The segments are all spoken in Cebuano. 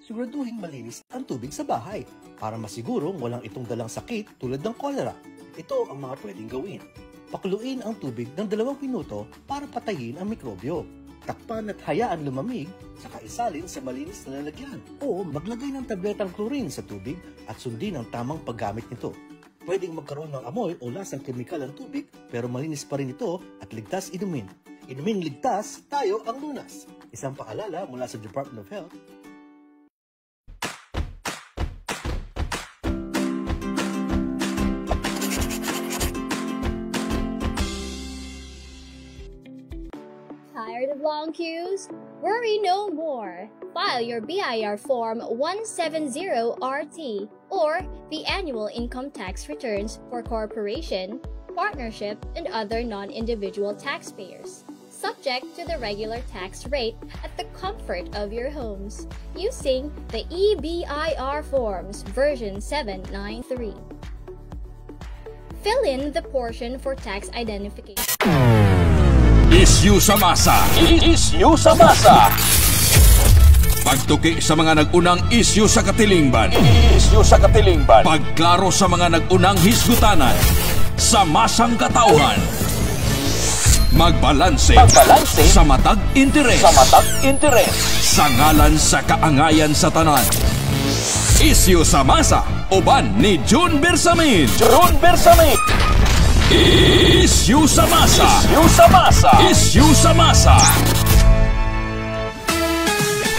Siguraduhin malinis ang tubig sa bahay para masigurong walang itong dalang sakit tulad ng cholera. Ito ang mga pwedeng gawin. Pakuluin ang tubig ng 2 minuto para patayin ang mikrobyo. Takpan at hayaan lumamig, saka isalin sa malinis na lalagyan. O maglagay ng tabletang chlorine sa tubig at sundin ang tamang paggamit nito. Pwedeng magkaroon ng amoy o lasang kemikal ang tubig, pero malinis pa rin ito at ligtas inumin. Inumin ligtas, tayo ang lunas. Isang paalala mula sa Department of Health. Tired of long queues? Worry no more. File your BIR Form 170RT or the annual income tax returns for corporation, partnership, and other non-individual taxpayers, subject to the regular tax rate at the comfort of your homes using the eBIR Forms version 793. Fill in the portion for tax identification. Isyu sa masa. Isyu sa masa. Pagtuki sa mga nag-unang isyu sa katilingban. Isyu sa katilingban. Pagklaro sa mga nag-unang hisgutanan. Sa masang katauhan. Magbalanse. Magbalanse. Sa matag interes. Sa matag interes. Sa ngalan sa kaangayan sa tanan. Isyu sa masa. Uban ni June Bersamin. June Bersamin. Isyu sa masa. Isyu sa masa. Isyu sa masa.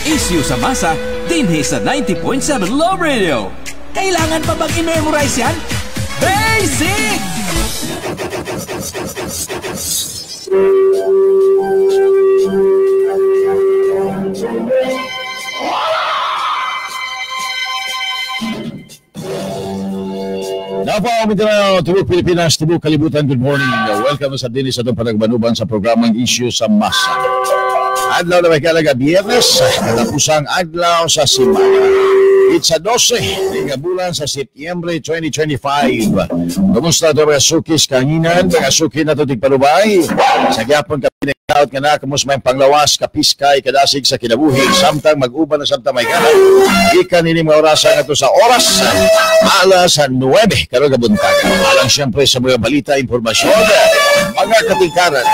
Isyu sa masa dinhi sa 90.7 Love Radio. Kailangan pa bang i-memorize yan? Basic! Napo, Mindanao, Tibuk Pilipinas, Tibuk Kalibutan, good morning. Welcome sa dinis atong panagbanuban sa programang Issue sa Masa. Adlaw na may kalaga, Biyernes, katapusang adlaw sa simana. It's a 12, nga bulan sa Setyembre 2025. Kumusta ito mga sukis kanginan, mga suki na ito tigpalubay. Sa gyapon ka pinag-out nga na, kamus may panglawas, kapiskay, kadasig sa kinabuhi, samtang mag-uban na samtang may kanan. Ikan ini mga orasan nga sa oras, alas 9, karon nga buntaga. Alang siyempre sa mga balita, impormasyon, mga katingkaran,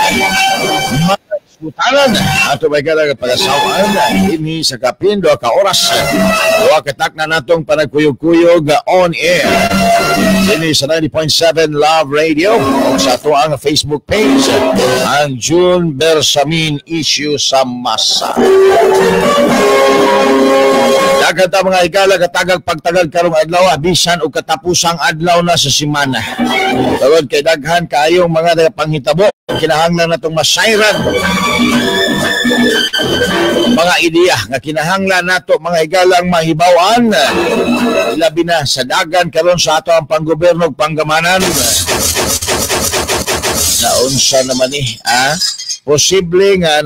mga Putaran, ato may kalang pag-asawaan, ini sa kapin, 2 ka oras, 2 katak na natong panagkuyog-kuyog on air. Ini sa 90.7 Love Radio, o sa ato ang Facebook page, ang June Bersamin Issue sa Masa. Dagat ang mga higala, katagag pagtagal karong adlaw, bisan o katapusang adlaw na sa simana. Tawag kay daghan kaayong mga panghitabo, kinahanglan natong masayran mga ideya nga kinahanglan nato mga higalang mahibaw-an, labi na sa dagan karon sa ato ang panggoberno ug panggamanan. Naunsa naman ni posible nga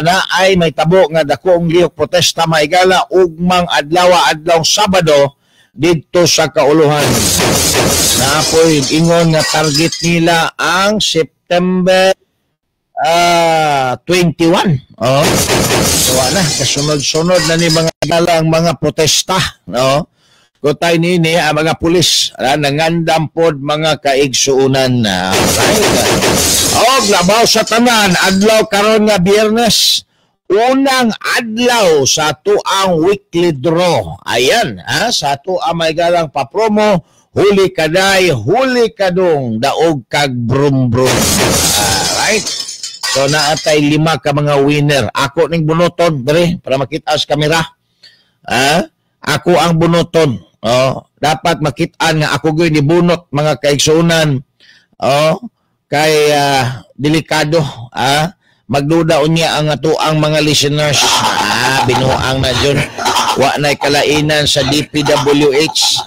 naay may tabo nga dakong lihok protesta mahigala ugmang adlaw adlaw Sabado didto sa Kauluhan. Napoy ingon nga target nila ang September 21. Oh. So na kasunod-sunod na ni mga higala ang mga protesta, no? Kutay nini ang mga pulis nangandam pod mga kaigsuonan. Right. Og labaw sa tanan, adlaw karon nga Biyernes, unang adlaw sa tuang weekly draw. Ayan, sa tuang may galang papromo, huli kaday, huli kadong, daog kag brum brum. Right? So naatay 5 ka mga winner. Ako ning bunuton dre para makita sa kamera. Ako ang bunuton. Oh, dapat makitaan nga ako gyud nibunot mga kaigsuonan. Oh, kay delikado, magduda unya ang ato ang mga listeners. Binuang na jud. Wa nay kalainan sa DPWH,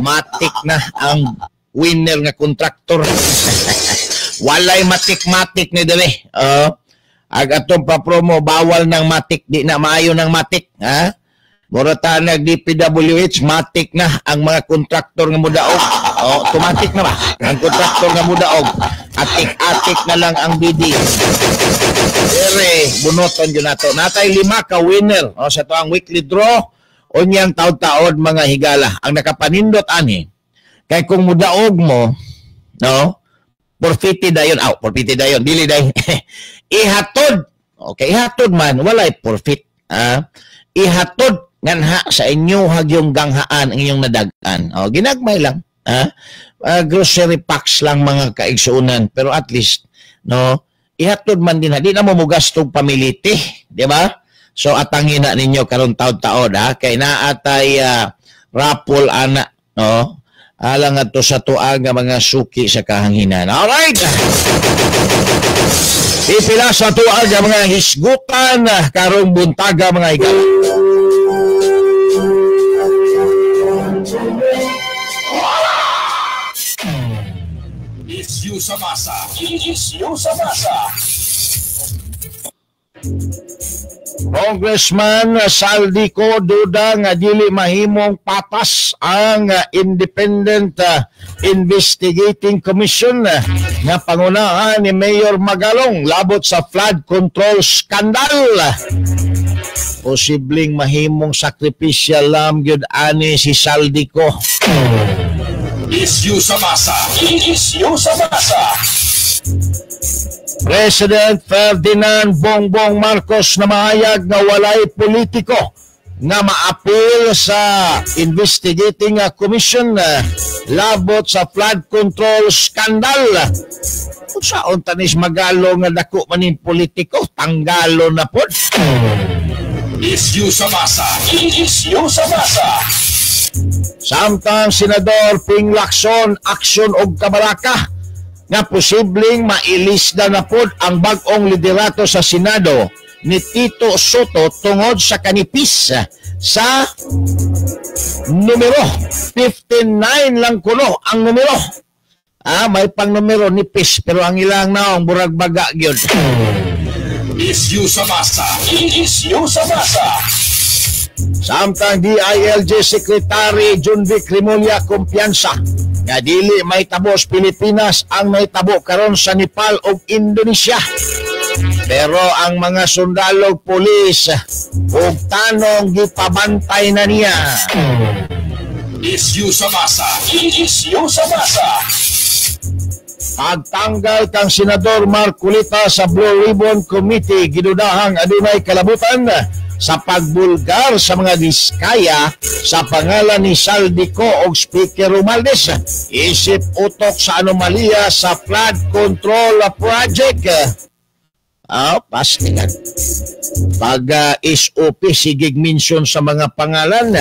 matik na ang winner nga kontraktor. Walay matik-matik ni dere. Ag atong papromo bawal ng matik, di na maayo ng matik, ha? Mura ta nag DPWH, matik na ang mga kontraktor nga mudaog. Oh, automatic na ba? Ang kontraktor nga mudaog. Atik-atik na lang ang bidding. Ere, bunoton yun nato. Natay 5 ka winner, no, sa to ang weekly draw unyang taod-taod mga higala. Ang nakapanindot ani kay kung mudaog mo, no, 450 dayon, aw, 450 dayon, dili day. Ihatod. Okay, ihatod man walay forfeit. Ihatod nganha sa inyo hagyong ganghaan ang inyong nadag-an. O, ginagmay lang. Grocery packs lang mga kaigsuonan, pero at least, no, ihatod man din ha. Di na mo mugastog pamiliti, di ba? So atangin na ninyo karon taod-taod ha, kay naatay raffle ana, no? Alang adto sa tuang nga mga suki sa kahanginan. Alright. Pipila sa tuang nga mga hisgutan karong buntaga mga higala. Isyu sa masa. Isyu sa masa. Congressman Zaldy Co duda nga dili mahimong patas ang Independent Investigating Commission nga pangunahan ni Mayor Magalong labot sa flood control scandal. Posibleng mahimong sakripisyo lam gyud ani si Zaldy Co. Isyu sa masa. Isyu sa masa. President Ferdinand Bongbong Marcos na mahayag nga walay politiko nga maapil sa investigating commission labot sa flood control scandal. Unsaon tanis Magalo nga dako manin politiko, tanggalo na pod. Isyu sa masa. Isyu sa masa. Samtang Senador Ping Lacson aksyon og kabaraka nga posibleng mailisda na pod ang bag-ong liderato sa Senado ni Tito Soto tungod sa kanipis sa numero 59 lang kuno ang numero. May pang numero nipis pero ang ilang naong burag baga gyud. Isyu sa masa. Isyu sa masa. Samtang DILG Secretary Jonvic Remulla kumpiyansa nga dili mahitabo sa Pilipinas ang mahitabo karon sa Nepal ug Indonesia. Pero ang mga sundalo, pulis ug tanong gipabantay na niya. Isyu sa masa. Isyu sa masa. Pagtanggal kang Senador Marcoleta sa Blue Ribbon Committee, gidudahang adunay kalabutan sa pagbulgar sa mga diskaya sa pangalan ni Zaldy Co og Speaker Romualdez. Isip utok sa anomalya sa flood control project. Pastigan. Pag SOP, sigig mention sa mga pangalan,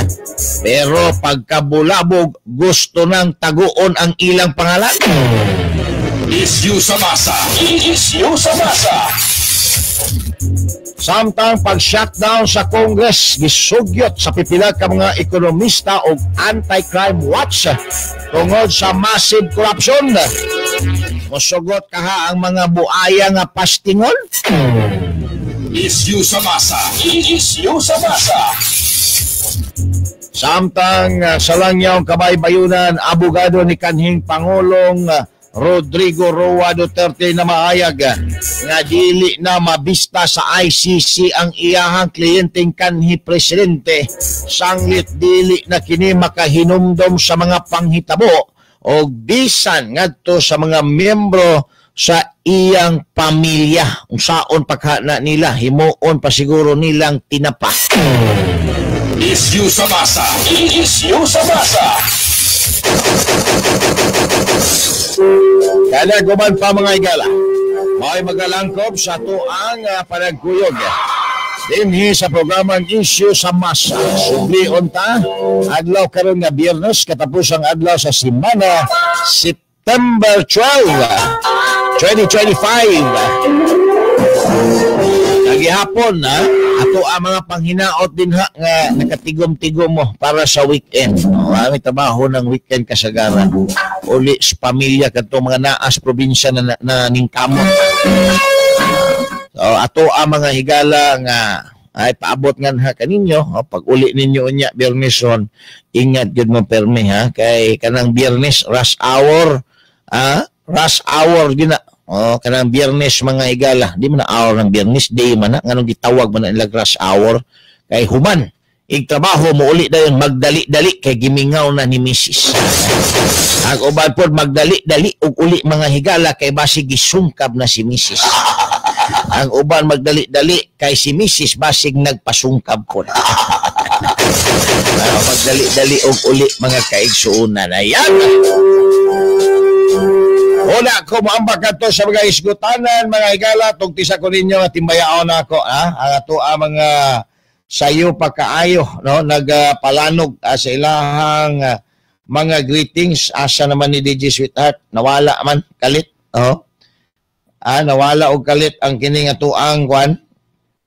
pero pagkabulabog, gusto nang taguon ang ilang pangalan. Isyu sa masa. Isyu sa masa. Samtang pag-shutdown sa Congress, gisugyot sa pipila ka mga ekonomista og Anti-Crime Watch tungod sa massive corruption. Mosugot kaha ang mga buaya nga pastingon? Isyu sa masa. Isyu sa masa. Samtang sa langyaw kabaybayunan, abogado ni kanhing Pangulong Rodrigo Roa Duterte na maayag nga dili na mabista sa ICC ang iyahang kliyenteng kanhi presidente, sanglit dili na kini makahinumdom sa mga panghitabo o bisan ngadto sa mga miyembro sa iyang pamilya. Unsaon pagkana nila, himuon pa siguro nilang tinapa. Isyu sa masa. Isyu sa masa. Kada guman pa mga igala, may magalangkob sa tuang panagkuyog dinhi sa programang Isyu sa Masa. Sublion ta adlaw karon nga Biyernes, katapusang adlaw sa semana, September 12, 2025. Kagihapon na ato ang mga panghinaot din ha nga nakatigom-tigom mo para sa weekend. No, may trabaho ng weekend kasagaran. Uli sa pamilya kadto mga naas probinsya na ningkamot. So ato ang mga higala nga ay paabot nga ha kaninyo, oh, pag uli ninyo unya Biyernes ron, ingat gyud mo permi ha kay kanang Biyernes rush hour, rush hour gina. Oh, kanang Biyernes mga higala. Di man na hour ng Biyernes, day man na nganong gitawag man na nila rush hour kay human igtrabaho mo uli dayon magdali-dali kay gimingaw na ni misis. Ang uban pod magdali-dali og uli mga higala kay basig gisungkab na si misis. Ang uban magdali-dali kay si misis basig nagpasungkab pod. Magdali-dali og uli mga kaigsuonan. Ayan. Una ko moambak kadto sa mga isgutanan mga higala, tugti sa ko ninyo nga timbayaon na ako, ha? Ang ato ang mga sayo pa kaayo, no, nagpalanog sa ilahang mga greetings. Asa naman ni DJ Sweetheart, nawala man kalit, oh. Nawala og kalit ang kining atuang kwan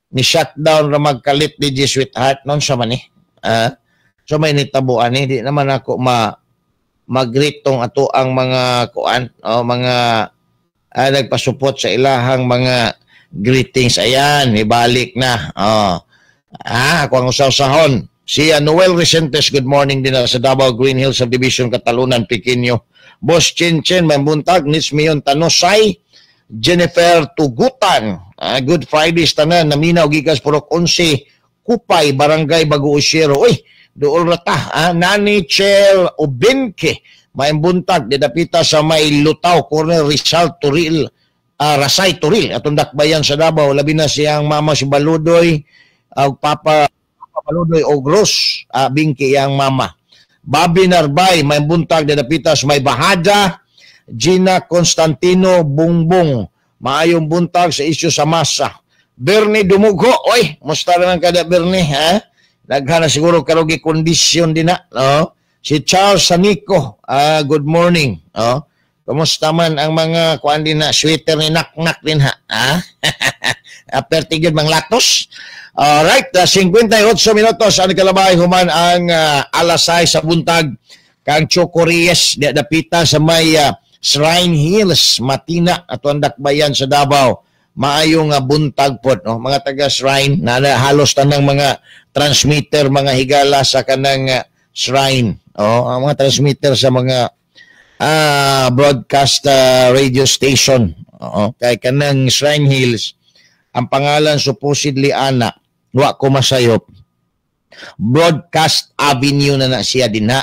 ni shutdown ra magkalit DJ Sweetheart non sa man ni. So may nitabuan ni, di naman ako mag-greet tong atuang mga kuan, oh, mga nagpasupot sa ilahang mga greetings. Ayan, ibalik na. Oh. Ako ang usaw-sahon. Si Noel Resentes, good morning din sa Davao Green Hills Subdivision, Catalunan, Piquinho. Boss Chen Chen, mambuntag, Nits Mion Tanosay, Jennifer Tugutan. Good Friday tanan, naminaw gikas Purok 11, Kupay, Barangay Bago Usyero. Uy, dool rata. Nani Chel Ubinke, maimbuntag, didapita sa may Lutaw, Corner Rizal Turil, Rasay Turil, atong dakbayan sa Davao. Labi na siyang mama si Baludoy, papa Baludoy o Gross, Bingki yang mama. Bobby Narbay, may buntag didapita sa may Bahada. Gina Constantino Bungbong, maayong buntag sa isyu sa masa. Bernie Dumugho, oy, musta naman kada Bernie, ha? Daghan na siguro karogi kondisyon din na, no? Si Charles Sanico, good morning, no? Kumusta man ang mga kuan din na sweater ni naknak din ha? Ha? Apertigid mang latos. Alright, 58 minutos ang kalabay human ang alas 6 sa buntag kang Choco Reyes di dapita sa may Shrine Hills, Matina, ato ang dakbayan sa Davao. Maayong buntag po, no? Mga taga Shrine na halos tanang mga transmitter mga higala sa kanang shrine. Oh, ang mga transmitter sa mga broadcast radio station. Oo, kay kanang Shrine Hills, ang pangalan supposedly ana, wa ko masayop, Broadcast Avenue na na siya din na.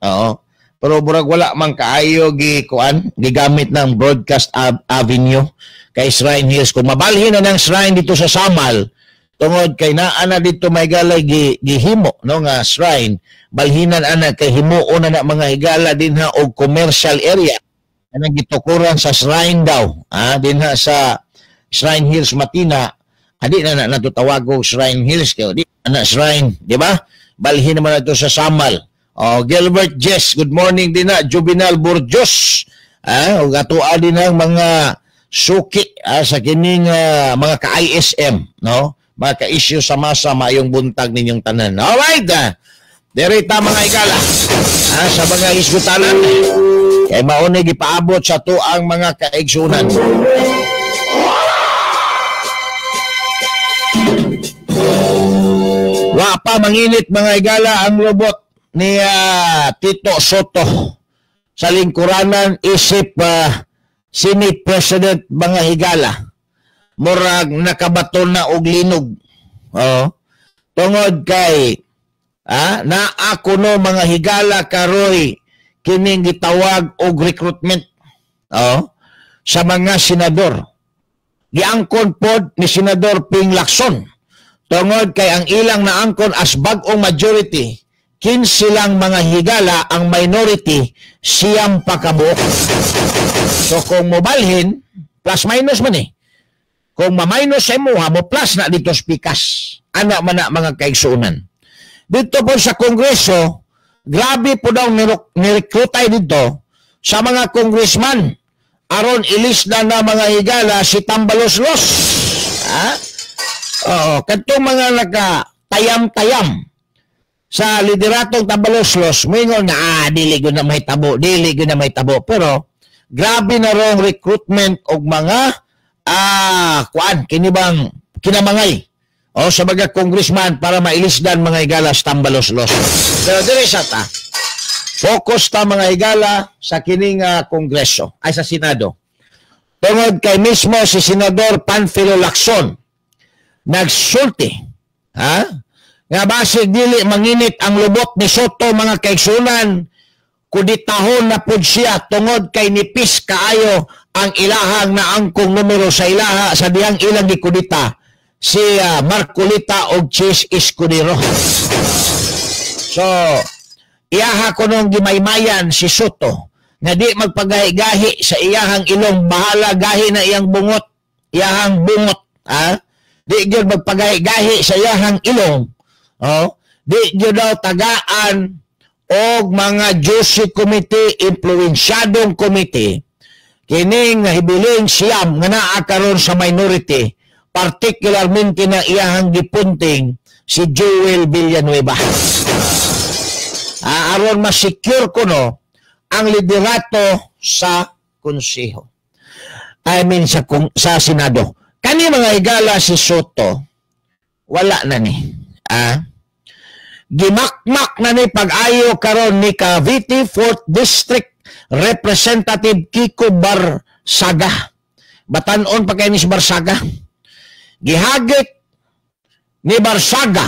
Oo. Pero burag wala man kaayo gi kuan, gigamit ng Broadcast Avenue kay Shrine Hills. Kung mabalhin na ng shrine dito sa Samal, tungod kay naa na dito may galay gihimo no nga shrine, balhinan ana kay himuon na na mga higala dinha og commercial area anang gitukuran sa shrine daw, dinha sa Shrine Hills Matina. Adi na na natutawag og Shrine Hills kay di na shrine, di ba? Balhin naman na ito sa Samal. Oh, Gilbert Jess, good morning din na. Juvenal Burjos, ug atoa din ang mga suki sa kining mga ka-ISM, no? Mga ka-issue sa masa, maayong buntag ninyong tanan. Alright, diri ta mga igala sa mga isgutanan kay maunay gipaabot sa tuang mga kaigsunan. Wa pa manginit mga igala ang lobot ni Tito Soto sa lingkuranan isip Senate President mga higala. Murag nakabato na og linog. Oh. Tungod kay naa kuno mga higala karoy kining gitawag og recruitment, oh, sa mga senador. Giangkon pod ni Senador Ping Lacson tungod kay ang ilang naangkon as bag-ong majority, 15 lang mga higala, ang minority siyam pa kabuok. So kung mobalhin, plus minus man eh. Kung ma-minus sa imuha, mo plus na dito spikas. Ana man na mga kaigsuonan. Dito po sa Kongreso, grabe po daw nirekrutay dito sa mga congressman. Aron ilis na na mga higala si Tambaloslos. Ha? Oo, kadtong mga naka-tayam-tayam sa lideratong Tambaloslos, moingon nga, dili gyud na may tabo, dili gyud na may tabo. Pero grabe na rong recruitment og mga kuan kini bang kinamangay o sa mga congressman para mailisdan mga higala sa Tambaloslos. Pero dire sa ta, focus ta mga higala sa kining kongreso, ay sa Senado. Tungod kay mismo si Senador Panfilo Lacson nagsulti, ha? Nga basig dili manginit ang lubot ni Sotto mga kaigsunan, kuditahon na pud siya tungod kay nipis kaayo ang ilahang naangkong numero sa ilaha sa dihang ilang gikudita si Marcolita og Chis Escudero. So, iyaha ko nung gimaymayan si Sotto nga di magpagahi-gahi sa iyahang ilong, bahala gahi na iyang bungot, iyahang bungot, ha? Di gyud magpagahi-gahi sa iyahang ilong. Oh, di gyud daw tagaan og mga juicy committee, impluensyadong committee kining hibiling siyam nga naa karon sa minority, particularmente na iyahang gipunting si Joel Villanueva. Aron ma-secure kuno ang liderato sa konseho. I mean sa Senado. Kani mga higala si Sotto, wala na ni. Gimakmak na ni pag-ayo karon ni Cavite 4th District Representative Kiko Barsaga. Batanon pa kay ni si Barsaga. Gihagit ni Barsaga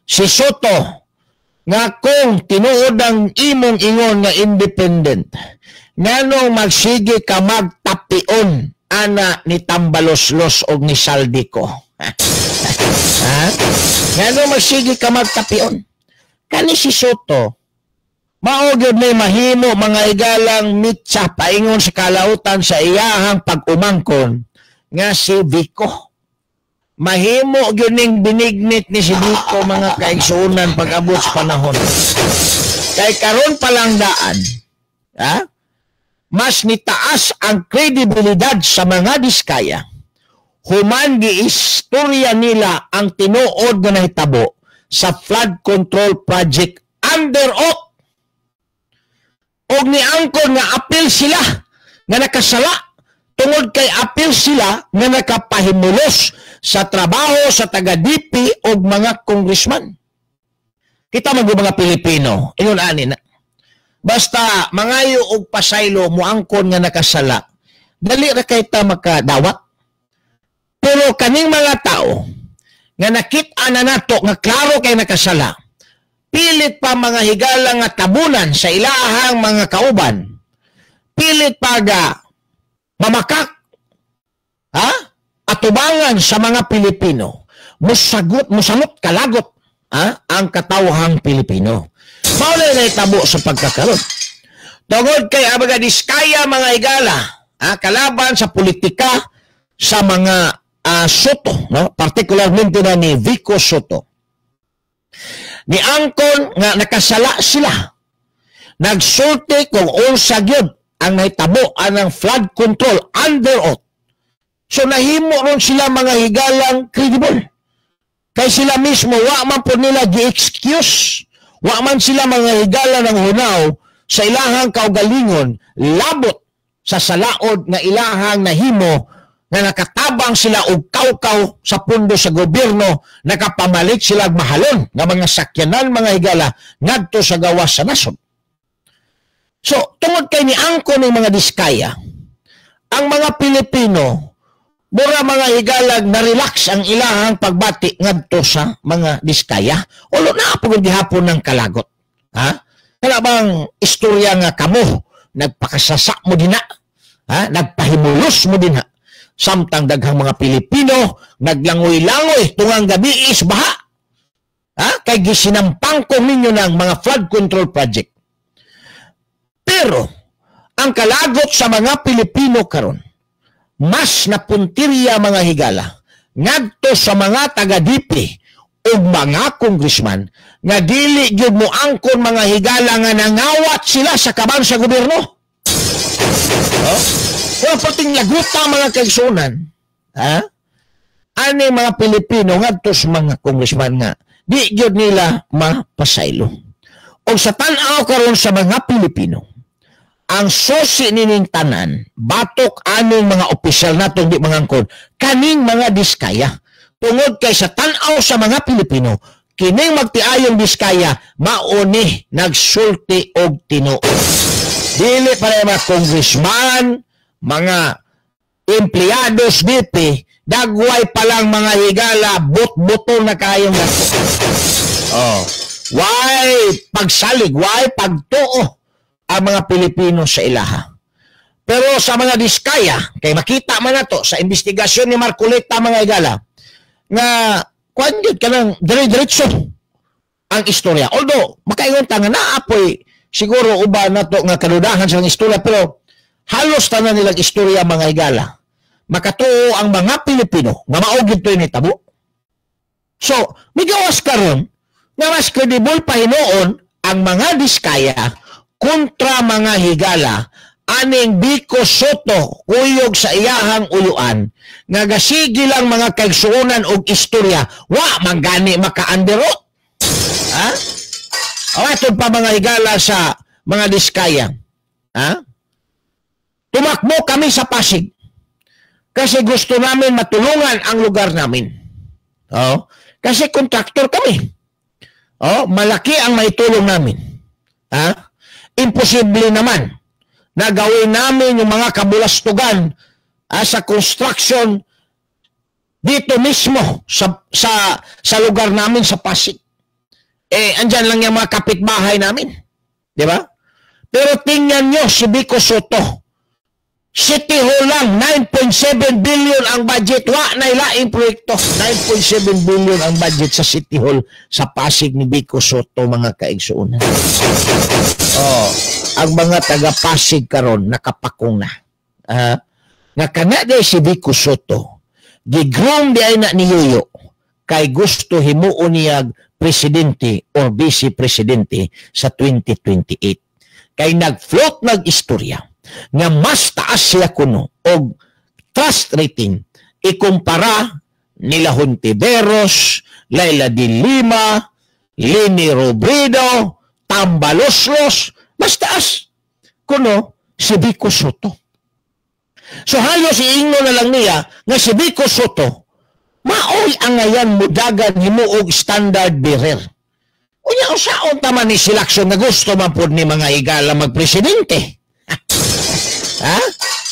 si Sotto nga kung tinuod ang imong ingon nga independent, nganong magsige ka magtapion ana ni Tambaloslos og ni Saldico? Ha? Nganong magsige ka magtapion? Kani si Sotto, mao gyud may mahimo mga igalang mitsa paingon sa kalautan sa iyahang pag-umangkon nga si Vico. Mahimo gyud ning binignit ni si Vico mga kaigsuonan pag-abot sa panahon. Kay karon pa lang daan, ha? Mas nitaas ang kredibilidad sa mga Diskaya. Human giistorya nila ang tinuod nga nahitabo sa flood control project under oath. Og niangkon nga apil sila nga nakasala tungod kay apil sila nga nakapahimulos sa trabaho sa taga-DP og mga congressman. Kita man mga Pilipino, ingon ani na. Basta mangayo og pasaylo moangkon nga nakasala, dali ra kay ta makadawat. Pero kaning mga tao nga nakit-an na nato nga klaro kay nakasala, pilit pa mga higala nga tabunan sa ilahang mga kauban, pilit pa ga mamakak, ha? Atubangan sa mga Pilipino, musagot, musangot kalagot, ha? Ang katawhang Pilipino. Mao na nahitabo sa pagkakaron. Tungod kay ang mga Diskaya mga higala, ha? Kalaban sa politika sa mga Sotto, no? Particularmente na ni Vico Sotto. Niangkon nga nakasala sila. Nagsulti kung unsa gyud ang nahitabo anang flood control under oath. So nahimo ron sila mga higalang credible. Kay sila mismo wa man po nila gi-excuse. Wa man sila mga higala ng hunaw sa ilahang kaugalingon labot sa salaod nga ilahang nahimo nga nakatabang sila og kawkaw sa pundo sa gobyerno, nakapamalit sila og mahalon nga mga sakyanan mga higala ngadto sa gawas sa nasod. So tungod kay niangko ning mga Diskaya, ang mga Pilipino mura mga higalag na relax ang ilahang pagbati ngadto sa mga Diskaya. Ulo na pugod gihapon ng kalagot. Ha? Kana bang istorya nga kamo nagpakasasa mo dinha, ha? Nagpahimulos mo dinha. Samtang daghang mga Pilipino naglangoy-langoy tungang gabi is baha. Ha? Kay gisinampang ko ninyo ng mga flood control project. Pero ang kalagot sa mga Pilipino karon, mas napuntirya mga higala ngadto sa mga taga-DP ug mga congressman nga dili gyud moangkon mga higala nga nangawat sila sa kaban sa gobyerno. Oh? Kung pating laguta mga kaigsunan, ha? Ani mga Pilipino ngadto sa mga congressman nga di gyud nila mapasaylo. Og sa tan-aw karon sa mga Pilipino, ang susi nining tanan batok aning mga opisyal natong di mangangkon kaning mga Diskaya. Tungod kay sa tan-aw sa mga Pilipino, kining magtiayong Diskaya mauni nagsulti og tinuod. Dili pa mga congressman, mga Empleados BP, dagway pa lang mga higala, but-buto na kayong nato. Oh. Why pagsalig, why pagtuo ang mga Pilipino sa ilaha. Pero sa mga Diskaya, kay makita man nato sa investigasyon ni Marcoleta mga higala, nga kuan gyud kanang dire-diretso ang istorya. Although makaingon ta nga naapoy siguro uban nato nga kadudahan sa istorya, pero halos tanan nilang istorya mga higala. Makatuo ang mga Pilipino nga mao gyud to'y nitabo. So, migawas karon nga mas credible pa hinuon ang mga Diskaya kontra mga higala aning Vico Sotto kuyog sa iyahang uyuan nga gasigi lang mga kaigsuonan og istorya wa man gani makaandero. Ha? Awaton pa mga higala sa mga Diskaya. Ha? Tumakbo kami sa Pasig kasi gusto namin matulungan ang lugar namin. Oh, kasi kontraktor kami. Oh, malaki ang maitulong namin. Ha? Imposible naman na gawin namin yung mga kabulastugan sa construction dito mismo sa lugar namin sa Pasig. Eh, andyan lang yung mga kapitbahay namin. Di ba? Pero tingnan nyo si Vico Sotto. City Hall lang, 9.7 billion ang budget. Wa na ilaing proyekto. 9.7 billion ang budget sa City Hall sa Pasig ni Vico Sotto, mga kaigsuonan. Oh, ang mga taga-Pasig karon nakapakong na. Nga kana day si Vico Sotto, gigroom di ay na ni Yoyo kay gusto himuon niya presidente or vice presidente sa 2028. Kay nag-float nag-istorya nga mas taas siya kuno og trust rating ikumpara nila Hontiveros, Laila de Lima, Leni Robredo, Tambaloslos, mas taas kuno si Vico Sotto. So halos iingno na lang niya nga si Vico Sotto maoy angayan mudagan himuog standard bearer. Unya usaon ta man ni si Lacson nga gusto man pud ni mga higala magpresidente. Ha?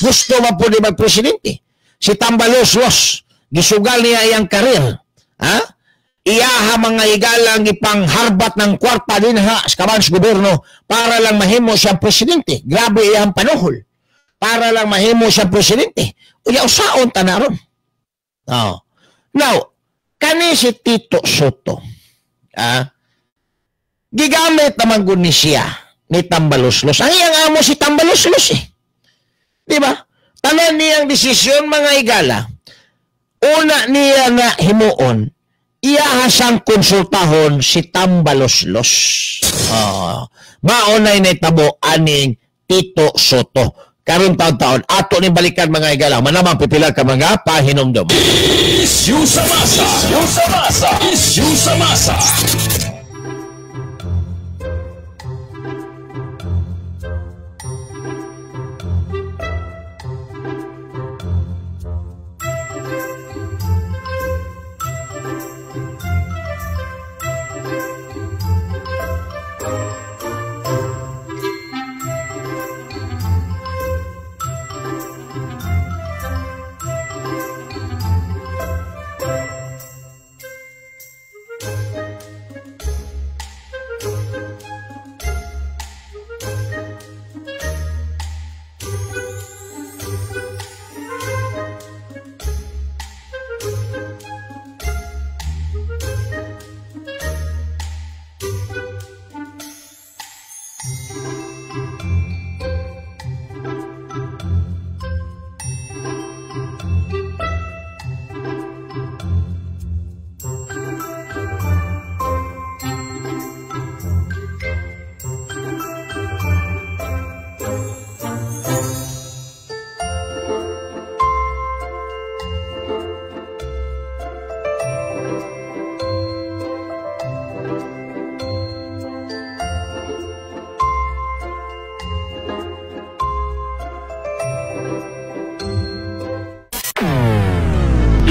Gusto man po ni magpresidente. Si Tambaloslos, gisugal niya iyang karir. Ha? Iyaha mga higalang ipangharbat ng kwarta din ha sa kabans gobyerno para lang mahimo siyang presidente. Grabe iyang panuhol. Para lang mahimo siyang presidente. Unya usaon ta na ron. Oh. Now, kani si Tito Sotto, ha? Gigamit naman gud ni siya ni Tambaloslos. Ang iyang amo si Tambaloslos eh. Di ba? Tanan niyang desisyon mga higala, una niya nga himuon, iyahasang konsultahon si Tambaloslos. Oh, maunay na itabo aning Tito Sotto. Karon taon-taon, ato ni balikan mga higala, manamang pipila ka mga pahinumdom. Issue sa masa! Issue sa masa! Issue sa masa!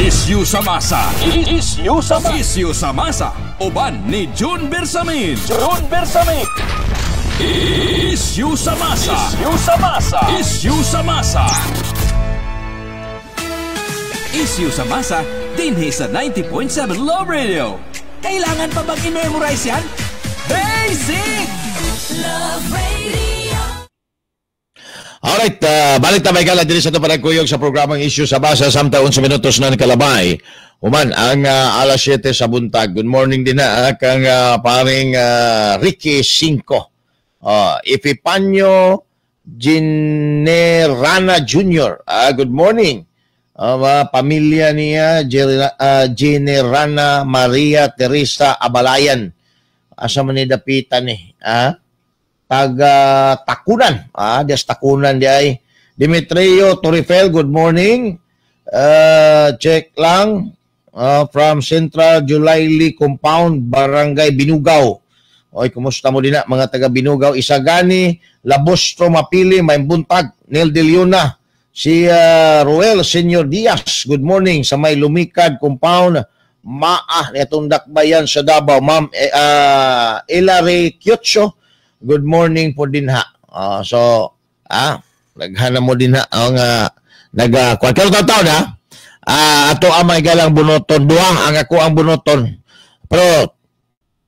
Issue sa masa. Issue sa masa. Issue sa masa. Uban ni June Bersamin. June Bersamin. Issue sa masa. Issue sa masa. Issue sa masa. Issue sa masa dinhi sa 90.7 Love Radio. Kailangan pa bang i-memorize yan? Basic! Love Radio. Alright, balik ta, mga higala, diri sa ato panagkuyog sa programang Issue sa Basa, samtang 11 minutos na kalabay human ang alas 7 sa buntag. Good morning din na kang paring Ricky Cinco. Epifanio Ginerana Jr. Good morning. Mga pamilya niya, Generana Maria Teresa Abalayan. Asa man ni dapitan ni? Ah? Taga Takunan. Des Takunan di ay. Dimitrio Torifel, good morning. Check lang. From Central Julaili Compound, Barangay Binugaw. Oy, kumusta mo din na, mga taga Binugaw? Isagani, Labostro Mapili, may buntag, Neil De Leona, si Ruel Senior Diaz, good morning sa may Lumikad Compound, Maa, itong dakbayan sa Davao. Ma'am Ella Ray Kyotso, good morning po din ha. So, naghana mo din ha, ang naga, kung taon ha, ato ang may galang bunoton, duha ang ako ang bunoton. Pero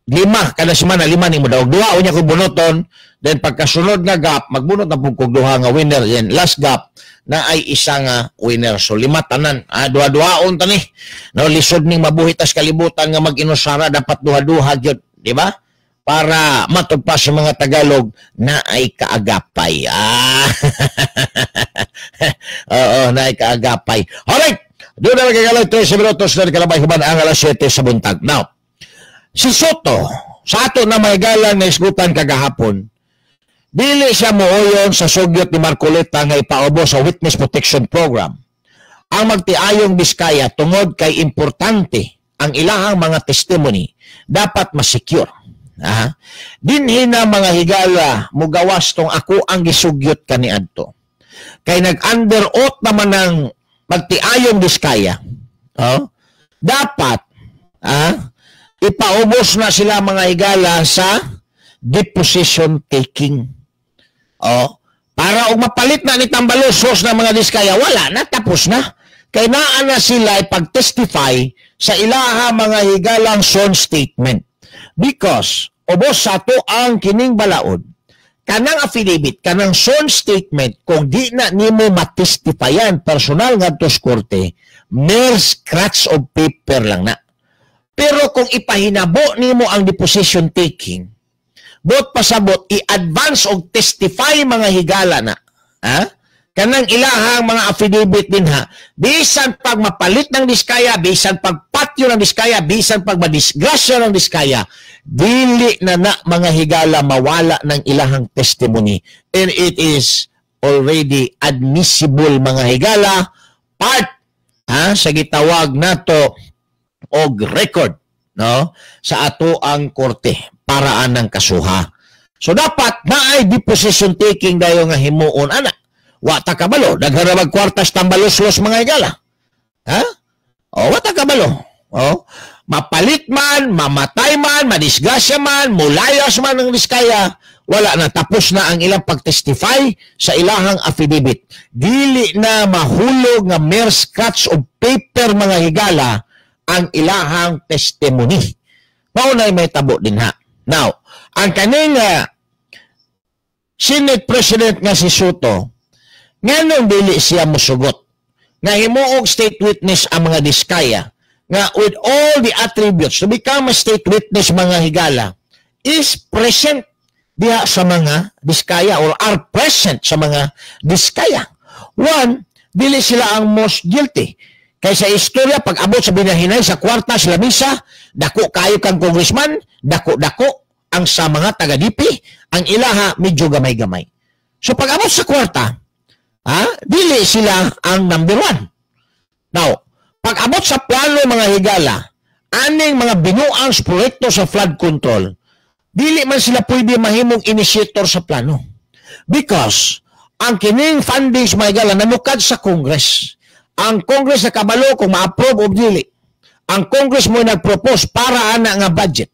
lima kada semana, lima ni mo daw. Duha unya ko bunoton, then pagkasunod nga gap, magbunot na pud kog duha nga winner. Then last gap na ay isa nga winner. So lima tanan, duha-duhaon tani. No, lisod ning mabuhi tas kalibutan nga mag-inusara, dapat duha-duha gyud, di ba? Para matud pa sa mga Tagalog na ay kaagapay. Oo, na ay kaagapay. Alright. Doon na magkagalay, 13 minutos na kalabay human ang alas 7 sa buntag. Now, si Sotto, sa ato na may galang na isgutan kagahapon, dili siya mooyon sa sugyot ni Marcoleta nga ipaobo sa Witness Protection Program ang magtiayong Diskaya tungod kay importante ang ilahang mga testimony dapat masecure. Dinhi na, mga higala, mugawas tong ako ang gisugyot kaniadto. Kay nag-under oath naman ng magtiayong Diskaya. Oh, dapat ipaubos na sila, mga higala, sa deposition taking. Oh, para og mapalit na ni Tambaloslos ng mga Diskaya, wala na, tapos na. Kay naa na sila ipag-testify sa ilaha, mga higalang sworn statement. Because ubos sa ato ang kining balaod, kanang affidavit, kanang sworn statement, kung di na nimo matestifyan personal ngadto sa korte, mere scratch of paper lang na. Pero kung ipahinabo nimo ang deposition taking, bot pasabot, i-advance og testify, mga higala, na. Ha? Kanang ilahang mga affidavit din ha, bisan pag mapalit ng Diskaya, bisan pag patyo ng Diskaya, bisan pag madisgrasya ng Diskaya, dili na na, mga higala, mawala ng ilahang testimony. And it is already admissible, mga higala, part ha, sa gitawag nato og record, no, sa ato ang korte paraan ng kasuha. So dapat naay deposition taking dayo nga himuon ana. Wa ta kabalo, daghan ra kwartas Tambaloslos, mga higala. Ha? O wa ta kabalo. O mapalit man, mamatay man, madisgrasya man, mulayas man ang Diskaya, wala na, tapos na ang ilang pagtestify sa ilahang affidavit. Dili na mahulog nga mere scratch of paper, mga higala, ang ilahang testimony. Mao na may tabo din ha. Now, ang kaning Senate President nga si Sotto, nganong dili siya musugot nga himuog state witness ang mga Diskaya nga with all the attributes to become a state witness, mga higala, is present diha sa mga Diskaya or are present sa mga Diskaya? One, dili sila ang most guilty. Kay sa istorya, pag abot sa binahinay, sa kwarta, sa lamisa, dako kayo kang congressman, dako-dako ang sa mga taga-DP, ang ilaha medyo gamay-gamay. So pag abot sa kwarta, ha, dili sila ang number one. Now, pag abot sa plano, mga higala, aning mga binuang proyekto sa flood control, dili man sila pwede mahimong initiator sa plano. Because ang kining fundings, mga higala, nanukad sa Congress. Ang Congress na kabalo kung ma-approve o dili. Ang Congress mo nag-propose para ana nga budget.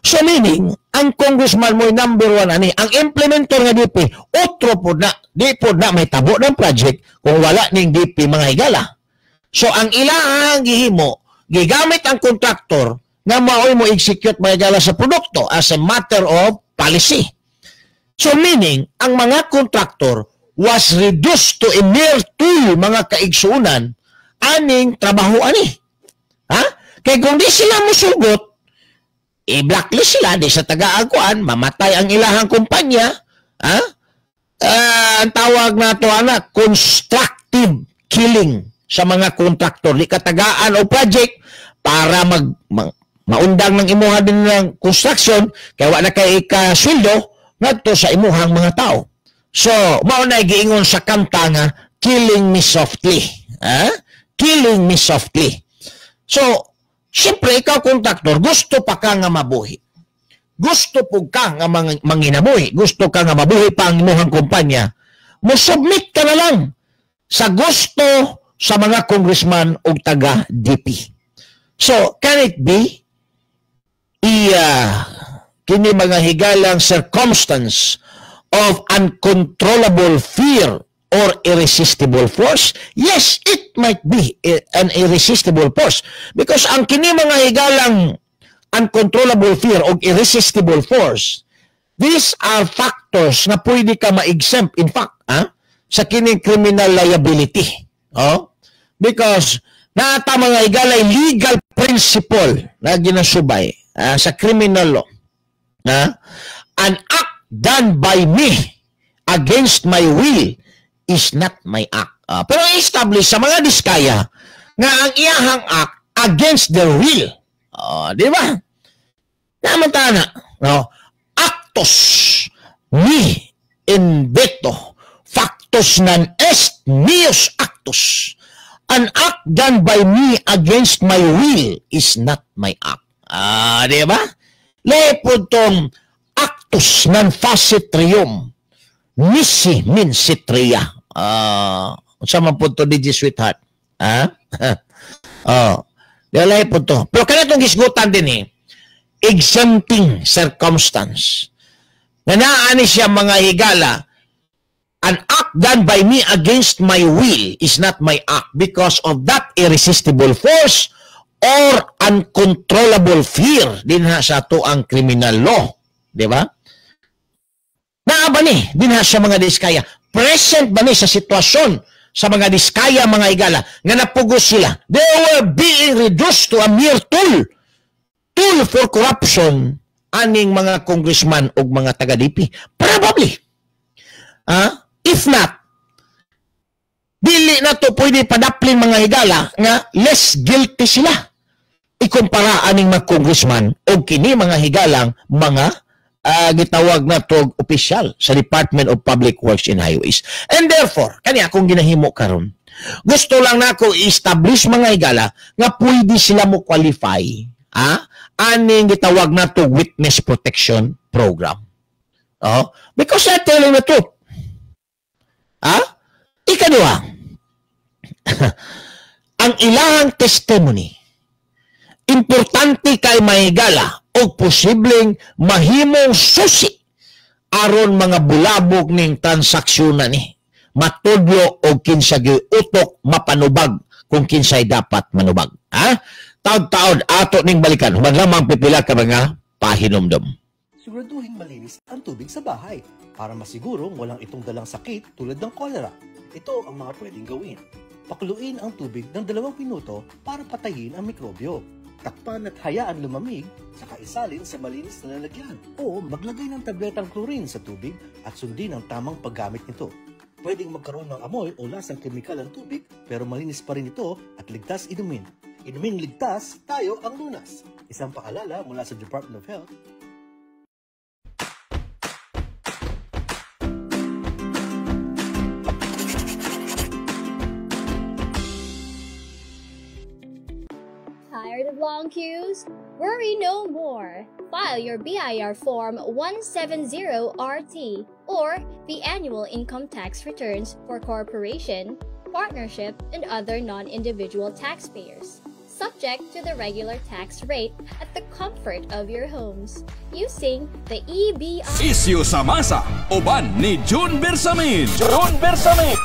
So meaning, ang congressman mo number one ani, ang implementer nga DP, otro po na, di po na may tabo ng project kung wala ning DP, mga higala. So ang ilahang gihimo, gigamit ang kontraktor nga maoy mo execute mga higala sa produkto as a matter of policy. So meaning, ang mga kontraktor was reduced to a mere tool, mga kaigsuunan, aning trabaho ani. Ha? Kaya kung di sila musugot, i-blacklist sila, di sa taga-agkuan, mamatay ang ilahang kumpanya. Ha? Ang tawag na to, anak, constructive killing sa mga kontraktor. Di katagaan o project para maundang ng imuha din ng construction, kaya wala kay ikasweldo, ngadto sa imuhang mga tao. So, mao na giingon sa kanta nga, killing me softly. Ha? Killing me softly. So, siyempre, ikaw kontraktor, gusto pa ka nga mabuhi. Gusto po ka nga manginabuhi. Gusto ka nga mabuhi pa ang imuhang kumpanya. Mo-submit ka na lang sa gusto sa mga congressman o taga-DP. So, can it be kini mga higalang circumstance of uncontrollable fear or irresistible force? Yes, it might be an irresistible force. Because ang kini mga higalang uncontrollable fear o irresistible force, these are factors na pwede ka ma-exempt, in fact, sa kining criminal liability. Oh? Because naata mga higalay legal principle na ginasubay sa criminal law. An act done by me against my will is not my act. Pero establish sa mga Diskaya nga ang iyahang act against their will. Di ba? Naman na. No? Actus mi in veto factus non est meus actus. An act done by me against my will is not my act. Di ba? Lepod tong actus non facit trium nisi min citria. Unsa man pud to DJ sweetheart? Ha? Oh. Dili pud to. Pero kana tong gisgutan din eh, exempting circumstance. Nga naa ni siya mga higala, an act done by me against my will is not my act because of that irresistible force or uncontrollable fear dinha sa ato ang criminal law. Di ba? Naa ba ni dinha sa mga Diskaya? Present ba ni sa sitwasyon sa mga Diskaya, mga higala, nga napugos sila? They were being reduced to a mere tool. Tool for corruption aning mga congressman o mga taga-DP. Probably. If not, dili na to pwede padaplin mga higala nga less guilty sila ikumpara aning mga congressman o kini mga higalang mga gitawag na to opisyal sa Department of Public Works and Highways. And therefore, kani akong ginahimo karon, gusto lang nako i-establish mga higala nga pwede sila mo qualify aning gitawag na to witness protection program. Oh, because they're telling the truth. Ikaduha, ang ilahang testimony importante kay mahigala o posibleng mahimong susi aron mga bulabog ning transaksyonan ni matudlo og kinsa utok mapanubag kung kinsay dapat manubag. Ha? Taod-taod ato ning balikan human lamang pipila ka mga pahinumdom. Siguraduhin malinis ang tubig sa bahay para masigurong walang itong dalang sakit tulad ng kolera. Ito ang mga pwedeng gawin. Pakuluin ang tubig ng 2 minuto para patayin ang mikrobyo. Takpan at hayaan lumamig, saka isalin sa malinis na lalagyan. O maglagay ng tabletang chlorine sa tubig at sundin ang tamang paggamit nito. Pwedeng magkaroon ng amoy o lasang kemikal ang tubig pero malinis pa rin ito at ligtas inumin. Inumin ligtas, tayo ang lunas. Isang paalala mula sa Department of Health. Tired of long queues? Worry no more. File your BIR Form 170RT or the annual income tax returns for corporation, partnership, and other non-individual taxpayers, subject to the regular tax rate at the comfort of your homes, using the EBI. Isyu sa masa, uban ni June Bersamin. June Bersamin.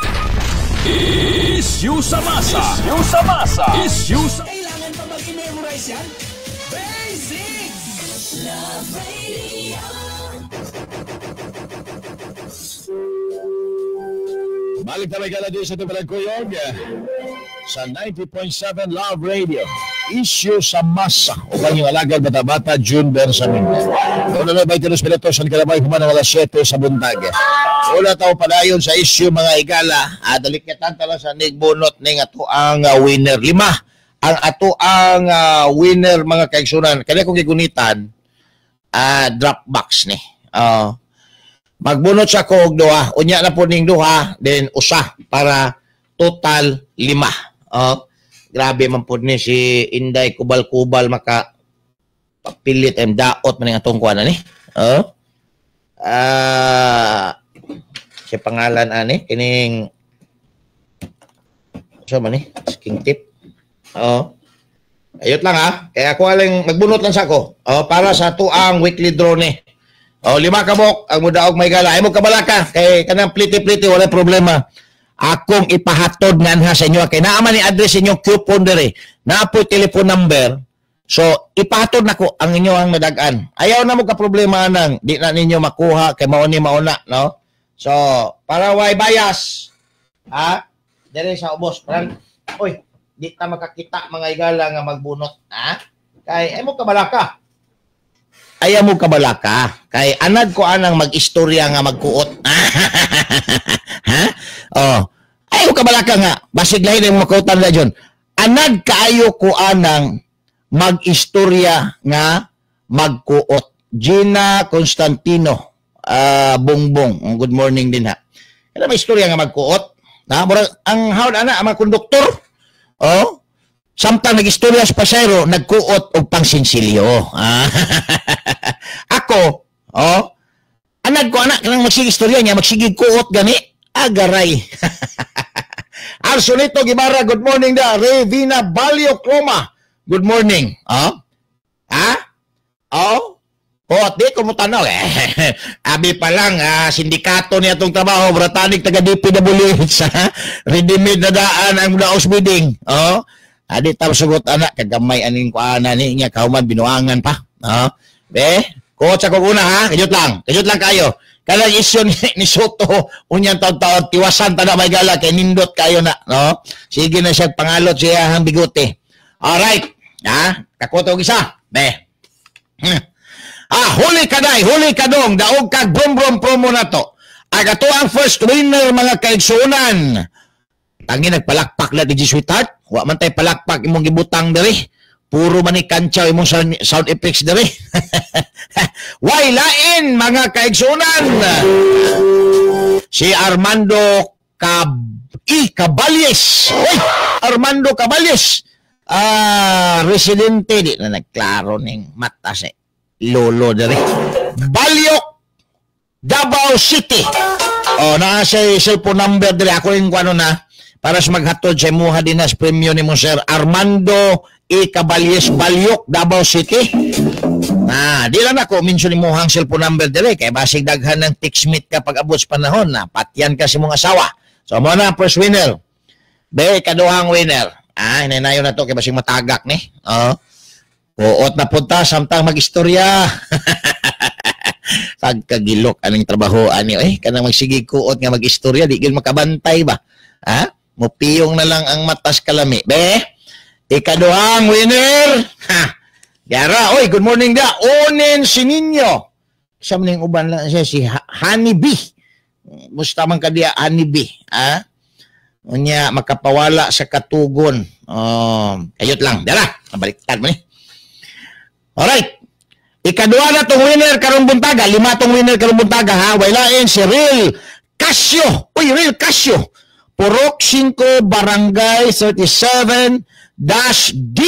Isyu Issue sa masa. Issue sa masa. Issue sa Kailangan pa bang i-memorize yan? Basic! Love Radio. Balik tayo kala din sa Tubalagkuyog sa 90.7 Love Radio. Issue sa masa. Upang yung alagad bata-bata, June Bersamin. Una na 22 minutos ang kalabay human ng alas 7 sa buntag. Una tao padayon sa issue mga igala. Dalikyatan tala sa nigbunot ning ato ang winner. 5 ang ato ang winner mga kaigsunan. Kaya kung gigunitan, drop box ni. Magbunot sa ko og duha, unya na po ning duha, then usa para total 5. Oh, grabe man po ni si Inday Kubal-Kubal maka papilit em daot man ning atong kuan ani. Oh. Si pangalan ani kining sa man ni King Tip. Oh. Ayot lang ha. Kaya ako aling magbunot lang sa ako. Oh, para sa tuang weekly draw ni. O, 5 kabok ang mudaog may gala. Ay mo kabalaka kay kanang pliti-pliti wala problema. Akong ipahatod nganha sa inyo kay naa man ni address inyong coupon dere. Naa po'y telephone number. So ipahatod nako ang inyo ang nadag-an. Ayaw na mo ka problema nang di na ninyo makuha kay mao ni mauna, no? So para way bias. Ha? Dere sa ubos. Parang oy, di ta makakita mga igala nga magbunot, ha? Kay ay mo kabalaka. Ayaw mo kabalaka. Kay anad ko anang mag-istorya nga magkuot. Ha? Oh. Ayaw kabalaka nga. Basig lahi na yung makutan na dyan. Anad kaayo ko anang mag-istorya nga magkuot. Gina Constantino. Bongbong. Good morning din ha. Kaya may istorya nga magkuot. Na, murag, ang hawd ana, ang mga konduktor. Oh. Samtang nag-istorya sa pasero, nagkuot og pangsinsilyo. Ako, oh, anad ko anak, kanang magsige istorya niya, magsige kuot gani, agaray. Arsolito Gibara, good morning da. Revina Balio Cloma, good morning. Oh? Ha? Oh? Kuot, di ko mo tanong. Abi pa lang, sindikato niya itong trabaho, bratanig taga DPWH, ready-made na daan ang daos bidding. Oh? Adi tao sugot anak kagamay aning kuana ni niya kauman binuangan pa. No? Be, kuot sa kog una ha, kajut lang kayo. Kanang isyu ni Soto unyang taon-taon tiwasan ta na may gala kay nindot kayo na, no? Sige na siya pangalot siya hang bigote. Alright. Ha? Kakuto og isa. Be. Ah, huli ka day, huli ka dong, daog kag brum-brum promo na to. Ag ato ang first winner mga kaigsuonan. Tangi nagpalakpak na di sweetheart. Wa man tay palakpak imong gibutang diri. Puro man ni kantsaw imong sound effects diri. Way lain mga kaigsunan. Si Armando Caballes. Uy, Armando Caballes. Residente di na nagklaro ning mata si lolo diri. Balyok, Davao City. Oh, naa siya cellphone number diri. Ako yung ano na para sa maghatod sa imuha din as premyo ni mo Sir Armando E. Caballes, Balyok, Davao City. Na, di lang ako mention imuhang cellphone number dire kay basig daghan ng text-mate ka pag abot sa panahon na patyan ka sa imong asawa. So mo na first winner. Be kaduhang winner. Ah, hinaynayon na to kay basig matagak ni. Oh. Kuot na punta samtang magistorya. Pagkagilok aning trabaho ani eh kanang magsige kuot nga magistorya di gyud makabantay ba. Ha? Mupiyong na lang ang matas kalami. Be, ikaduhang winner. Ha. Yara, oy, good morning da. Onen si ninyo. Sa maning uban lang siya si Honey B. Musta man ka diya, Honey B. Ha? Unya, makapawala sa katugon. Oh, ayot lang. Dara, nabaliktad mo ni. Alright. Ikaduha na tong winner karong buntaga. 5 tong winner karong buntaga, ha? Wailain si Real Casio. Uy, Real Casio. Purok 5, Barangay 37-D.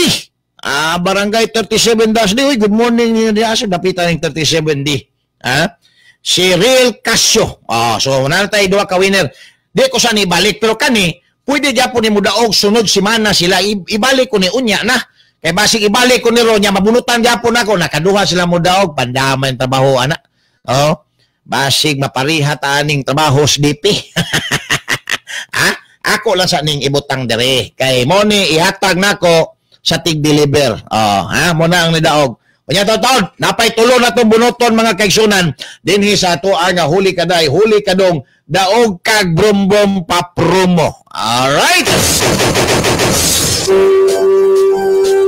Ah, Barangay 37-D. Uy, good morning niyo diya. Dapitan ng 37D. Ah, si Real Casio. Ah, so wala tayo duha ka winner. Di ko saan ibalik pero kani pwede gyapon ni mudaog sunod semana sila ibalik ko ni unya na. Kay basig ibalik ko ni Ronya mabunutan gyapon ako nakaduha sila mudaog pandamay trabaho ana. Oh, basig mapariha ta aning trabaho sa DP. Ha? Ako lang sa ning ibutang dere kay mo ni ihatag nako sa tig-deliver. Oh, ha, mo na ang nidaog. Unya taon, napay tulo na tong bunuton mga kaigsunan dinhi sa atoa nga huli kaday, huli kadong daog kag brombrom papromo. Alright.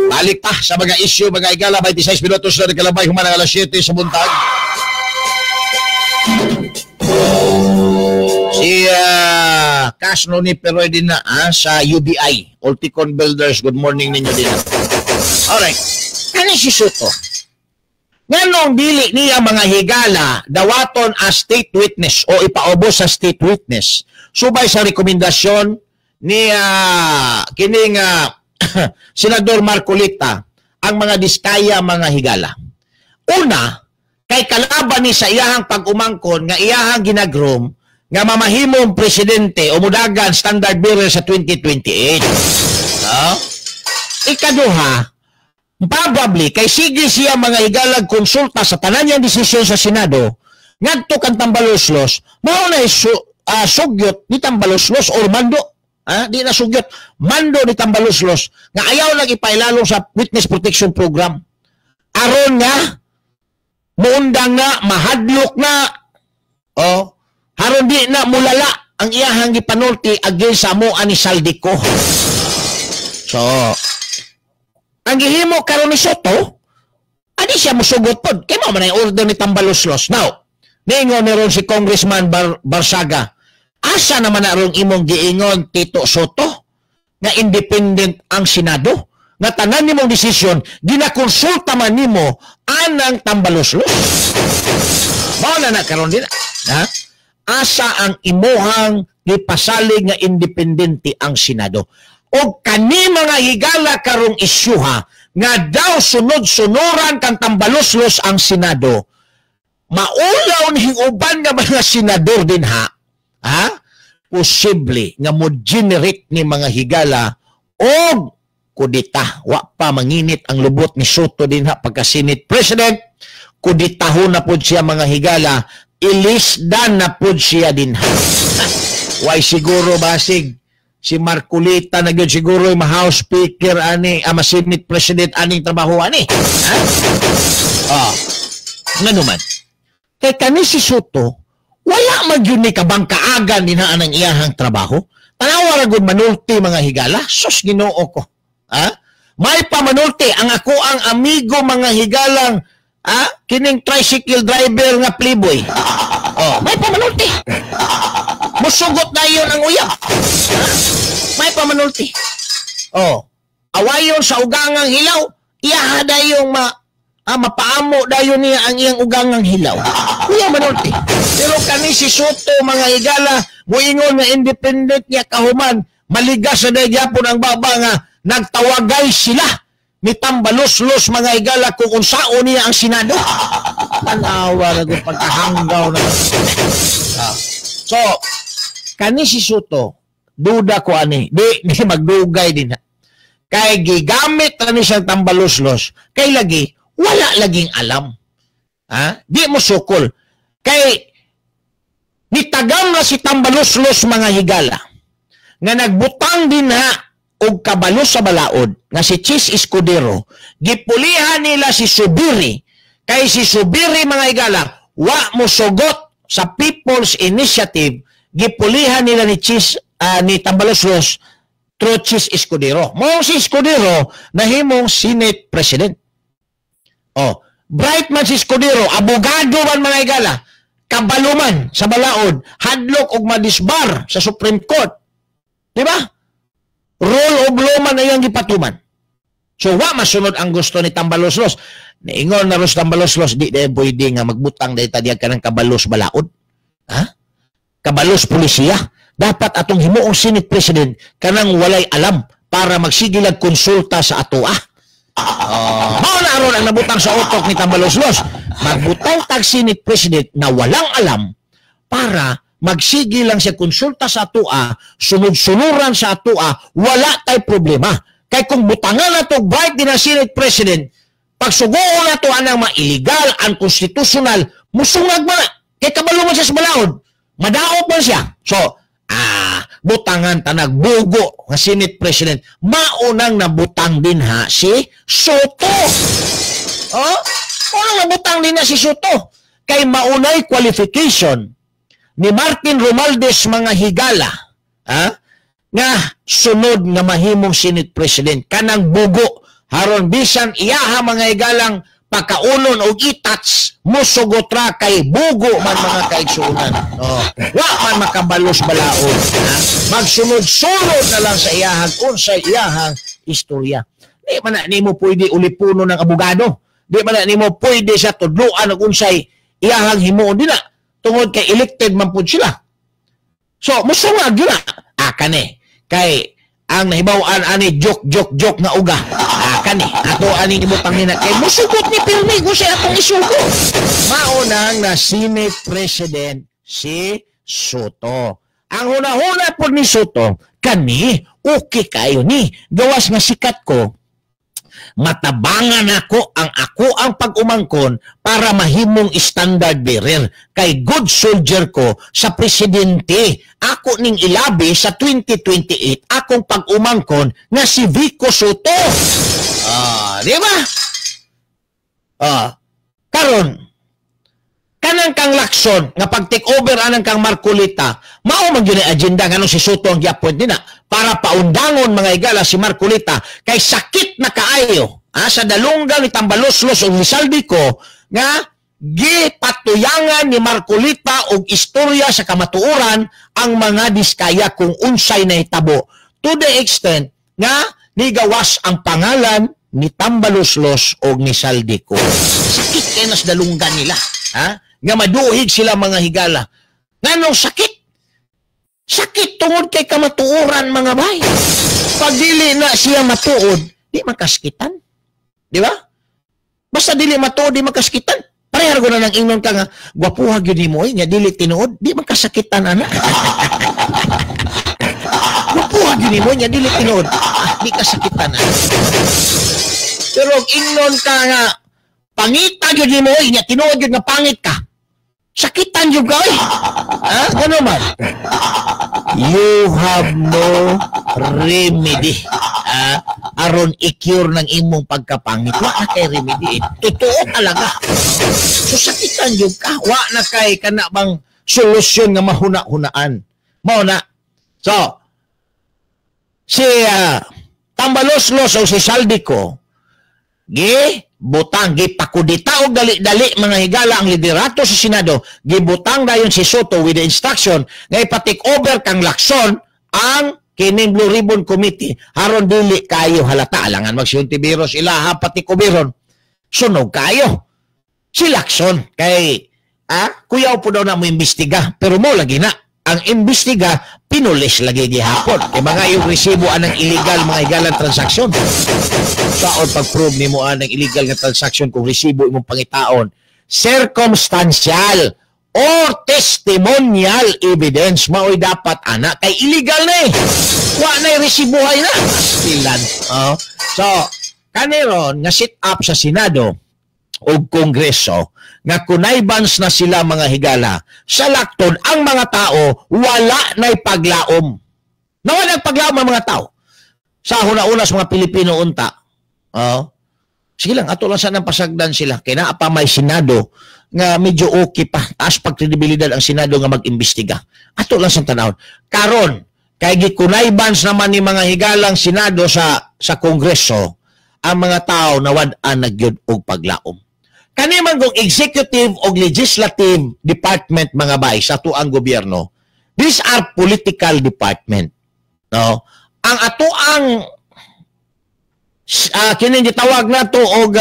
Balik pa sa mga issue mga igala, 26 minutos na nagkalabay human ang alas 7 sa buntag. Si Casno ni Peroy din na sa UBI, Ulticon Builders. Good morning ninyo din. Alright. Kani si Sotto? Nganong dili niya mga higala dawaton as state witness o ipaubos sa state witness subay sa rekomendasyon ni kining Senador Marcolita ang mga Diskaya mga higala. Una, kay kalaban ni sa iyahang pag-umangkon nga iyahang ginagrom nga mamahimong presidente o mudagan standard bearer sa 2028. No? Ikaduha, probably kay sige siya mga higalag konsulta sa tanan niyang desisyon sa Senado ngadto kang Tambaloslos, mao na sugyot ni Tambaloslos or mando. Di na sugyot, mando ni Tambaloslos nga ayaw lang ipailalong sa Witness Protection Program. Aron nga muundang na, mahadlok na, oh, haron di na mulala ang iyahang gipanulti against sa mo ani Zaldy Co. So, ang gihimo karon ni Sotto, adi siya musugot pod. Kay mao man ang order ni Tambaloslos. Now, niingon ni ron si Congressman Barsaga, asa naman na rong imong giingon Tito Sotto nga independent ang Senado, nga tanan nimong desisyon ginakonsulta man nimo anang Tambaloslos. Mao na na karon din. Ha? Asa ang imuhang gipasalig nga independente ang Senado? O kani mga higala karong isyuha nga daw sunod-sunuran kang Tambaloslos ang Senado, maulaw ni uban nga mga senador din ha? Ha? Posible nga mo generate ni mga higala og kudita. Wa pa manginit ang lubot ni Sotto din ha pagka Senate President, kuditahon na pod siya mga higala, ilisdan na pod siya din ha. Why siguro basig si Marcolita na gyud siguro yung House Speaker ani, ama Senate President aning trabaho ani. Ha? Ah. Ngano man? Kay kani si Sotto wala magyud ni kabang kaagan din ha anang iyahang trabaho. Tanawa ra gud manulti mga higala. Sus Ginoo ko. Ha? May pamanulti ang ako ang amigo mga higalang kining tricycle driver nga playboy. Oh, may pamanulti. Musugot na yun ang uyab. Ha? May pamanulti. Oh, awayon sa ugangang hilaw, iyaha dayong mapaamo dayon niya ang iyang ugangang hilaw. Kuya manulti. Pero kani si Sotto mga higala, muingon nga independent niya kahuman, maligas na gyapon ang baba nga nagtawagay sila ni Tambaloslos mga higala kung unsaon niya ang Senado. Tanawa na kung pagkahanggaw na. So, kani si Sotto, duda ko ani, di magdugay din ha. Kay gigamit na ni siyang Tambaloslos, kay lagi, wala laging alam. Ha? Di mo sukol. Kay nitagam na si Tambaloslos mga higala, nga nagbutang din ha, og kabalo sa balaod, nga si Chis Escudero, gipulihan nila si Subiri, kay si Subiri mga higala, wa mo sugot sa People's Initiative, gipulihan nila ni Chis, ni Tambaloslos through Chis Escudero. Mao si Escudero nahimong Senate President. Oh, bright man si Escudero, abogado man mga higala, kabalo man sa balaod, hadlok og madisbar sa Supreme Court. Di ba? Rule of law man ayang gipatuman. So wa masunod ang gusto ni Tambaloslos. Niingon na ros Tambaloslos, di dahil pwede nga magbutang dahil tadiyag ka ng kabalos balaod. Ha? Kabalos polisiya. Dapat atong himuong Senate President kanang walay alam para magsigilag konsulta sa atoa. Mao na aron ang nabutang sa utok ni Tambaloslos. Magbutang tag Senate President na walang alam para magsige lang siya konsulta sa atoa, sunod-sunuran sa atoa, wala tay problema. Kay kung butangan na to bright din ang Senate President, pagsugoon na to anang mailigal, unconstitutional, musungag man. Kay kabalo man siya sa balaod, madaot man siya. So, Butangan tanag bugo nga Senate President. Maunang nabutang din ha si Sotto. Oh? Unang nabutang din na si Sotto. Kay maunay qualification ni Martin Romualdez mga higala, ha? Nga sunod nga mahimong Senate President kanang bugo haron bisan iyaha mga higalang pakaulon og itats musugot ra kay bugo man mga kaigsuonan. Oh, wa man makabalos balaod, ha? Magsunod-sunod na lang sa iyahang unsay iyahang istorya. Di man na nimo pwede ulipuno ng abogado. Di man na nimo pwede sa tudloan og unsay iyahang himuon dila tungod kay elected man pud sila. So musungag gyud na. Ah, kani kay ang nahibaw-an ani joke joke joke nga uga. Ah, kani ato ani ibutang nina kay musugot ni pirmi kung siya atong isugo. Maunang na Senate President si Sotto. Ang hunahuna po ni Sotto, kani okay kayo ni gawas nga sikat ko, matabangan ako ang ako ang pag-umangkon para mahimong standard bearer kay good soldier ko sa presidente. Ako ning ilabi sa 2028 akong pag-umangkon nga si Vico Sotto. Ah, di ba? Ah, karon kanang kang Lacson nga pag take over anang kang Marcoleta, mao man gyud ang agenda ngano si Sotto ang gi-appoint nina para paundangon mga higala si Marcoleta kay sakit na kaayo, ah, sa dalunggan ni Tambaloslos og ni Zaldy Co nga gipatuyangan ni Marcoleta og istorya sa kamatuoran ang mga Diskaya kung unsay nahitabo to the extent nga nigawas ang pangalan ni Tambaloslos og ni Zaldy Co. Sakit kay nas dalunggan nila, ha? Nga maduhig sila mga higala. Nganong sakit? Sakit tungod kay kamatuoran mga bay. Pag dili na siya matuod, di makaskitan. Di ba? Basta dili matuod, di makaskitan. Parehar ko na nang ingnon ka nga, gwapuha gyud nimo eh, nga dili tinuod, di makasakitan ana. Gwapuha gyud nimo nga dili tinuod, ah, di kasakitan ana. Pero ingnon ka nga, pangita gyud nimo eh, nga tinuod gyud nga pangit ka. Sakitan gyud ka eh. Ha? Gano man? You have no remedy. Ha? Aron i-cure ng imong pagkapangit. Wa na kay remedy eh. Totoo talaga. So sakitan gyud ka. Wa na kay kana bang solusyon nga mahuna-hunaan. Mao na. So si Tambaloslos o si Zaldy Co gi butang gipakudita og dali-dali mga higala ang liderato sa Senado, gibutang dayon si Sotto with the instruction nga ipa-take over kang Lacson ang kining Blue Ribbon Committee aron dili kayo halata. Alangan magsi Hontiveros ilaha pati kubiron sunog kayo si Lacson kay kuyaw po daw na mo imbestiga, pero mo lagi na ang imbestiga pinulis lagi gihapon kay mga yung resibo anang illegal mga higalang transaksyon. Saon pag-prove nimo anang illegal nga transaction kung resibo imong pangitaon? Circumstantial or testimonial evidence maoy dapat ana kay illegal na eh. Wa na resibuhay na silan. Oh. So kaniron nga sit up sa Senado o Kongreso nga connivance na sila mga higala sa lakton ang mga tao wala na'y paglaom. Nawala paglaom ang mga tao. Sa huna-una sa mga Pilipino unta. Oh. Sige lang, ato lang sanang pasagdan sila. Kaya naa pa may Senado nga medyo okay pa. Taas pagkredibilidad ang Senado nga mag-imbestiga. Ato lang sa tanawon. Karon, kay gi-connivance naman ni mga higalang Senado sa Kongreso, ang mga tao nawad-an na gyud og paglaom. Kani man kung executive o legislative department mga bay sa atuang gobyerno, these are political department. No? Ang atuang kini gitawag nato og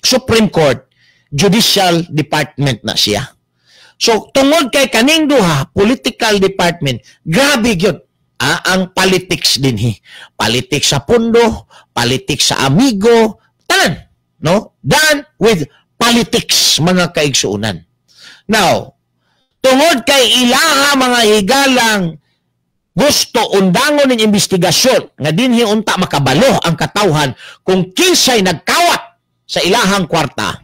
Supreme Court, judicial department na siya. So tungod kay kaning duha political department, grabe gyud ang politics dinhi. Politics sa pundo, politics sa amigo, tanan, no? Done with politics mga kaigsuonan. Now, tungod kay ilaha mga higalang gusto undangon ng investigasyon nga dinhi unta makabalo ang katawhan kung kinsay nagkawat sa ilahang kwarta,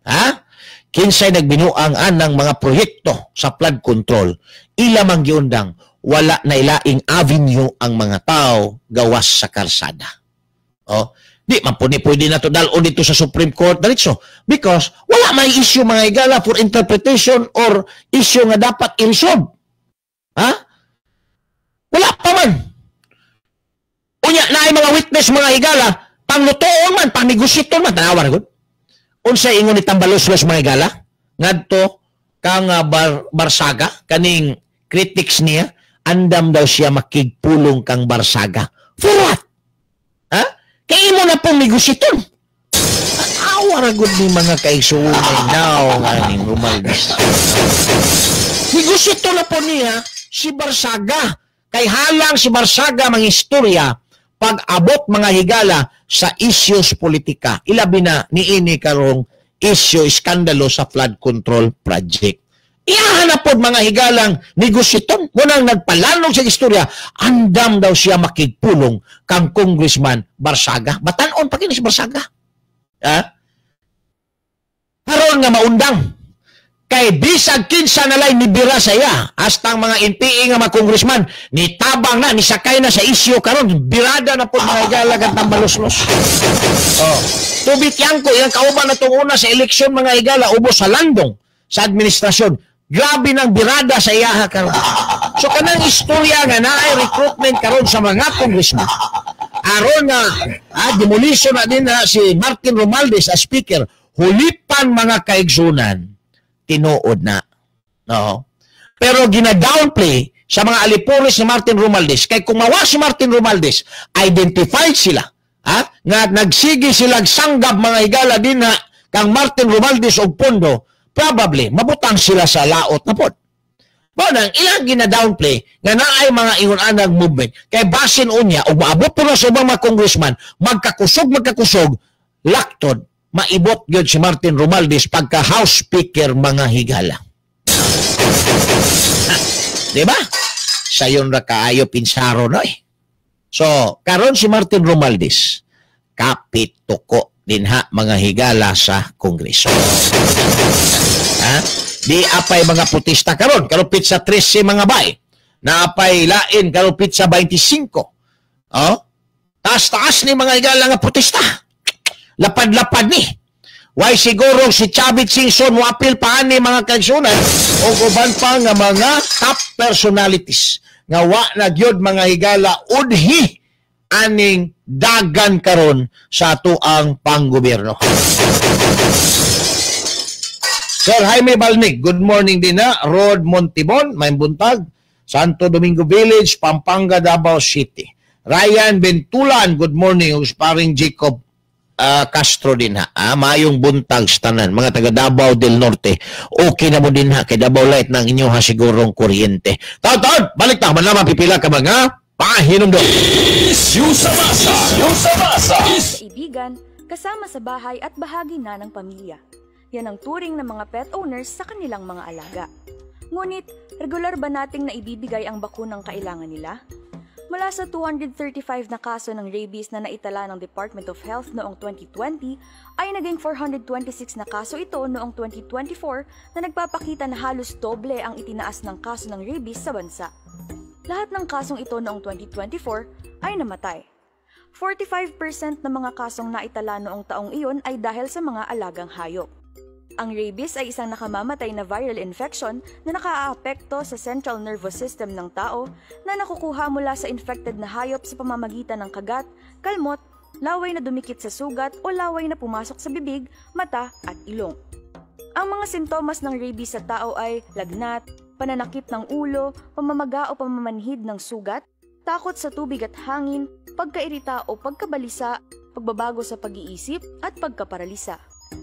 ha? Kinsay nagbinuang anang mga proyekto sa flood control, ila mang giundang Wala na ilaing avenue ang mga tao gawas sa karsada. Oh, di man po ni pwede na to dalon dito sa Supreme Court diretso because wala may issue mga higala for interpretation or issue nga dapat i-resolve. Ha? Wala pa man. Unya na ay mga witness mga higala, panglutoon man, pangnegosyiton man, tanawa na gud. Unsay ingon ni Tambaloslos mga higala? Ngadto kang Barsaga, kaning critics niya, andam daw siya makigpulong kang Barsaga. For what? Ha? Kaya mo na pong negosyiton. Awa ra gud ni mga kaigsuunay now nga ning Romualdez. Negosyiton na po niya si Barsaga. Kay halang si Barsaga mga istorya pag-abot mga higala sa isyos politika. Ilabi na niini karong isyo iskandalo sa flood control project. Iyahan na po mga higalang negosyiton. Munang nagpalanog sa istorya, andam daw siya makigpulong kang Congressman Barsaga. Batanon pa kini si Barsaga. Ha? Karon nga maundang. Kay bisag kinsa nalay nibira sa iya, hasta ang mga NPA nga mga congressman, nitabang na, nisakay na sa isyo karon, birada na po mga higala at tambaloslos. Oh. Tubit Yangko, iyang kauban na itong una sa eleksyon mga higala, ubos sa landong sa administrasyon. Grabe ng birada sa iyaha karon. So kanang istorya nga naay recruitment karon sa mga congressman. Aron nga demolition na din na si Martin Romualdez as speaker, hulipan mga kaigsunan, tinuod na. No. Pero gina-downplay sa mga alipores ni Martin Romualdez. Kay kung mawa si Martin Romualdez, identified sila. Ha? Nga nagsige sila sanggab mga higala din na kang Martin Romualdez og pondo, probably mabutang sila sa laot na pod. Mao nang ilang gina-downplay nga naay mga ingon-anag movement kay basin unya og maabot po na sa ubang mga congressman, magkakusog laktod maibot gyud si Martin Romualdez pagka House Speaker mga higala. Di ba? Sayon ra kaayo pinsaro no eh. So, karon si Martin Romualdez kapit tuko dinha mga higala sa Kongreso. Ha? Di apay mga protesta karon, karon pizza 13 mga bay. Naapay lain karon pizza 25. Oh? Taas-taas ni mga higala nga protesta. Lapad-lapad ni. Why siguro si Chavit Singson moapil pa ani mga kaigsunan o uban pa nga mga top personalities nga wa na gyud mga higala udhi aning dagan karon sa atoang panggobyerno. Sir Jaime Balnig, good morning din na. Rod Montibon, may buntag. Santo Domingo Village, Pampanga, Davao City. Ryan Bentulan, good morning. Ug paring Jacob Castro din ha. Mayong buntag sa tanan, mga taga Davao del Norte. Okay na mo din ha, kay Davao Light ng inyo ha sigurong kuryente. Taon-taon, balik ta, man lamang pipila ka mga pahinumdum. Isyu sa masa. Isyu sa masa. Kaibigan, kasama sa bahay at bahagi na ng pamilya. Yan ang turing ng mga pet owners sa kanilang mga alaga. Ngunit, regular ba nating naibibigay ang bakunang kailangan nila? Mula sa 235 na kaso ng rabies na naitala ng Department of Health noong 2020, ay naging 426 na kaso ito noong 2024 na nagpapakita na halos doble ang itinaas ng kaso ng rabies sa bansa. Lahat ng kasong ito noong 2024 ay namatay. 45% ng mga kasong naitala noong taong iyon ay dahil sa mga alagang hayop. Ang rabies ay isang nakamamatay na viral infection na nakaaapekto sa central nervous system ng tao na nakukuha mula sa infected na hayop sa pamamagitan ng kagat, kalmot, laway na dumikit sa sugat o laway na pumasok sa bibig, mata at ilong. Ang mga sintomas ng rabies sa tao ay lagnat, pananakip ng ulo, pamamaga o pamamanhid ng sugat, takot sa tubig at hangin, pagkairita o pagkabalisa, pagbabago sa pag-iisip at pagkaparalisa.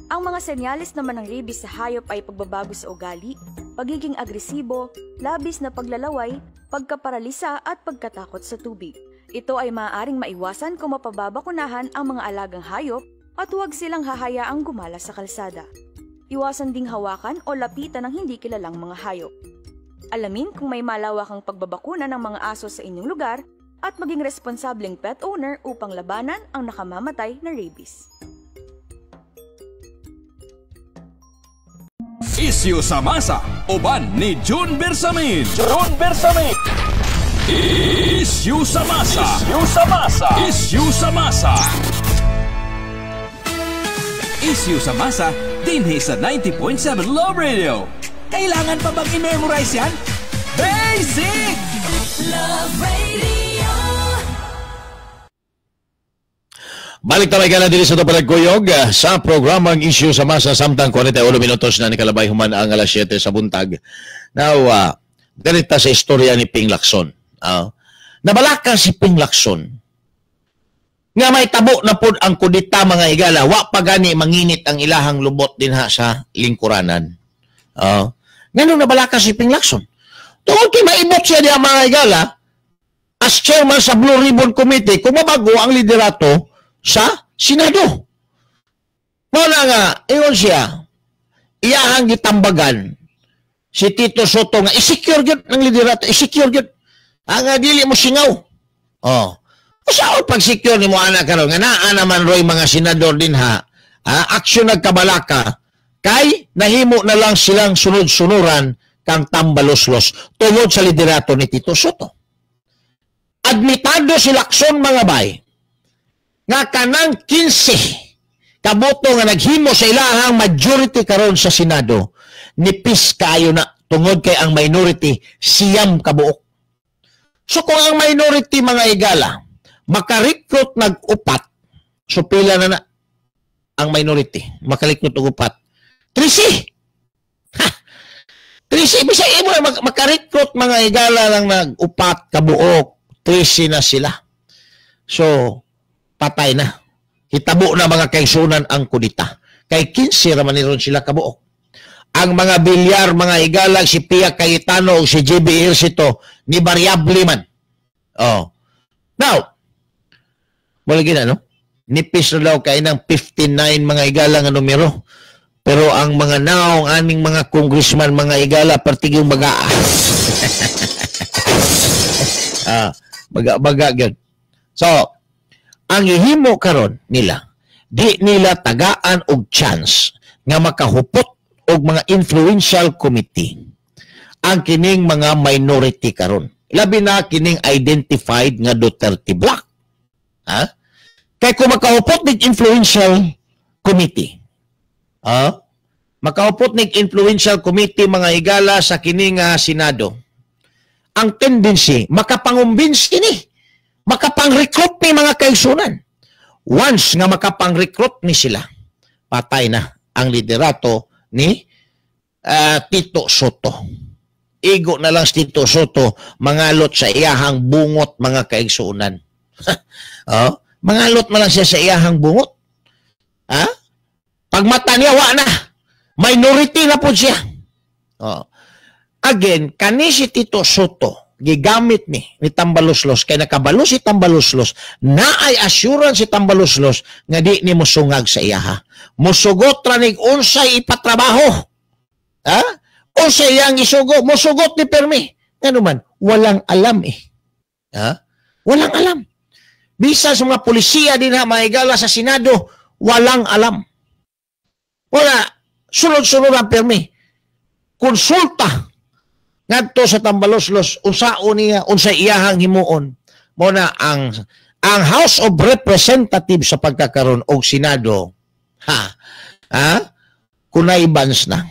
Ang mga senyales naman ng rabies sa hayop ay pagbabago sa ugali, pagiging agresibo, labis na paglalaway, pagkaparalisa at pagkatakot sa tubig. Ito ay maaaring maiwasan kung mapababakunahan ang mga alagang hayop at huwag silang hahayaang gumala sa kalsada. Iwasan ding hawakan o lapitan ng hindi kilalang mga hayop. Alamin kung may malawakang pagbabakuna ng mga aso sa inyong lugar at maging responsableng pet owner upang labanan ang nakamamatay na rabies. Isyu sa masa, uban ni June Bersamin. June Bersamin. Issue sa masa. Issue sa masa. Issue sa masa. Issue sa masa dinhi sa 90.7 Love Radio. Kailangan pa bang i-memorize yan? Basic! Love Radio. Balik tayo ka na diri sa Palagkuyog sa programang Issue sa Masa samtang 48 minutos na nikalabay human ang alas 7 sa buntag. Now, ganita sa istorya ni Ping Lacson. Nabalaka si Ping Lacson nga may tabo na pod ang kudita, mga higala, wa pa gani manginit ang ilahang lubot dinha sa lingkuranan. Nganong nabalaka si Ping Lacson? Tungod kay maibot siya diha, mga higala, as chairman sa Blue Ribbon Committee kung mabago ang liderato sa Senado. Mao na nga, ingon siya, iyahang gitambagan si Tito Sotto nga i-secure gyud ng liderato, i-secure gyud. Ang nga dili mo singaw. Oh. Usaon pag-secure nimo ana karon nga naa naman roy mga senador dinha, aksyon nagkabalaka kay nahimo na lang silang sunod-sunuran kang Tambaloslos tungod sa liderato ni Tito Sotto. Admitado si Lacson, mga bay, nga kanang 15 kaboto nga naghimo sa ilahang majority karon sa Senado, nipis kaayo na tungod kay ang minority 9 kabuok. So kung ang minority, mga higala, makarecruit nag-upat, so pila na na ang minority makarecruit og upat? 13. Ha! 13. Bisa imo makarecruit, mga higala, lang nag-upat kabuok, 13 na sila. So patay na. Hitabo na, mga kaigsunan, ang kudita. Kay 15 raman ni ron sila kabuok. Ang mga Villar, mga higala, si Pia Cayetano o si JB Ejercito, ni variable man. Oh. Now, wala gina, no? Nipis na daw kay ng 59, mga higala, nga numero. Pero ang mga naong aning mga congressman, mga higala, partigong baga. Baga, baga, gyud. So, ang ihimo karon nila, di nila tagaan og chance nga makahupot og mga influential committee ang kining mga minority karon. Labi na kining identified nga Duterte Bloc. Ha? Kay kung makahupot nig influential committee, ha? Makahupot nig influential committee, mga higala, sa kining Senado, ang tendency, makapangumbinsi ni, makapang-recruit ni, mga kaigsunan. Once nga makapang-recruit ni sila, patay na ang liderato ni Tito Sotto. Igo na lang si Tito Sotto mangalot sa iyahang bungot, mga kaigsunan. Oh, mangalot man lang siya sa iyahang bungot. Ha? Pagmata niya, wa na. Minority na po siya. Oh. Again, kani si Tito Sotto, gigamit ni Tambaloslos, kay nakabalo si Tambaloslos, naay assurance si Tambaloslos nga di ni mosungag sa iyaha. Mosugot ra nig unsay ipatrabaho. Ha? Unsay iyang isugo, mosugot ni permi. Ngano man, walang alam eh. Ha? Walang alam. Bisan sa mga polisiya din ha, mahigala sa Senado, walang alam. Wala, sunod-sunod ang permi. Konsulta ngadto sa Tambaloslos, unsaon niya, unsay iyahang himuon. Mo na ang House of Representatives sa pagkakaron og Senado, ha, ha, kunay bans na.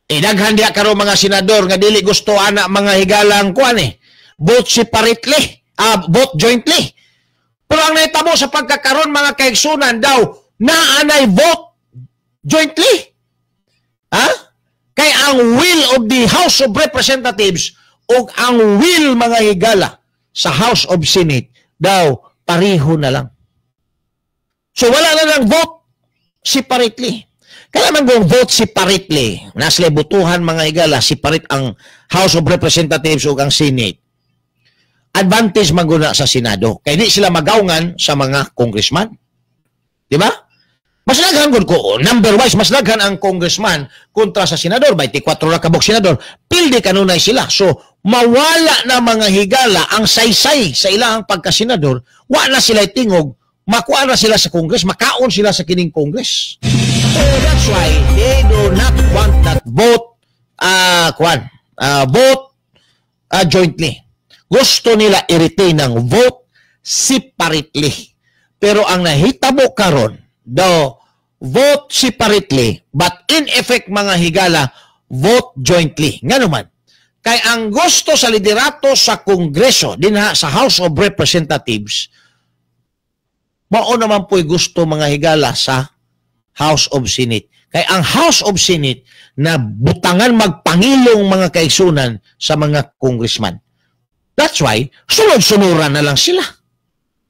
E daghan diha karon mga senador nga dili gusto ana, mga higalang kuan eh. Vote separately, vote jointly. Pero ang nahitabo sa pagkakaron, mga kaigsunan, daw naanay vote jointly. Ha? Kay ang will of the House of Representatives o ang will, mga higala, sa House of Senate daw pareho na lang. So wala na lang vote separately. Kaya man kung vote separately, nasa butuhan, mga higala, separate ang House of Representatives o ang Senate. Advantage maguna sa Senado. Kaya di sila magawngan sa mga congressman. Di ba? Mas daghan gud ko, number wise, mas daghan ang congressman kontra sa senador. 24 ra kabuk senador. Pildi kanunay sila. So, mawala na, mga higala, ang saysay sa ilang pagkasenador, wa na sila tingog, makuha na sila sa Congress, makaon sila sa kining Congress. So, that's why they do not want that vote, kuan, vote jointly. Gusto nila i-retain ang vote separately. Pero ang nahitabo karon, do vote separately, but in effect mga higala, vote jointly. Ngano man? Kay ang gusto sa liderato sa Kongreso, dinha sa House of Representatives, mao naman po'y gusto mga higala sa House of Senate. Kay ang House of Senate na butangan magpangilong mga kaigsunan sa mga congressman. That's why, sunod-sunuran na lang sila.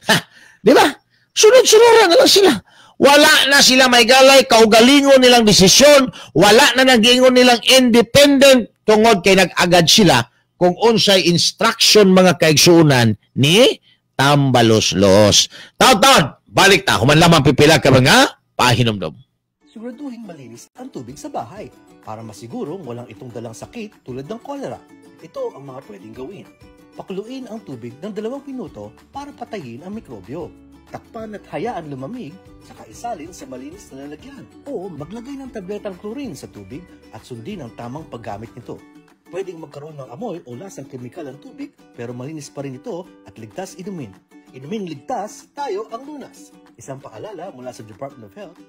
Ha, di ba? Sunod-sunuran na lang sila. Wala na sila may galay, kaugalingon nilang desisyon, wala na nagingon nilang independent tungod kay nag-agad sila kung unsay instruction mga kaigsunan ni Tambaloslos. Taon-taon, balik ta, human lamang pipila ka mga pahinumdom. Siguraduhin malinis ang tubig sa bahay para masigurong walang itong dalang sakit tulad ng kolera. Ito ang mga pwedeng gawin. Pakuluin ang tubig ng 2 minuto para patayin ang mikrobyo. Takpan at hayaan lumamig, saka isalin sa malinis na lalagyan. O maglagay ng tabletang chlorine sa tubig at sundin ang tamang paggamit nito. Pwedeng magkaroon ng amoy o lasang kemikal ang tubig pero malinis pa rin ito at ligtas inumin. Inumin ligtas, tayo ang lunas. Isang paalala mula sa Department of Health.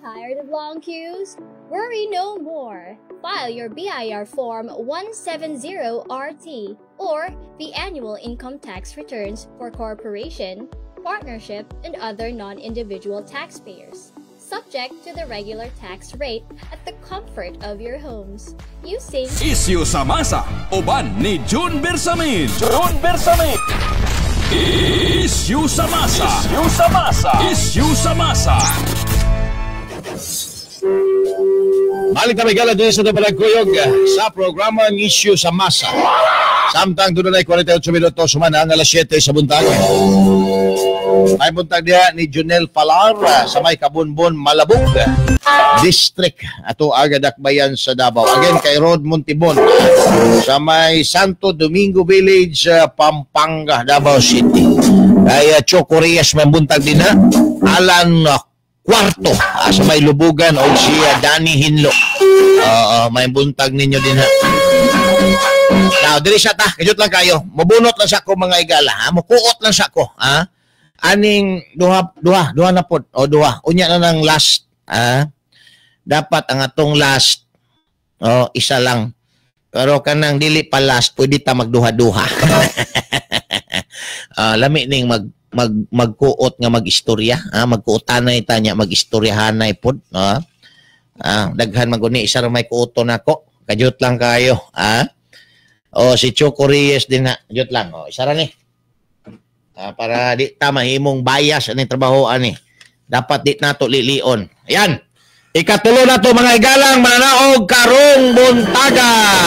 Tired of long queues? Worry no more. File your BIR Form 170RT or the annual income tax returns for corporation, partnership, and other non-individual taxpayers, subject to the regular tax rate at the comfort of your homes. Using Isyu sa Masa, uban ni June Bersamin. June Bersamin. Isyu sa Masa. Isyu sa Masa. Isyu sa Masa. Balik kami gala din sa Tabalagkuyog sa programa ng Isyu sa Masa. Samtang doon ay 48 minuto sumana ang alas 7 sa buntag. May buntag diha ni Junel Falar sa may Kabunbon, Malabog District ato agad akbayan sa Davao. Again kay Rod Montibon sa may Santo Domingo Village, Pampanga, Davao City. Kay Choco Reyes may buntag din ha. Alan Kwarto sa may Lubugan o si Danny Hinlo. May buntag ninyo din ha. Now, diri siya ta, kajut lang kayo. Mabunot lang sa ko mga igala, ha? Mukuot lang sa ko, ha? Aning duha na pod o duha. Unya na nang last, ha? Dapat ang atong last o isa lang. Pero kanang dili pa last, pwede ta magduha-duha. Lami ning magkuot nga magistorya, ha? Magkuotanay ta nya magistoryahanay pod, ha? Daghan man guni isa ra may kuoton nako. Kajut lang kayo, ha? O si Choco Reyes din ha. Jut lang, o isa ra ni. Para di ta mahimong bias ani trabaho ani. Dapat di nato lilion. Ayan. Ikatulo na to mga igalang mananaog karong buntaga.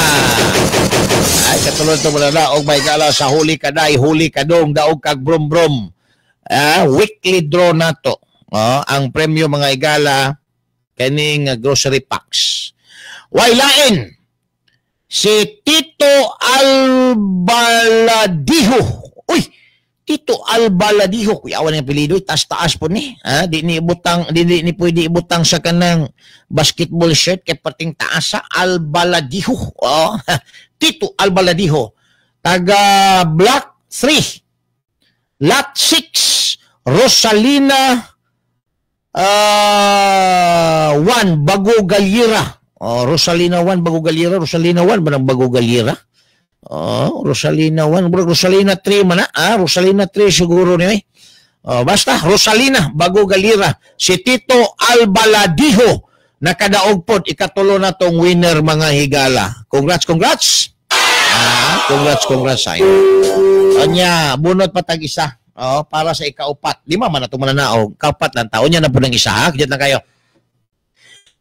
Ay, katulo to mananaog mga igala sa huli kaday, huli kadong, daog kag brom-brom. Weekly draw nato. Ang premyo mga igala kaning grocery packs. Way lain si Tito Albaladiho. Uy, Tito Albaladiho, kuya awan ang apelyido, taas-taas po ni. Ha? Di ni ibutang, di ni pwede ibutang sa kanang basketball shirt kay pating taas sa Albaladiho. Oh. Tito Albaladiho. Taga Block 3, Lot 6, Rosalina 1, Bago Galira. Oh, Rosalina 1, Bago Galira. Rosalina 1 ba ng Bago Galira? Oh, Rosalina 1, Rosalina 3 man ah, Rosalina 3 siguro ni. Oh, basta Rosalina Bago Galira, si Tito Albaladiho nakadaog pod, ikatulo na tong winner mga higala. Congrats, congrats. Congrats, congrats ay. Anya, bunot pa tag isa. Oh, para sa ikaupat. Lima man ato mananaog, kaupat lang taon niya na pud ang isa ha. Kujat lang kayo.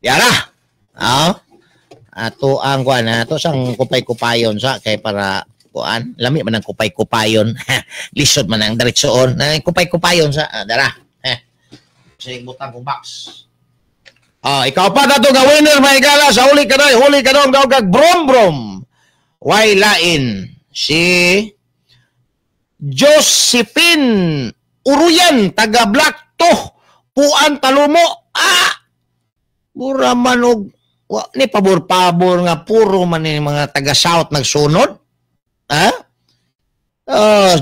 Yara. Oh. Ato ang kuan ato sang kupay-kupayon sa kay para kuan lami man ang kupay-kupayon. Lisod man ang diretsoon na kupay-kupayon sa dara. Sige butang kong box. Ikaw pa dato nga winner mga igala sa huli kaday, huli kadong daw kag brom-brom. Way lain si Josephine Uruyan, taga Black 2, Puan Talumo. Mura man og wa ni pabor-pabor nga puro man ni mga taga South nagsunod. Ha?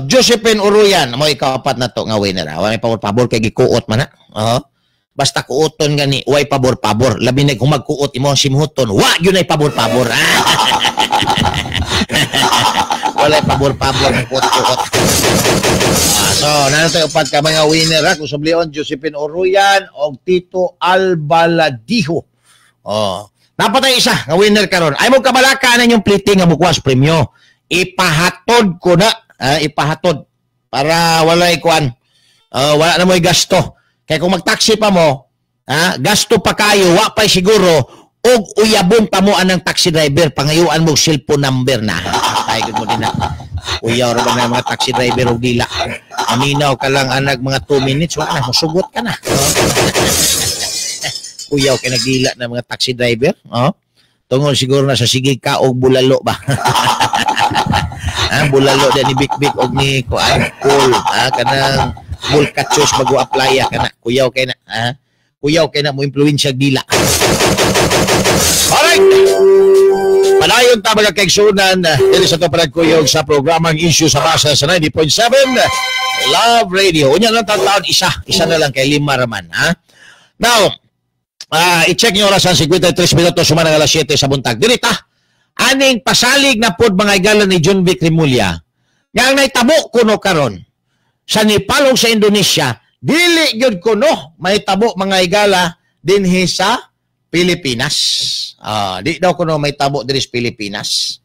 Josephine Uruyan, mo ikaapat na to nga winner. Wa ni pabor-pabor kay gikuot man na. Basta kuoton gani, way pabor-pabor. Labi na kung magkuot imo ang simhuton, wa gyud ay pabor-pabor. Walay pabor-pabor ang kuot-kuot. So, nano tayo upat ka mga winner ha? Kung sublion, Josephine Uruyan og Tito Albaladiho. Oh. Napatay isa nga winner karon. Ay mo kabalaka na inyong plating nga mukuha sa premyo. Ipahatod ko na, ipahatod para walay kuan. Wala na mo'y gasto. Kaya kung magtaksi pa mo, gasto pa kayo, wa pa'y siguro, og uyabon pa mo anang taxi driver, pangayuan mo cellphone number na. Ay, gud mo din na. Uyaw ra ba na mga taxi driver og dila. Aminaw ka lang anag mga 2 minutes, wa na, musugot ka na. Uyaw kay nagdila na mga taxi driver. Oh. Tungod siguro na sa sige ka og bulalo ba. Bulalo din ni Bik-Bik og ni kuan Paul, kanang mulkachos bago applya kana. Kuyaw kay na, Kuyaw kay na mo impluwensya dila. Alright. Padayon ta mga kaigsunan diri sa to palagkuyog sa programang Issue sa Masa sa 90.7 Love Radio. Unya lang taon isa, isa na lang kay lima raman, ha. Now, i-check niyo oras ang 53 minutos sumana ng alas 7 sa buntag. Diri ta, aning pasalig na pod mga igala ni John Vic Remulla, nga ang naitabo kuno karon sa Nepal o sa Indonesia, dili gyud kuno mahitabo mga igala dinhi sa Pilipinas. Di daw kuno mahitabo diri sa Pilipinas.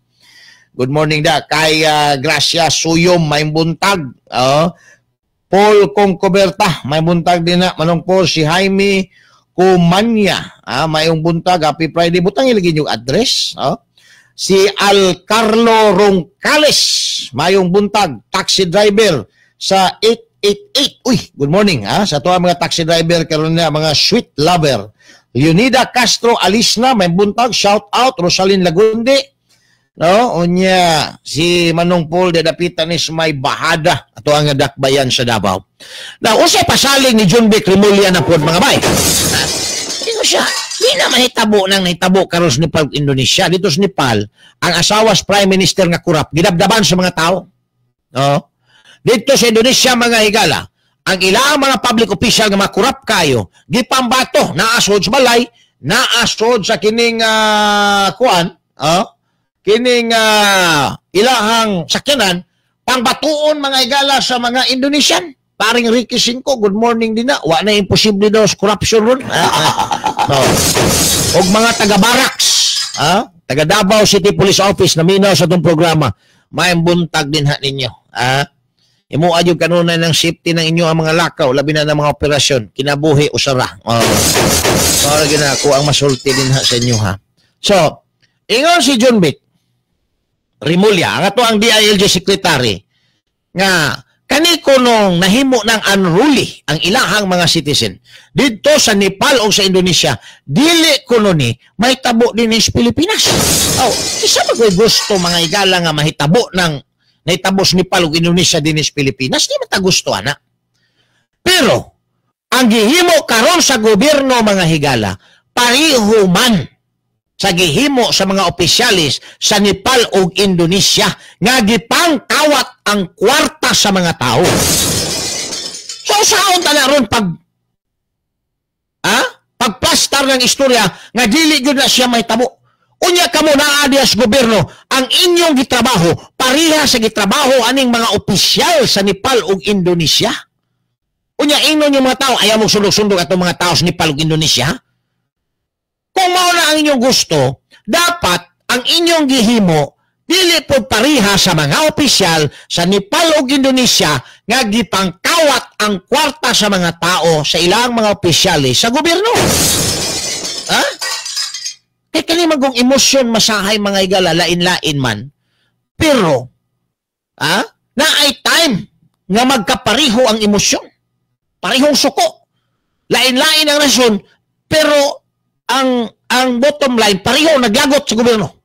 Good morning da kay Gracia Suyom, may buntag. Paul Concoberta, may buntag din na. Manong Paul, si Jaime Kumanya, mayong buntag, happy Friday. Butang ilagay yung address. Si Al Carlo Roncales, mayong buntag, taxi driver sa 888. Uy, good morning sa to ang mga taxi driver karon na mga sweet lover. Leonida Castro Alisna, may buntag, shout out. Rosalyn Lagundi, no, unya si Manong Paul de Dapitan is may bahada ato ang dakbayan sa Davao. Now, unsay pasalig ni John Vic Remulla na pod mga bay? Ingo siya, di na mahitabo nang nahitabo karon sa Nepal ug Indonesia. Dito sa Nepal, ang asawa sa Prime Minister nga kurap, gidabdaban sa mga tao. No? Dito sa Indonesia mga higala, ang ilang mga public official nga makurap kayo, gipambato, naasod sa balay, naasod sa kining kuan, kining ilahang sakyanan, pangbatuon mga higala sa mga Indonesian. Paring Ricky Cinco, good morning din na. Wa na imposible daw sa corruption ron. Og mga taga-barracks, taga Davao City Police Office na minaw sa itong programa, may buntag din ha ninyo. Imo adyo kanunay ng safety ng inyo ang mga lakaw, labi na ng mga operasyon, kinabuhi usara. Para ginako ang masulti din ha sa inyo ha. So, ingon si John Vic Remulla, ang ato ang DILG secretary, nga kaniko nung nahimo ng unruly ang ilahang mga citizen didto sa Nepal o sa Indonesia, dili kuno ni mahitabo din sa Pilipinas. Oh, isa ba ko'y gusto mga igala nga mahitabo ng nahitabo sa Nepal o Indonesia din sa Pilipinas? Di man ta gusto ana. Pero ang gihimo karon sa gobyerno mga higala, pareho man sa gihimo sa mga opisyalis sa Nepal ug Indonesia nga gipangkawat ang kwarta sa mga tao. So saon ta na ron pag pagplastar ng istorya nga dili gyud na siya mahitabo. Unya kamo naa diha sa gobyerno, ang inyong gitrabaho pareha sa gitrabaho aning mga opisyal sa Nepal ug Indonesia. Unya ingnon yung mga tao, ayaw mong sundog-sundog atong mga tao sa Nepal ug Indonesia. Kung mao na ang inyong gusto, dapat ang inyong gihimo dili po pareha sa mga opisyal sa Nepal ug Indonesia nga gipangkawat ang kwarta sa mga tao sa ilang mga opisyales sa gobyerno. Ha? Kaya kani magong emosyon masahay mga igala, lain-lain man. Pero, naay time nga magkapariho ang emosyon. Parihong suko. Lain-lain ang rason, pero ang bottom line, pareho naglagot sa gobyerno.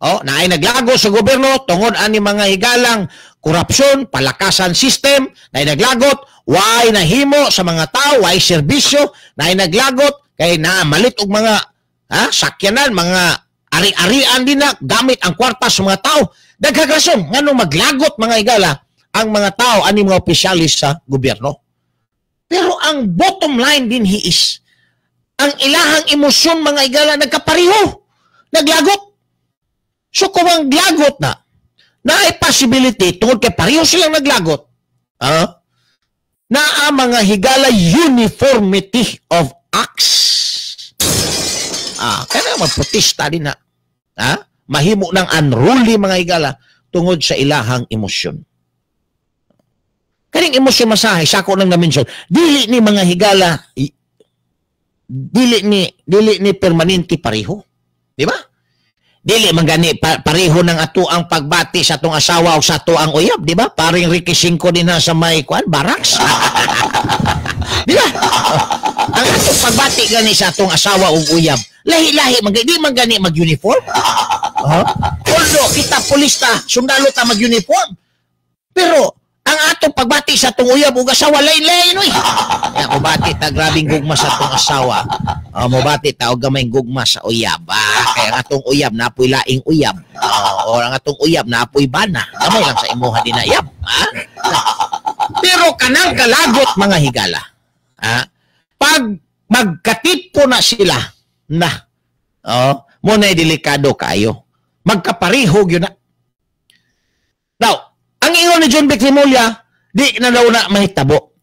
Oh, naay naglagot sa gobyerno tungod ani mga higalang korupsyon, palakasan system, naay naglagot, way nahimo sa mga tao, way serbisyo, naay naglagot kay na malit og mga sakyanan, mga ari-arian din na gamit ang kwarta sa mga tao. Daghang rason nganong maglagot mga higala ang mga tao ani mga opisyalis sa gobyerno. Pero ang bottom line din hi is ang ilahang emosyon mga higala nagkapareho, naglagot. So kung ang lagot na, naay possibility tungod kay pareho silang naglagot, naa mga higala uniformity of acts. Kaya magprotesta din na. Mahimo ng unruly mga higala tungod sa ilahang emosyon. Kaning emosyon masahay, sako nang na-mention, dili ni mga higala, dili ni permanente pareho. Di ba? Dili man gani pareho ng ato ang pagbati sa atong asawa o sa ato ang uyab, di ba? Paring Ricky Cinco din na sa may kuan barracks. Di ba? Ang atong pagbati gani sa atong asawa o uyab, lahi-lahi man di man gani mag-uniform. Although kita pulista, sundalo ta mag-uniform. Pero ang atong pagbati sa atong uyab ug asawa lain-lain oy. Ya mobati ta grabing gugma sa atong asawa. Mobati ta og gamay gugma sa uyab. Kaya ang atong uyab napoy laing uyab. O ang atong uyab napoy bana. Gamay lang sa imuha din na uyab. Pero kanang kalagot mga higala. Pag magkatipo na sila na mo na delikado kayo. Magkapareho gyud na. Now, ang ingon ni John Vic Remulla, di na daw na mahitabo.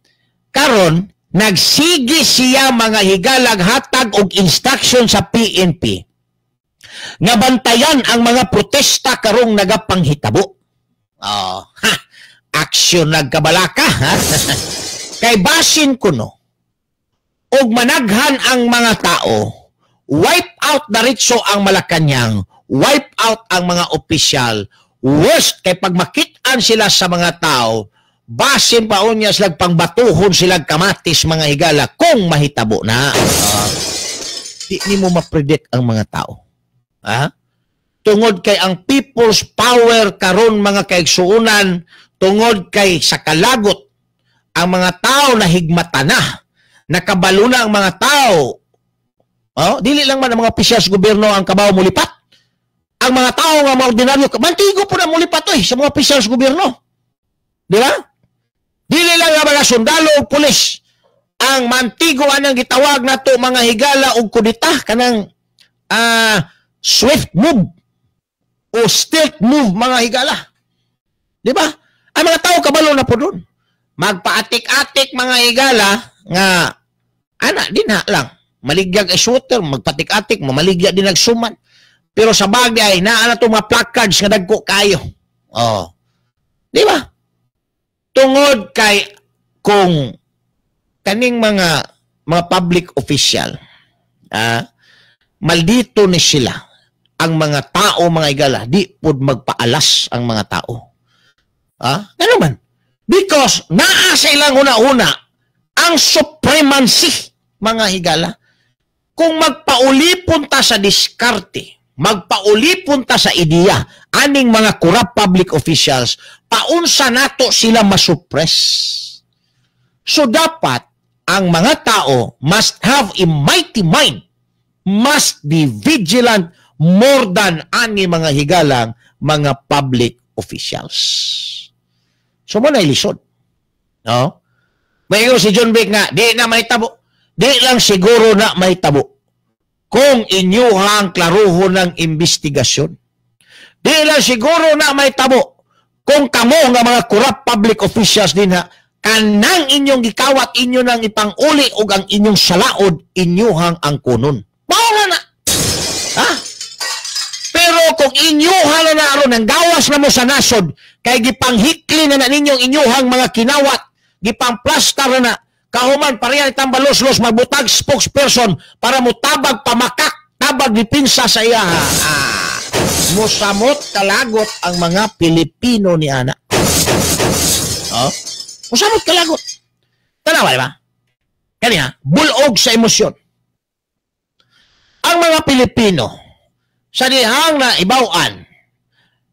Karon, nagsigi siya mga higalag hatag og instruction sa PNP nga bantayan ang mga protesta karong nagapanghitabo. Aksyon nagkabalaka. Ha? Kay basin kuno, og managhan ang mga tao, wipe out diretso ang Malacañang, wipe out ang mga opisyal. Worst, kay pag makitaan sila sa mga tao, basin pa unya sila pangbatuhon sila kamatis mga higala kung mahitabo na. Di nimo ma-predict ang mga tao. Tungod kay ang people's power karon mga kaigsuonan, tungod kay sa kalagot ang mga tao na higmata na, nakabalo na ang mga tao. Dili lang man ang mga opisyal sa gobyerno ang kabaw mulipat. Ang mga tao nga mga ordinaryo, mantigo po na mulipat sa mga opisyal sa gobyerno. Di ba? Dili lang nga mga sundalo o pulis ang mantigo anang gitawag nato mga higala og kudita kanang swift move o stealth move mga higala. Di ba? Ang mga tao kabalo na po doon. Magpaatik-atik mga higala nga ana din ha lang. Maligyag ay shooter, magpatik-atik, mamaligya din nagsuman. Pero sa bagay ay naa na itong mga placards nga dagko kayo. Di ba? Tungod kay kung kaning mga public official, maldito ni sila ang mga tao mga higala, di pod magpaalas ang mga tao. Ano man? Because naa sa ilang una-una ang supremacy mga higala. Kung magpaulipon ta sa diskarte, magpaulipon ta sa ideya aning mga corrupt public officials, paunsa nato sila masuppress. So dapat ang mga tao must have a mighty mind, must be vigilant more than ani mga higalang mga public officials. So mo na ilisod. No? May si John Vic nga, di na mahitabo. Di lang siguro na mahitabo kung inyuhang klaruhon ng investigasyon. Di lang siguro na may tabo kung kamo nga mga corrupt public officials din ha, kanang inyong gikawat inyo nang ipanguli og ang inyong salaod inyuhang angkunon. Mao na na. Ha? Pero kung inyuha na na aron ang gawas na mo sa nasod kay gipanghikli na na ninyong inyuhang mga kinawat, gipangplastar na na, kahuman pareha itang balos-los magbutag spokesperson para mutabag pamakak, tabag dipinsa sa iya. Musamot kalagot ang mga Pilipino ni ana. Musamot kalagot. Tanawa, di ba? Kaniya, bulog sa emosyon. Ang mga Pilipino sa dihang na ibawan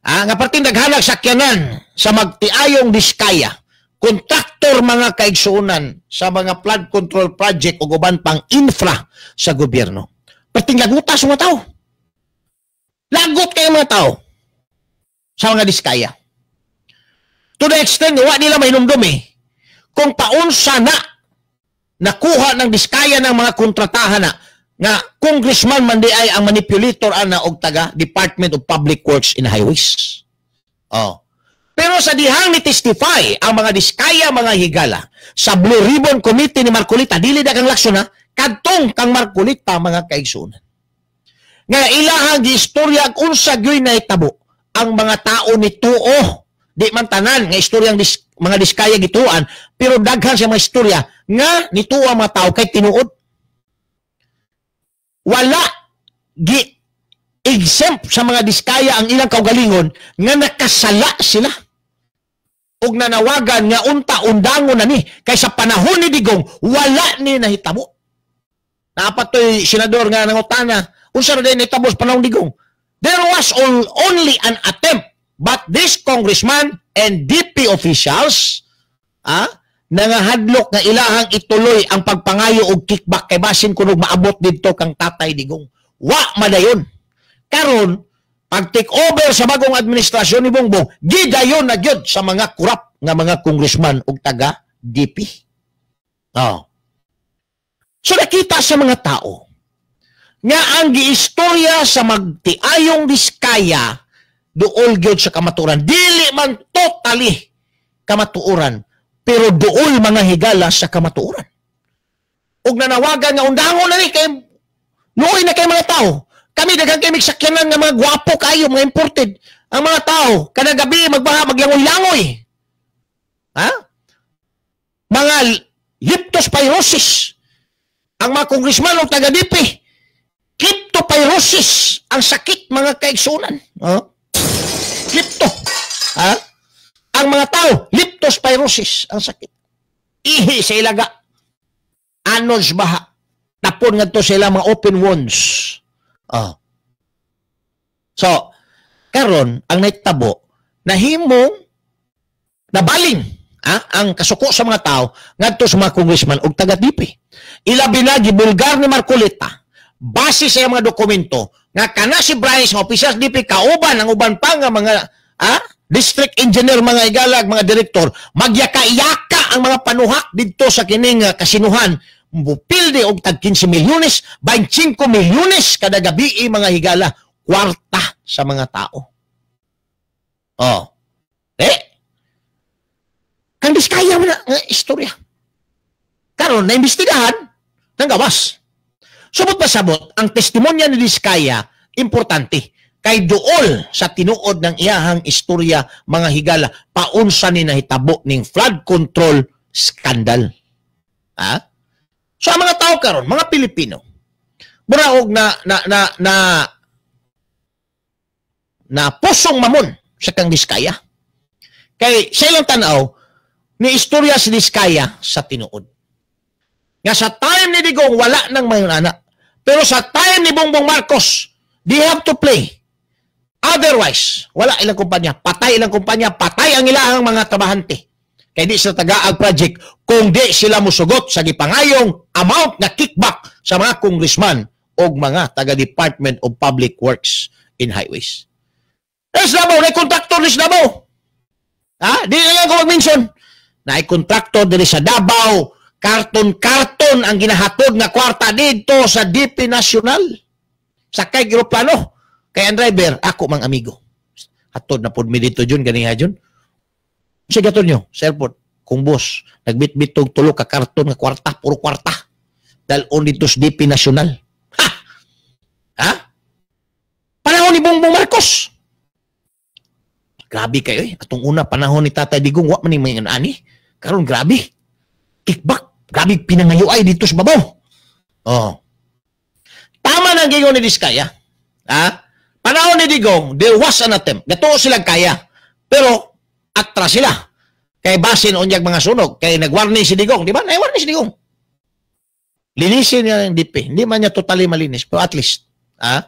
Nga perting daghanag sakyanan sa magtiayong Diskaya, kontraktor, mga kaigsuonan, sa mga flood control project ug uban pang infra sa gobyerno. Perting laguta sa mga tao. Lagot kayo mga tao sa mga Diskaya. To the extent, wa nila mahinumdum eh, kung paunsa na nakuha ng Diskaya ng mga kontratahan na nga congressman man di ay ang manipulator ana og taga Department of Public Works and Highways. Oh. Pero sa dihang ni testify ang mga Diskaya, mga higala, sa Blue Ribbon Committee ni Marcoleta, dili na kang Lacson ha, kadtong kang Marcoleta, mga kaigsuonan. Nga ilahang giistorya ang unsa gyoy nahitabo ang mga tao ni tuo. Di man tanan nga istoryang mga Diskaya gituan, pero daghan sa mga istorya nga nituo ang mga tao kay tinuod. Wala gi exempt sa mga Diskaya ang ilang kaugalingon nga nakasala sila. Og nanawagan nga unta undangon na ni kay sa panahon ni Digong wala ni nahitabo. Naapat to'y senador nga nangutana, unsa ra day nahitabo sa panahon Digong? There was only an attempt, but this congressman and DP officials nangahadlok nga ilahang ituloy ang pagpangayo og kickback kay basin kunog maabot didto kang Tatay Digong. Wa madayon. Karon pag take over sa bagong administrasyon ni Bongbong, gidayon na gyud sa mga kurap nga mga congressman ug taga DP. Oh. So nakita sa mga tao nga ang giistorya sa magtiayong Diskaya duol gyud sa kamatuoran. Dili man totally kamatuoran, pero duol, mga higala, sa kamatuoran. Ug nanawagan nga undangon na ni kay luoy na kay mga tao. Kami daghan kay migsakyanan nga mga gwapo kayo, mga imported. Ang mga tao kada gabi magbaha, maglangoy-langoy. Ha? Mga leptospirosis. Ang mga congressman o taga DP, kleptopyrosis ang sakit, mga kaigsunan. Oh? Klepto. Ha? Ang mga tao, leptospirosis ang sakit. Ihi sa ilaga. Anos baha. Tapon ngadto sila mga open wounds. Oh. So, karon ang nahitabo, nahimong nabaling ang kasuko sa mga tao ngadto sa mga congressman ug taga DP. Ilabi na gibulgar ni Marcoleta base sa iyang mga dokumento nga kana si Bryce nga opisyal DP kauban ang uban pa nga mga district engineer, mga igalag, mga direktor, magyaka-yaka ang mga panuhak didto sa kining kasinuhan, mupilde og tag 15 milyones, 25 milyones kada gabi, mga higala, kwarta sa mga tao. Oh. Eh, kang Diskaya mo na nga istorya. Karon naimbestigahan ng gawas. Subot pa sabot, ang testimonya ni Diskaya importante kay duol sa tinuod ng iyahang istorya, mga higala, paunsa ni nahitabo ning flood control scandal. Ha? So ang mga tao karon, mga Pilipino, mura og na na na na na pusong mamon sa kang Diskaya. Kay sa ilang tan-aw ni istorya si Diskaya sa tinuod. Nga sa time ni Digong wala nang mayon ana. Pero sa time ni Bongbong Marcos, they have to play. Otherwise, wala ilang kumpanya, patay ilang kumpanya, patay ang ilang mga trabahante. Kay di sila tagaag project kung di sila musugot sa gipangayong amount na kickback sa mga congressman o mga taga Department of Public Works in Highways. Eh, sa Davao, na-kontraktor ni sa Davao. Ha? Di na lang ko mag-mention. Na-kontraktor diri sa Davao, karton-karton ang ginahatod nga kwarta dito sa DP National. Sa kay eroplano. Kay ang driver, ako mang amigo. Hatod na pod mi dito, Jun, ganiha, Jun. Sige, gatod nyo, sa airport. Kung boss, nagbitbit og tulo ka karton nga kwarta, puro kwarta. Dahil on dito sa DP National. Ha? Ha? Panahon ni Bongbong Marcos. Grabe kayo eh. Atong una, panahon ni Tatay Digong, wa man ni may ani. Karon grabe. Kickback. Grabe pinangayuay dito sa babaw. Oh. Tama na ang gingon ni Diskaya. Ha? Panahon ni Digong, there was an attempt. Gatuo silang kaya. Pero, atras sila. Kay basin unyag mga sunog. Kay nag-warning si Digong. Di ba? Nag-warning si Digong. Linisin niya ang DP. Hindi man niya totally malinis. Pero at least. Ha?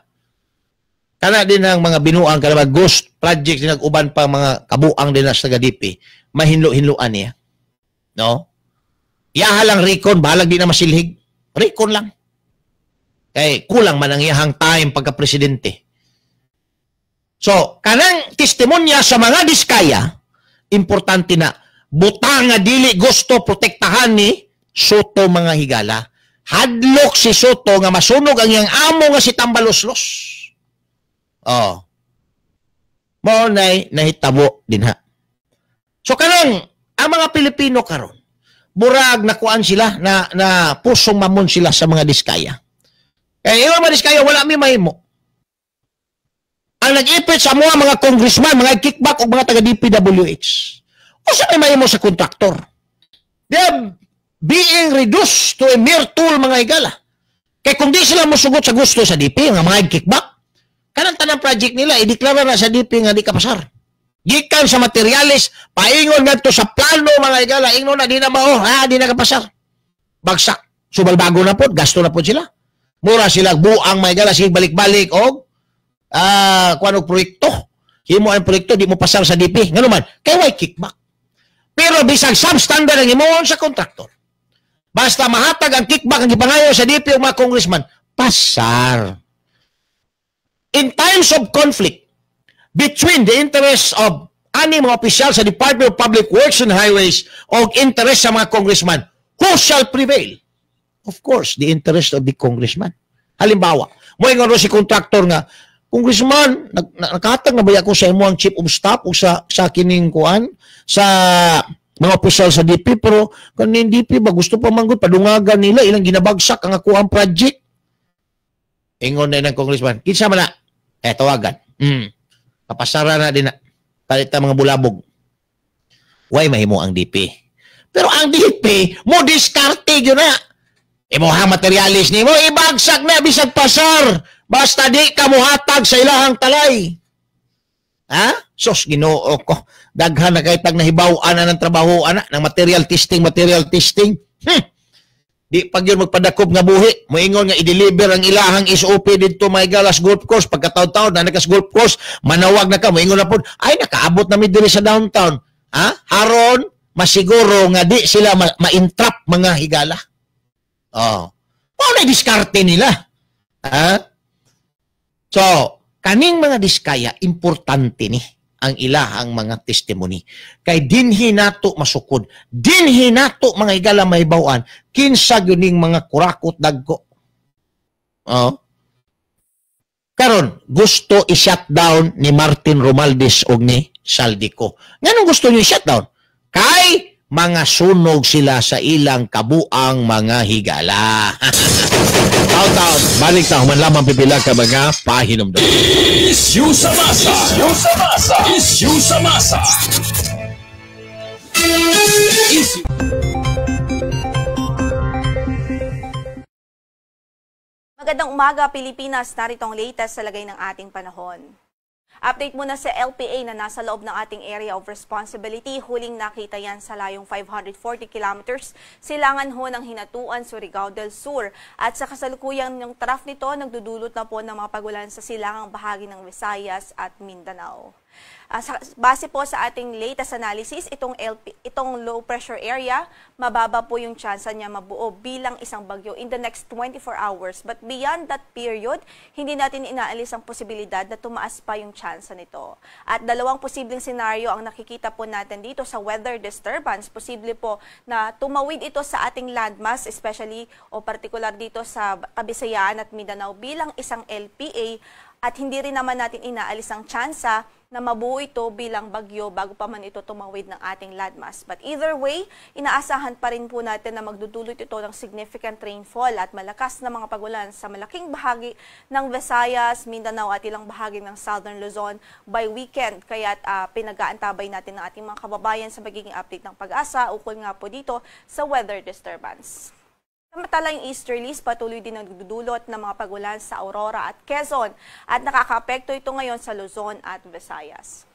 Kana din ang mga binuang kana mga ghost project din uban pa mga kabuang din sa taga DP, mahinlo-hinloan niya. No? Iyaha lang recon, bahalag di na masilhig. Recon lang. Kay kulang man ang iyahang time pagka-presidente. So, kanang testimonya sa mga Diskaya, importante na butang nga dili gusto protektahan ni Sotto mga higala. Hadlok si Sotto nga masunog ang iyang amo nga si Tambaloslos. Oh. Mao nay nahitabo dinha. So kanang ang mga Pilipino karon, burag nakuan sila na pusong mamon sila sa mga Diskaya. Kaya ilang mga Diskaya wala mi mahimo. Ang nag-ipit sa mga congressman, mga kickback o mga taga DPWH. O sa may mahimo sa kontraktor? They are being reduced to a mere tool mga higala. Kaya kung di sila musugot sa gusto sa DP, nga mga kickback, kanang tanang project nila, ideklara na sa DP nga di ka pasar. Gikan sa materialis, paingon ngadto sa plano mga higala, ingon na di na mao, di na kapasar. Bagsak. Subalbago na po, gasto na po sila. Mura sila buang mga higala, sige balik-balik og kuan og proyekto. Himo ang proyekto di mo pasar sa DP. Ngano man, kay way kickback. Pero bisag substandard ang himuon sa kontraktor. Basta mahatag ang kickback ang gipangayo sa DP o mga congressman, pasar. In times of conflict between the interests of ani mga opisyal sa Department of Public Works and Highways o interest sa mga congressman, who shall prevail? Of course, the interest of the congressman. Halimbawa, moingon ro si kontraktor nga, congressman, nakahatag na ba ako sa imo ang chief of staff o sa kining kuan sa mga opisyal sa DP, pero kaning DP ba gusto pa manggod padungagan nila ilang ginabagsak ang ako ang project. Ingon na ng congressman, kinsa man na? Eh tawagan. Kapasara na din na. Palit ta mga bulabog. Way mahimo ang DP. Pero ang DP mo diskarte gyud na. Imo ha materialis nimo ibagsak na bisag pasar. Basta di ka muhatag sa ilahang talay. Ha? Sos, Ginoo ko. Daghan na kay tag nahibaw-an na ng trabaho ana ng material testing, material testing. Di pag yun magpadakop nga buhi, moingon nga i-deliver ang ilahang SOP didto may galas golf course pagkataon-taon na nakas golf course, manawag na ka, moingon na pod, ay nakaabot na mi diri sa downtown. Ha? Haron masiguro nga di sila ma-entrap mga higala. Oh. Mao na diskarte nila. Ha? So, kaning mga Diskaya, importante ni ang ilahang mga testimony. Kay dinhi nato masukod, dinhi nato mga higala mahibaw-an, kinsa gyud ning mga kurakot dagko. Oh. Karon, gusto i-shutdown ni Martin Romualdez og ni Zaldy Co. Nganong gusto niyo i-shutdown? Kay mga sunog sila sa ilang kabuang mga higala. Taon-taon, balik ta, human lamang pipila ka mga pahinumdum. Issue sa masa! Issue sa masa! Issue sa masa! Issue. Magandang umaga, Pilipinas. Narito ang latest sa lagay ng ating panahon. Update muna sa LPA na nasa loob ng ating area of responsibility. Huling nakita yan sa layong 540 kilometers, silangan ho ng Hinatuan, Surigao del Sur. At sa kasalukuyang ng trough nito, nagdudulot na po ng mga pagulan sa silangang bahagi ng Visayas at Mindanao. Base po sa ating latest analysis, itong low pressure area, mababa po yung tsansa niya mabuo bilang isang bagyo in the next 24 hours. But beyond that period, hindi natin inaalis ang posibilidad na tumaas pa yung tsansa nito. At dalawang posibleng senaryo ang nakikita po natin dito sa weather disturbance. Posible po na tumawid ito sa ating landmass, especially o particular dito sa Kabisayaan at Mindanao bilang isang LPA. At hindi rin naman natin inaalis ang tsansa na mabuo ito bilang bagyo bago pa man ito tumawid ng ating landmass. But either way, inaasahan pa rin po natin na magdudulot ito ng significant rainfall at malakas na mga pagulan sa malaking bahagi ng Visayas, Mindanao at ilang bahagi ng Southern Luzon by weekend. Kaya't pinag-aantabay natin ang ating mga kababayan sa magiging update ng Pag-asa ukol nga po dito sa weather disturbance. Samantala, yung easterlies patuloy din nagdudulot ng mga pagulan sa Aurora at Quezon at nakakaapekto ito ngayon sa Luzon at Visayas.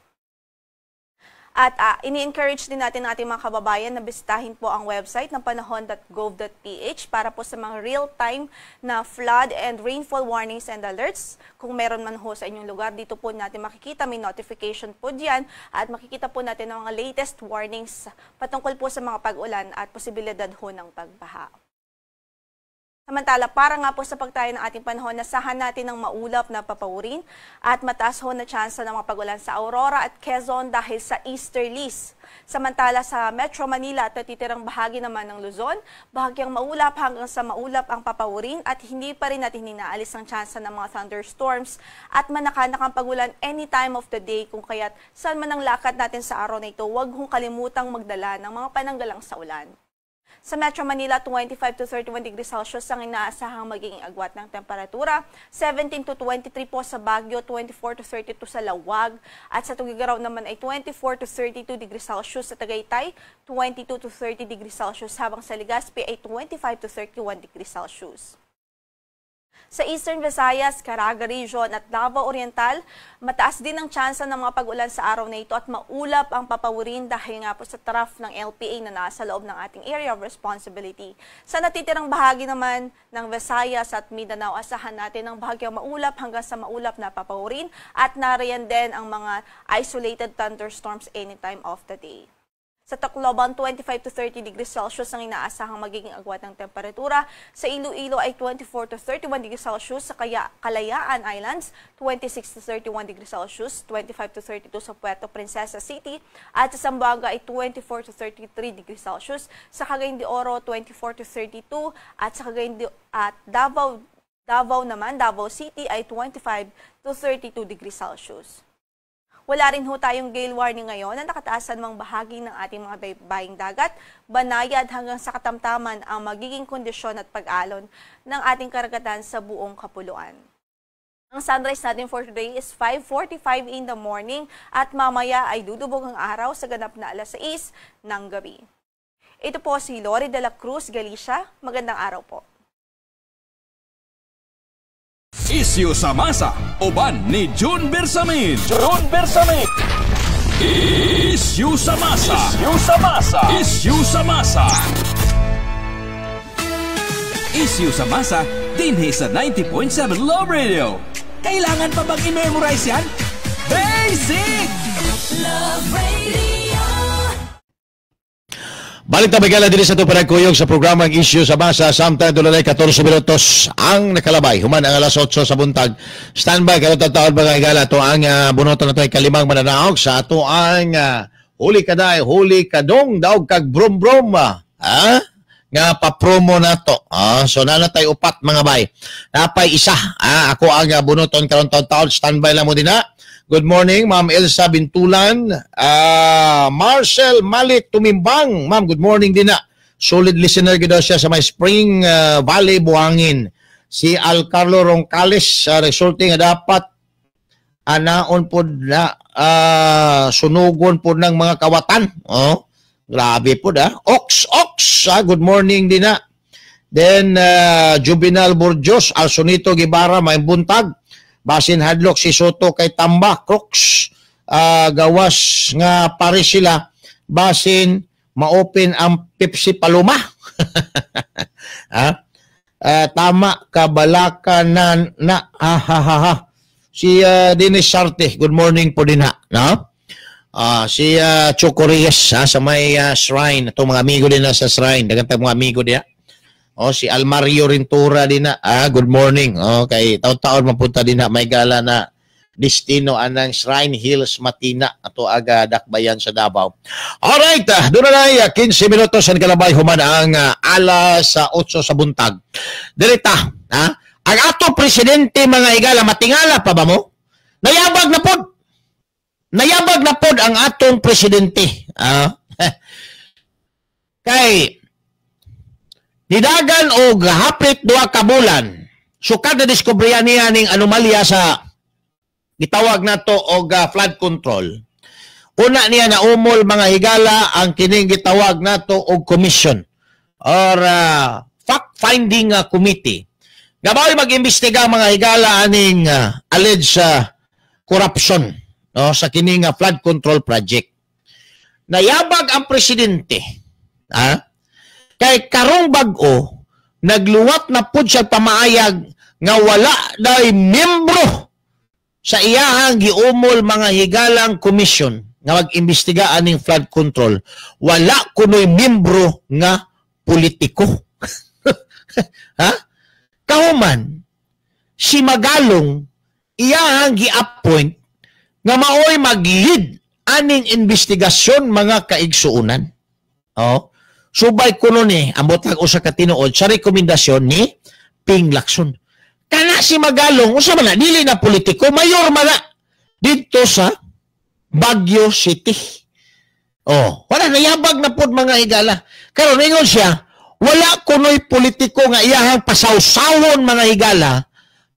At ini-encourage din natin ang ating mga kababayan na bisitahin po ang website ng panahon.gov.ph para po sa mga real-time na flood and rainfall warnings and alerts. Kung meron man ho sa inyong lugar, dito po natin makikita, may notification po diyan at makikita po natin ang mga latest warnings patungkol po sa mga pag-ulan at posibilidad ho ng pagbaha. Samantala, para nga po sa pagtayo ng ating panahon, asahan natin ng maulap na papawirin at mataas ho na tsansa ng mga pag-ulan sa Aurora at Quezon dahil sa easterlies. Samantala, sa Metro Manila at natitirang bahagi naman ng Luzon, bahagyang maulap hanggang sa maulap ang papawirin at hindi pa rin natin inaalis ang tsansa ng mga thunderstorms at manakanakang pag-ulan any time of the day, kung kaya't saan man ang lakad natin sa araw na ito, huwag hong kalimutang magdala ng mga pananggalang sa ulan. Sa Metro Manila, 25 to 31 degrees Celsius ang inaasahang magiging agwat ng temperatura. 17 to 23 po sa Baguio, 24 to 32 sa Laoag, at sa Tuguegarao naman ay 24 to 32 degrees Celsius, sa Tagaytay, 22 to 30 degrees Celsius, habang sa Legazpi ay 25 to 31 degrees Celsius. Sa Eastern Visayas, Caraga Region at Davao Oriental, mataas din ang tsansa ng mga pag-ulan sa araw na ito at maulap ang papawirin dahil nga po sa trough ng LPA na nasa loob ng ating area of responsibility. Sa natitirang bahagi naman ng Visayas at Mindanao, asahan natin ang bahagyang maulap hanggang sa maulap na papawirin at nariyan din ang mga isolated thunderstorms anytime of the day. Sa Tacloban, 25 to 30 degrees Celsius ang inaasahang magiging agwat ng temperatura. Sa Iloilo ay 24 to 31 degrees Celsius. Sa Kalayaan Islands, 26 to 31 degrees Celsius, 25 to 32 sa Puerto Princesa City. At sa Zamboanga ay 24 to 33 degrees Celsius. Sa Cagayan de Oro, 24 to 32. At sa Cagayan de, at Davao, Davao naman, Davao City ay 25 to 32 degrees Celsius. Wala rin ho tayong gale warning ngayon na nakataas sa anumang bahagi ng ating mga baybaying dagat. Banayad hanggang sa katamtaman ang magiging kondisyon at pag-alon ng ating karagatan sa buong kapuluan. Ang sunrise natin for today is 5:45 in the morning at mamaya ay lulubog ang araw sa ganap na alas 6 ng gabi. Ito po si Lori de la Cruz Galicia. Magandang araw po. Isyu sa masa, uban ni June Bersamin. June Bersamin. Isyu sa masa. Isyu sa masa. Isyu sa masa. Isyu sa masa, dinhi sa 90.7 Love Radio. Kailangan pa bang i-memorize yan? Basic! Love Radio. Balik ta bagala diri sa ato panagkuyog sa programang Isyu sa Masa. Samtang dunay 14 minutos ang nakalabay human ang alas 8 sa buntag. Standby karon taon, mga higala, to ang bunoton na to ay kalimang mananaog sa ato ang huli kaday, huli kadong, daog kag brum brum nga pa-promo nato. So nanatay upat, mga bay. Napay isa. Ako ang bunoton karon taon-taon. Standby lang mo dinha. Good morning, Ma'am Elsa Bintulan. Marcel Malik Tumimbang. Ma'am, good morning din na. Solid listener gid siya sa may Spring Valley, Buhangin. Si Al Carlo Roncales, resulting nga dapat anaon pod na sunugon pod ng mga kawatan. Oh, grabe pod ah. Ox Ox, good morning din na. Then Juvenal Burjos, Alsonito Gibara, may buntag. Basin hadlok si Soto kay Tamba, Crooks, gawas nga pare sila, basin ma-open ang Pepsi Paloma. Ha? Tama kabalaka na na ha ha ha ha. Si Dennis Sarte, good morning po din ha. No? Si Choco Reyes ha, sa may shrine, itong mga amigo din na sa shrine, daghan mga amigo diya. Oh, si Almario Rintura din na. Good morning. Oh, kay taon-taon mapunta din na may gala na destino anang Shrine Hills Matina ato aga dakbayan sa Davao. Alright, doon na 15 minutos ang kalabay human ang alas 8 sa buntag. Direta, ha? Ang ato presidente, mga higala, matingala pa ba mo? Nayabag na pod. Nayabag na pod ang atong presidente. Kay nidagan og hapit 2 ka bulan, sukad na diskubriya niya ning anomalya sa gitawag nato og flood control. Una niya na umol, mga higala, ang kining gitawag nato og commission or fact-finding committee. Gabaw mag-imbestiga, mga higala, aning alleged corruption, no, sa kining flood control project. Nayabag ang presidente. Ha? Kay karong bag-o, nagluwat na pud siya pamaayag nga wala day membro sa iyahang giumol, mga higalang, komisyon nga mag-imbestiga aning flood control. Wala kunoy membro nga politiko. Ha? Kahuman, si Magalong iyahang gi-appoint nga maoy mag-lead aning investigasyon, mga kaigsuunan. Oh. Subay kuno ni ambot lang usa ka tinuod sa rekomendasyon ni Ping Lacson. Kana si Magalong, unsa man na, dili na politiko, mayor man na didto sa Baguio City. Oh, wala, nayabag na pod, mga higala. Karon ingon siya, wala kunoy politiko nga iyahang pasawsawon, mga higala,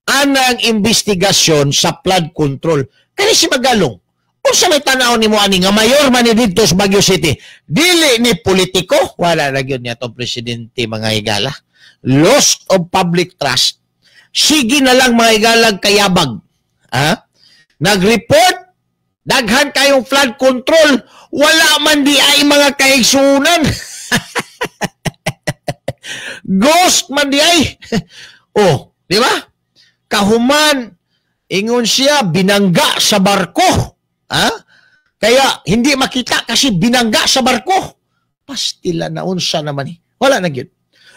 anang investigasyon sa flood control. Kani si Magalong, unsa may tan-aw nimo ani nga mayor man ni didto sa Baguio City, dili ni politiko? Wala na gyud niya tong presidente, mga higala. Loss of public trust. Sige na lang, mga higalag, kayabag. Ha? Nag-report, daghan kayong flood control, wala man di ay, mga kaigsunan. Ghost man di ay. Oh, di ba? Kahuman, ingon siya, binangga sa barko. Ha? Kaya hindi makita kasi binangga sa barko. Pastila na, unsa naman eh. Wala na gyud.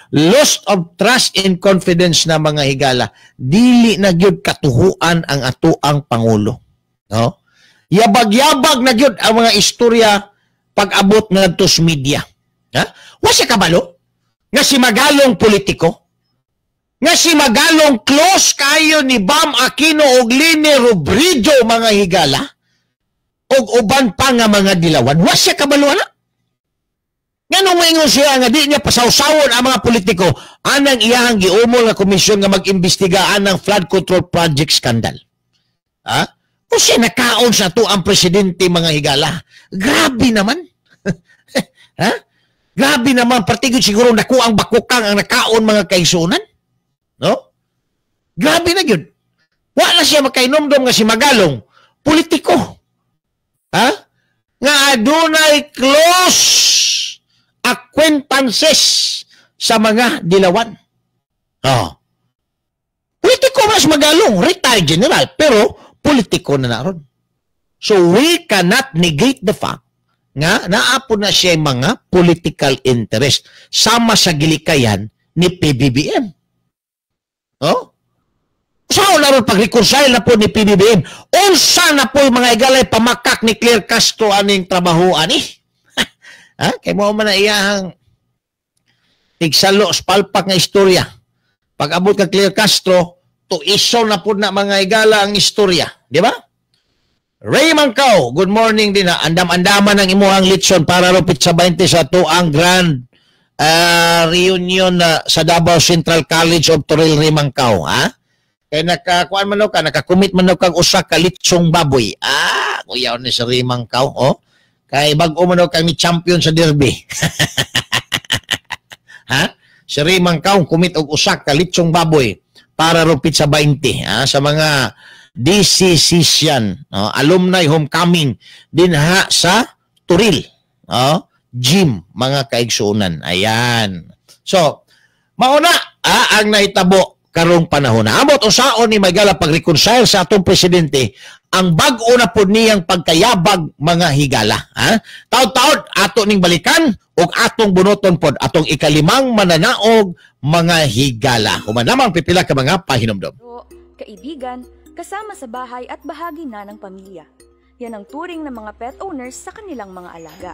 Loss of trust and confidence na, mga higala. Dili na gyud katuhuan ang atoang pangulo. No? Yabag-yabag na gyud ang mga istorya pag-abot ngadto sa media. Ha? Wa siya kabalo nga si Magalong politiko? Nga si Magalong close kayo ni Bam Aquino og Leni Robredo, mga higala? Og uban pa nga mga dilawan. Wa siya kabalo ana? Nganong maingon siya nga di niya pasawsawon ang mga politiko anang iyahang giumol nga komisyon nga mag-imbestiga anang flood control project scandal? Ha? Kung siya nakaon sa ato ang presidente, mga higala, grabe naman. Ha? Grabe naman, partigod siguro naku ang bakukang ang nakaon, mga kaigsunan. No? Grabe na yun. Wala siya makainomdom nga si Magalong politiko. Ha? Nga adunay close acquaintances sa mga dilawan. Oh. Politiko mas Magalong, retired general, pero politiko na naron. So we cannot negate the fact nga naapo na siya mga political interest sama sa gilikayan ni PBBM. Oh? Saan na ron pag-reconcile na po ni PBBM? Unsa na po yung mga igalay pamakak ni Claire Castro aning trabaho ani? Ha? Kay mo man na iyahang tigsalo palpak nga istorya. Pag abot ka Claire Castro, to iso na po na, mga igala, ang istorya. Di ba? Ray Mangkaw, good morning din ha. Andam-andaman ang imuhang litson para rupit sa 20 sa tuang grand reunion na sa Davao Central College of Toril, Ray Mangkaw. Ha? Kaya nakakuan man ka, nakakumit man kag usa ka litsong baboy. Ah, kuyaw ni si Ray Mangkaw. Oh. Kay bag-o man kang ni champion sa derby. Ha? Si Ray Mangkaw kumit og usa ka litsong baboy para rupit sa 20, ha? Sa mga DCCsian, no? Alumni homecoming dinha sa Turil, no? Gym, mga kaigsuonan. Ayan. So, mauna ang nahitabo karong panahon. Amot usaon ni Maygala pag-reconcile sa atong presidente ang bag-o na po niyang pagkayabag, mga higala. Ha? Taod-taod ato ning balikan ug atong bunuton pod atong ikalimang mananaog, mga higala. Human lamang pipila ka mga pahinumdom. Kaibigan, kasama sa bahay at bahagi na ng pamilya. Yan ang turing ng mga pet owners sa kanilang mga alaga.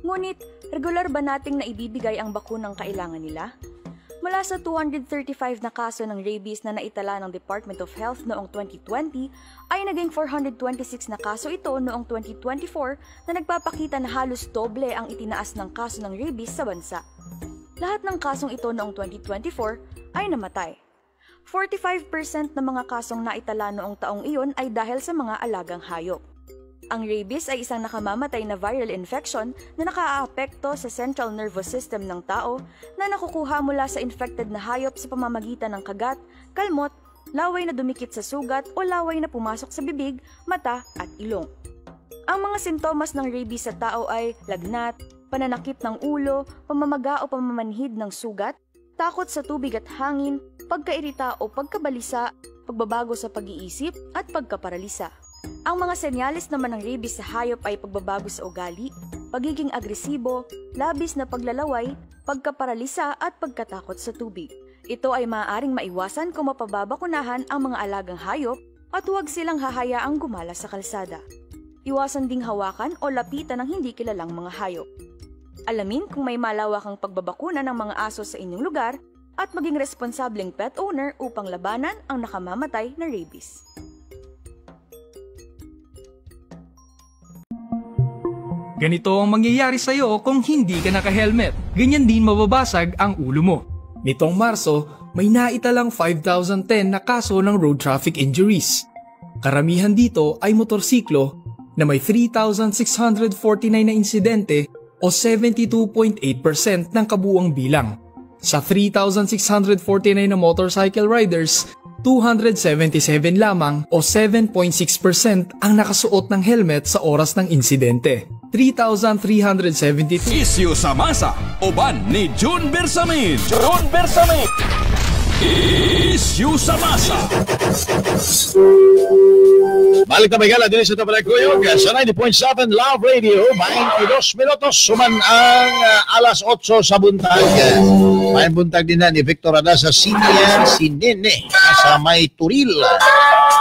Ngunit, regular ba nating naibibigay ang bakunang kailangan nila? Mula sa 235 na kaso ng rabies na naitala ng Department of Health noong 2020, ay naging 426 na kaso ito noong 2024 na nagpapakita na halos doble ang itinaas ng kaso ng rabies sa bansa. Lahat ng kasong ito noong 2024 ay namatay. 45% ng mga kasong naitala noong taong iyon ay dahil sa mga alagang hayop. Ang rabies ay isang nakamamatay na viral infection na nakaaapekto sa central nervous system ng tao na nakukuha mula sa infected na hayop sa pamamagitan ng kagat, kalmot, laway na dumikit sa sugat o laway na pumasok sa bibig, mata at ilong. Ang mga sintomas ng rabies sa tao ay lagnat, pananakip ng ulo, pamamaga o pamamanhid ng sugat, takot sa tubig at hangin, pagkairita o pagkabalisa, pagbabago sa pag-iisip at pagkaparalisa. Ang mga senyales naman ng rabies sa hayop ay pagbabago sa ugali, pagiging agresibo, labis na paglalaway, pagkaparalisa at pagkatakot sa tubig. Ito ay maaaring maiwasan kung mapababakunahan ang mga alagang hayop at huwag silang hahayaang gumala sa kalsada. Iwasan ding hawakan o lapitan ng hindi kilalang mga hayop. Alamin kung may malawakang pagbabakuna ng mga aso sa inyong lugar at maging responsableng pet owner upang labanan ang nakamamatay na rabies. Ganito ang mangyayari sa'yo kung hindi ka naka-helmet. Ganyan din mababasag ang ulo mo. Nitong Marso, may naitalang 5,010 na kaso ng road traffic injuries. Karamihan dito ay motorsiklo na may 3,649 na insidente o 72.8% ng kabuuang bilang. Sa 3,649 na motorcycle riders, 277 lamang o 7.6% ang nakasuot ng helmet sa oras ng insidente. 3,372. Isyu sa masa, uban ni June Bersamin. June Bersamin. Isyu sa masa. Balik na may gala din sa Tabalay Kuyog sa 90.7 Love Radio, 22 minutos suman ang alas 8 sa buntag. May buntag din na ni Victor Adasa Senior, si Nene sa May Turil.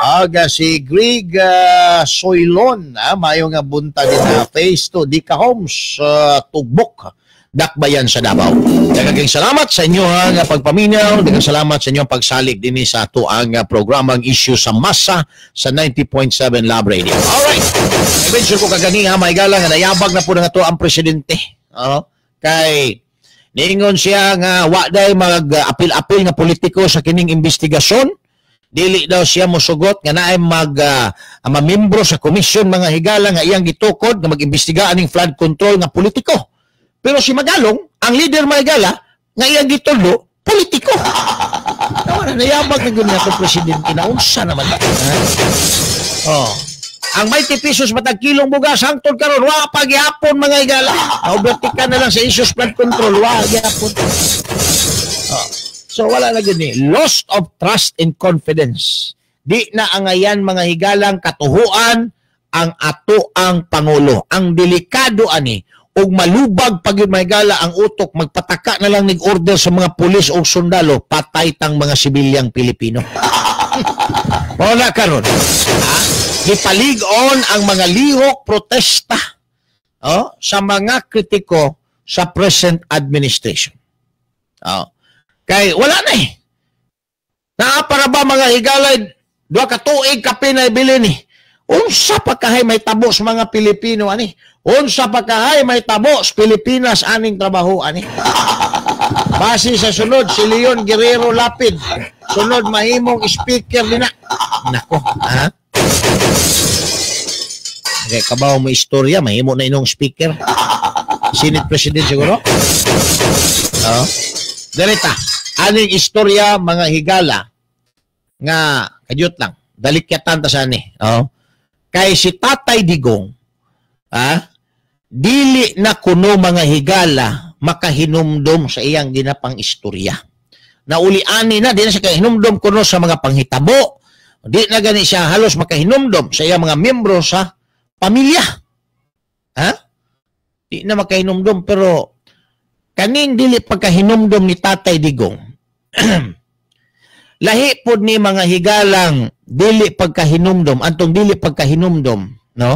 Aga si Greg Soilon, mayo nga buntag din na face to Dika Holmes, Tugbok, Dakbayan sa Davao. Daghang salamat sa inyong pagpaminaw, daghang salamat sa inyong pagsalig dinhi sa ato ang programang Issue sa Masa sa 90.7 Love Radio. Alright. I-mention ko kaganiha, may galang nga nayabag na po na ato ang presidente. Kay niingon siya nga wa day mag-apil-apil nga politiko sa kining investigasyon. Dili daw siya mosugot nga naay mag mamembro sa komisyon mga higala nga iyang gitukod nga mag-imbestiga aning flood control nga politiko. Pero si Magalong, ang leader mga higala, nga iyang gitulo, politiko. Tawa na, nayabag na ganyan ako presidente na unsa naman. Ha? Oh. Ang 20 pesos matag kilong bugas hangtod karon wa pa gihapon mga higala. Naubertikan na lang sa issues flood control, wa gihapon. Oh. So wala na gyud ni loss of trust and confidence. Di na angayan mga higalang katuhuan ang ato ang pangulo. Ang delikado ani og malubag pag yun mga higala ang utok, magpataka na lang nig order sa mga pulis o sundalo, patay tang mga sibilyang Pilipino. Wala karon. Gipalig-on ang mga lihok protesta sa mga kritiko sa present administration. Oh. Kay wala na eh. Naa para ba mga higalay, duha ka tuig kape na ibili ni. Unsa pa kahay may tabo sa mga Pilipino ani? Unsa pa kahay may tabo sa Pilipinas aning trabaho ani? Base sa sunod si Leon Guerrero Lapid, sunod mahimong speaker nina. Nako, ha? Okay, kabaw mo istorya, mahimo na inong speaker. Senate President siguro. Oh. Direta, aning istorya mga higala nga kadyot lang, dalikyatan ta sa ani. Oh. Kay si Tatay Digong, dili na kuno mga higala makahinumdom sa iyang ginapang istorya. Nauliani na, di na siya kahinumdom kuno sa mga panghitabo, di na gani siya halos makahinumdom sa iyang mga miyembro sa pamilya. Ha? Di na makahinumdom, pero kaning dili pagkahinumdom ni Tatay Digong, lahi pod ni mga higalang dili pagkahinumdom, antong dili pagkahinumdom, no?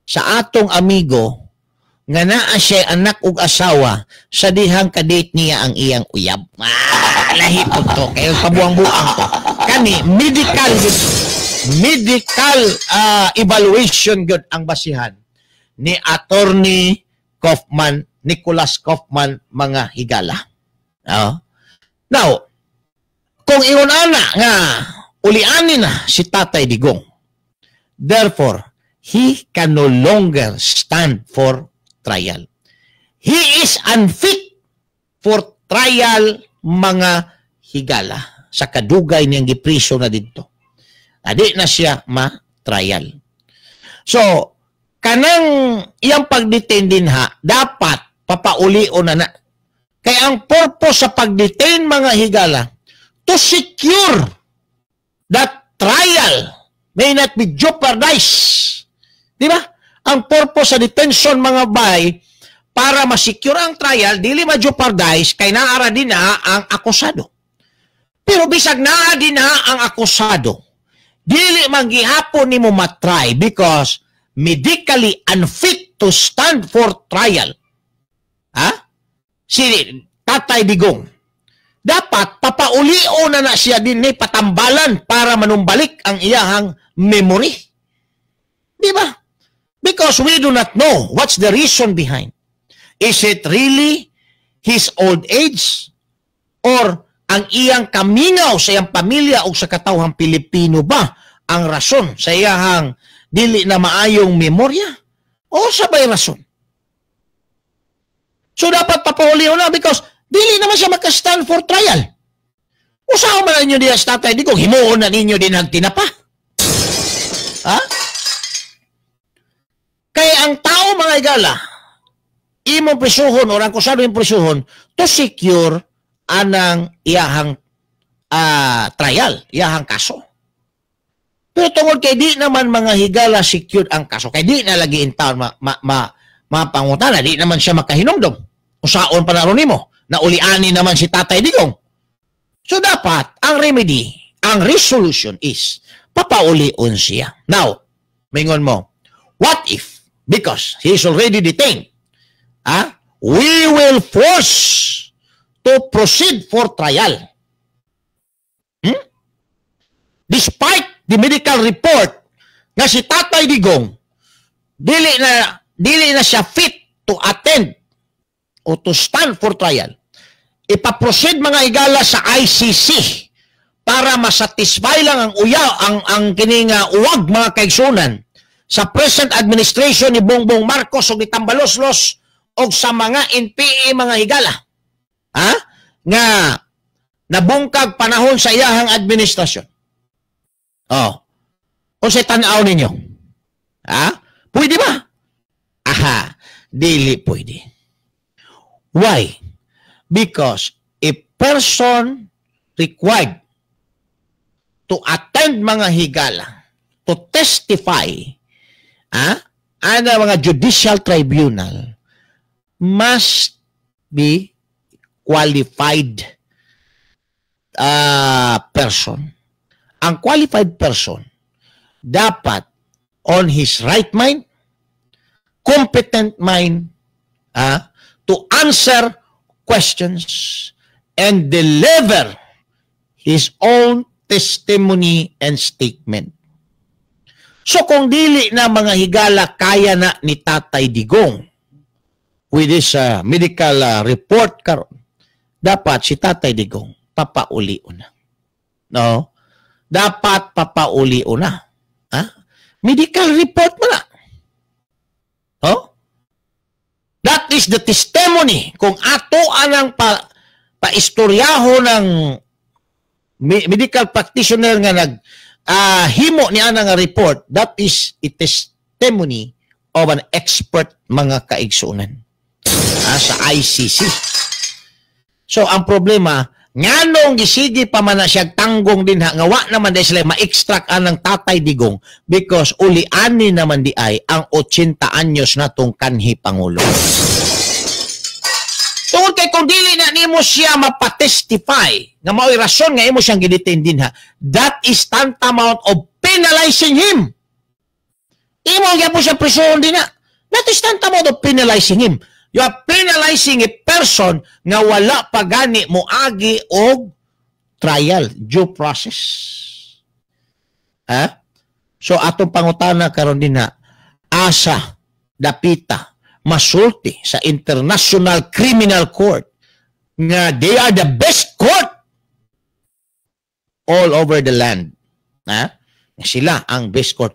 Sa atong amigo nga naa siya anak ug asawa sa dihang kadate niya ang iyang uyab. Lahi pod to, kay pabuang-buang to. Kani medical medical evaluation gyud ang basihan ni Attorney Kaufman, Nicholas Kaufman mga higala. Oh. Now, kung ingon ana nga ulianin na si Tatay Digong, therefore, he can no longer stand for trial. He is unfit for trial mga higala sa kadugay niyang gipriso na didto. Adi na siya ma-trial. So, Kanang iyang pag-detain din ha, dapat papaulion na na. Kaya ang purpose sa pag-detain, mga higala, to secure that trial may not be jeopardized. Di ba? Ang purpose sa detention, mga bay, para ma-secure ang trial, dili ma-jeopardize kay naara din na ang akusado. Pero bisag naa din na ang akusado, dili man gihapon nimo matry because medically unfit to stand for trial. Ha? Si Tatay Digong. Dapat papaulio na na siya din ni patambalan para manumbalik ang iyahang memory. Di ba? Because we do not know what's the reason behind. Is it really his old age? Or ang iyang kamingaw sa iyang pamilya o sa katawhang Pilipino ba ang rason sa iyahang dili na maayong memorya? O sabay rason? So dapat papauli na because dili naman siya maka-stand for trial. Usaho man ninyo diya sa Tatay Digong, himuon na ninyo din ang tinapa. Ha? Kaya ang tao, mga igala, imong prisuhon o ang kusado imong prisuhon to secure anang iyahang trial, iyahang kaso. Pero tungod kay di naman, mga higala, secured ang kaso, kay di na lagi in town ma, ma, ma, mapangutana, di naman siya makahinumdom. Usaon pa na ron nimo, na uliani naman si Tatay Digong. So dapat, ang remedy, ang resolution is, papaulion siya. Now, mingon mo, what if, because he is already detained, we will force to proceed for trial? Despite the medical report nga si Tatay Digong dili na siya fit to attend o to stand for trial, ipaproceed, mga igala, sa ICC para masatisfy lang ang uya ang kining uwag, mga kaigsunan, sa present administration ni Bongbong Marcos ug ni Tambaloslos og sa mga NPA, mga higala, ha, nga nabungkag panahon sa iyahang administrasyon. Oh. Unsay tan-aw ninyo? Ha? Pwede ba? Aha, dili pwede. Why? Because a person required to attend, mga higala, to testify, ana mga judicial tribunal must be qualified person. Ang qualified person dapat on his right mind, competent mind, to answer questions and deliver his own testimony and statement. So kung dili na, mga higala, kaya na ni Tatay Digong with this medical report karon, dapat si Tatay Digong papauli na. No? Dapat papauli na. Ha? Medical report mo na. Oh? That is the testimony. Kung ato anang pa paistoryaho ng medical practitioner nga nag himo ni ana nga report, that is a testimony of an expert, mga kaigsunan, sa ICC. So ang problema, nganong gisigi pa man na siya tanggong din ha, nga wa naman di sila ma-extract anang Tatay Digong, because uliani naman di ay ang 80 anyos na tong kanhi pangulo. Tungod kay kung dili na nimo siya mapatestify nga mao'y rason nga imo siyang gidetain din ha, that is tantamount of penalizing him. Imo gyapon siya prisuhon din na. That is tantamount of penalizing him. You are penalizing a person nga wala pa gani moagi og trial, due process. Ha? So atong pangutana karon din na, asa dapita masulti sa International Criminal Court nga they are the best court all over the land? Ha? Sila ang best court.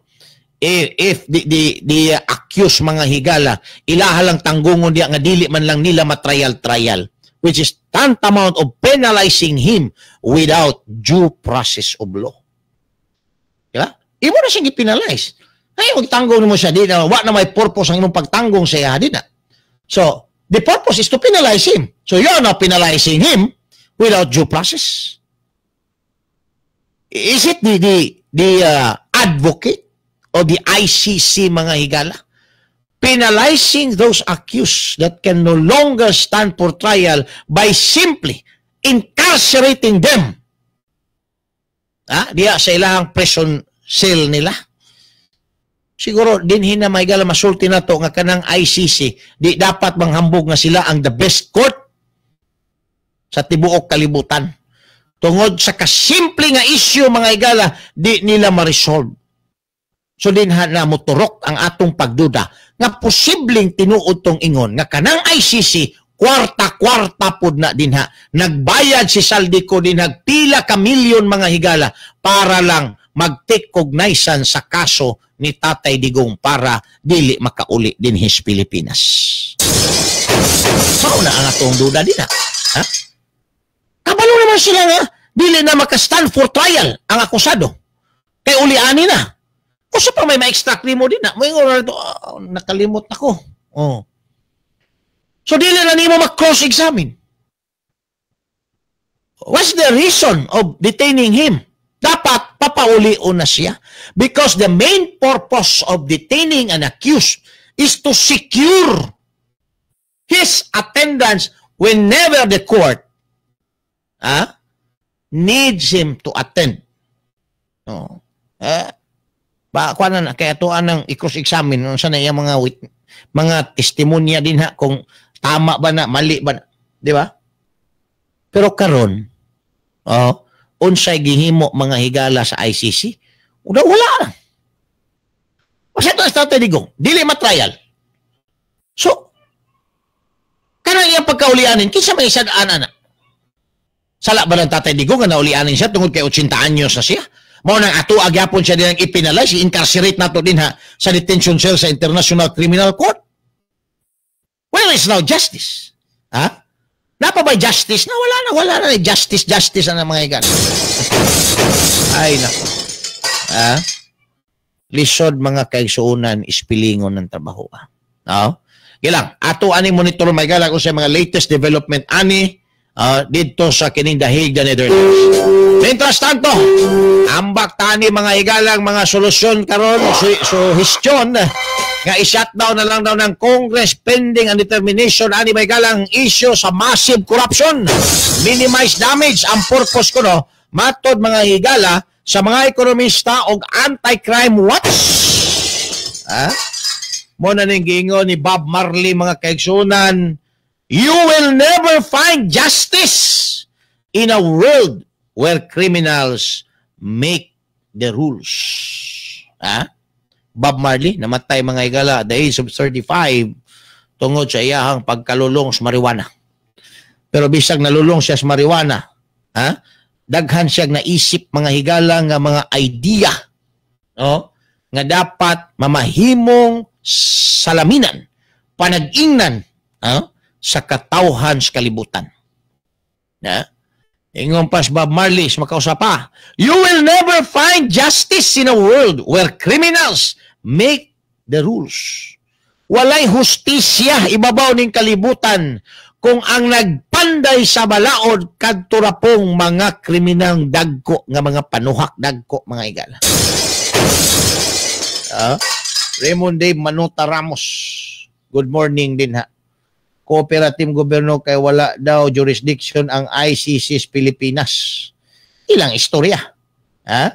If the accused, mga higala, ilaha lang tanggungon diya nga dili man lang nila matrial-trial, which is tantamount of penalizing him without due process of law. Diba? Imo na siyang gipenalize. Ay, magtanggong mo siya di na, wa na may purpose ang imong pagtanggong sa iya di na. So, the purpose is to penalize him. So, you are not penalizing him without due process. Is it the advocate of the ICC, mga higala, penalizing those accused that can no longer stand for trial by simply incarcerating them? Ah, diya sa ilang prison cell nila? Siguro dinhi na, mga higala, masulti na to nga kanang ICC di dapat manghambog nga sila ang the best court sa tibuok kalibutan. Tungod sa kasimple nga issue, mga higala, di nila ma-resolve. So dinha na moturok ang atong pagduda nga posibleng tinuod tong ingon nga kanang ICC kwarta-kwarta pod na dinha. Nagbayad si Zaldy Co dinha pila ka milyon, mga higala, para lang mag-take cognizance sa kaso ni Tatay Digong para dili makauli dinhi sa Pilipinas. Mao na ang atong duda dinha. Ha? Kabalo naman sila nga dili na maka-stand for trial ang akusado. Kay uliani na. Usa pa may ma-extract nimo dinha? Mo na to, oh, nakalimot ako. Oh. So dili na nimo mag-cross-examine. What's the reason of detaining him? Dapat papaulion na siya. Because the main purpose of detaining an accused is to secure his attendance whenever the court needs him to attend. Oh. Eh, ba kuan na kaya to anang i-cross-examine unsa na iyang mga testimonya dinha, kung tama ba na, mali ba na, di ba? Pero karon, oh, unsay gihimo, mga higala, sa ICC? Wala, wala na. Basta ito sa Tatay Digong, dili ma-trial. So, kanang iyang pagkaulianin, kinsa may sad-an ana? Sala ba ng Tatay Digong nga naulianin siya tungod kay 80 anyos na siya? Mao nang ato agyapon siya din ang i-penalize, i-incarcerate nato dinha sa detention cell sa International Criminal Court. Where is now justice? Ha? Napa ba justice? Na wala na, wala na. Justice, justice ang mga higala. Ay, nako. Ha? Lisod, mga kaigsuonan, ispilingon ng trabaho. Ah. No? Gilang, ato ani monitor, mga higala, kung sa mga latest development ani dito sa kining The Hague, the Netherlands. Mientras tanto, ambak tani, mga higalang, mga solusyon karon, suhestyon nga i-shutdown na lang daw ng Congress pending ang determination ani, may galang, issue sa massive corruption. Minimize damage ang purpose ko, no, matod, mga higala, sa mga ekonomista og anti-crime watch. Ha? Mo na ning giingon ni Bob Marley, mga kaigsunan, "You will never find justice in a world where criminals make the rules." Ha? Bob Marley, namatay, mga higala, at the age of 35 tungod sa iyahang pagkalulong sa marijuana. Pero bisag nalulong siya sa marijuana, ha? Daghan siya naisip, mga higala, nga mga idea, no? Nga dapat mamahimong salaminan, panag-ingnan, ha? Sa katawhan sa kalibutan. Na? Ingon pas Bob Marley, makausa pa, "You will never find justice in a world where criminals make the rules." Walay hustisya ibabaw ning kalibutan kung ang nagpanday sa balaod kadto ra pong mga kriminal dagko nga mga panuhak dagko, mga higala. Raymond Dave Manuta Ramos. Good morning dinha. Cooperative gobyerno kay wala daw jurisdiction ang ICC sa Pilipinas. Ilang istorya. Ha?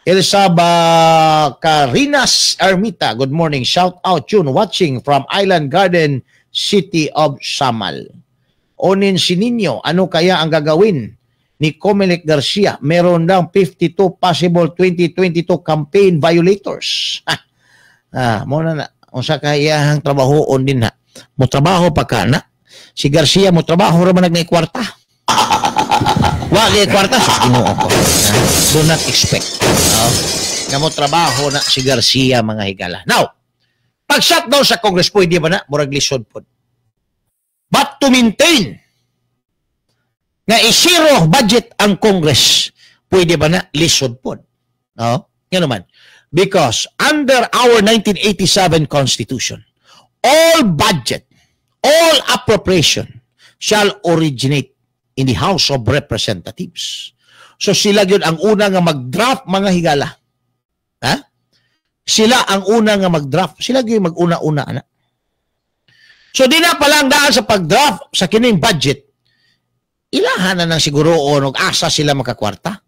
Elsa Bacarinas Ermita, good morning. Shout out yun, watching from Island Garden, City of Samal. Onin si Nino, ano kaya ang gagawin ni Comelec Garcia? Meron daw 52 possible 2022 campaign violators. Ah, mo na na. Unsa kaya ang trabahoon dinha? Mo trabaho pa ka na? Si Garcia mo trabaho ra man, nag kwarta. Wa kay kwarta sa Ginoo ko. Do not expect. No? Nga mo trabaho na si Garcia, mga higala. Now, pag shutdown sa Congress, pwede ba na? Murag lisod pod. But to maintain nga i-zero budget ang Congress, pwede ba na? Lisod pod. No? Nga naman, because under our 1987 Constitution, all budget, all appropriation shall originate in the House of Representatives. So sila yun ang una nga mag-draft, mga higala. Ha? Sila ang una nga mag-draft. Sila yun mag-una-una, ana. So di na palang daan sa pag-draft sa kining budget, ilahan na ng siguro o asa sila makakwarta.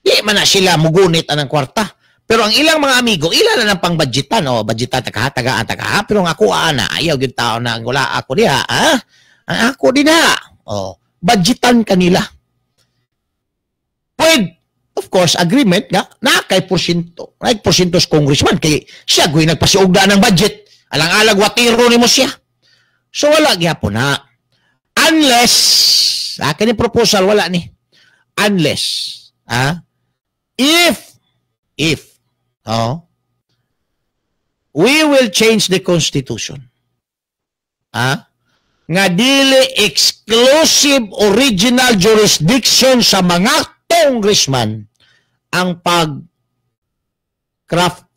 Di man na sila mugunit anang kwarta. Pero ang ilang mga amigo, ila na ng pang-budgetan. O, budgetan, taka, tagaan, taka. Pero ang ako, ana, ayaw yung tao na wala ako diha. Ha? Ang ako din ha. O, budgetan kanila. With, of course, agreement nga, na kay porsyento. Na kay porsyento sa congressman. Kay siya, guhin nagpasiugda ng budget. Alang-alag, watiro ni mo siya. So, wala gyapon na. Unless, akin yung proposal, wala ni. Unless, if, oh, we will change the Constitution. Nga dili exclusive original jurisdiction sa mga congressman ang pag-craft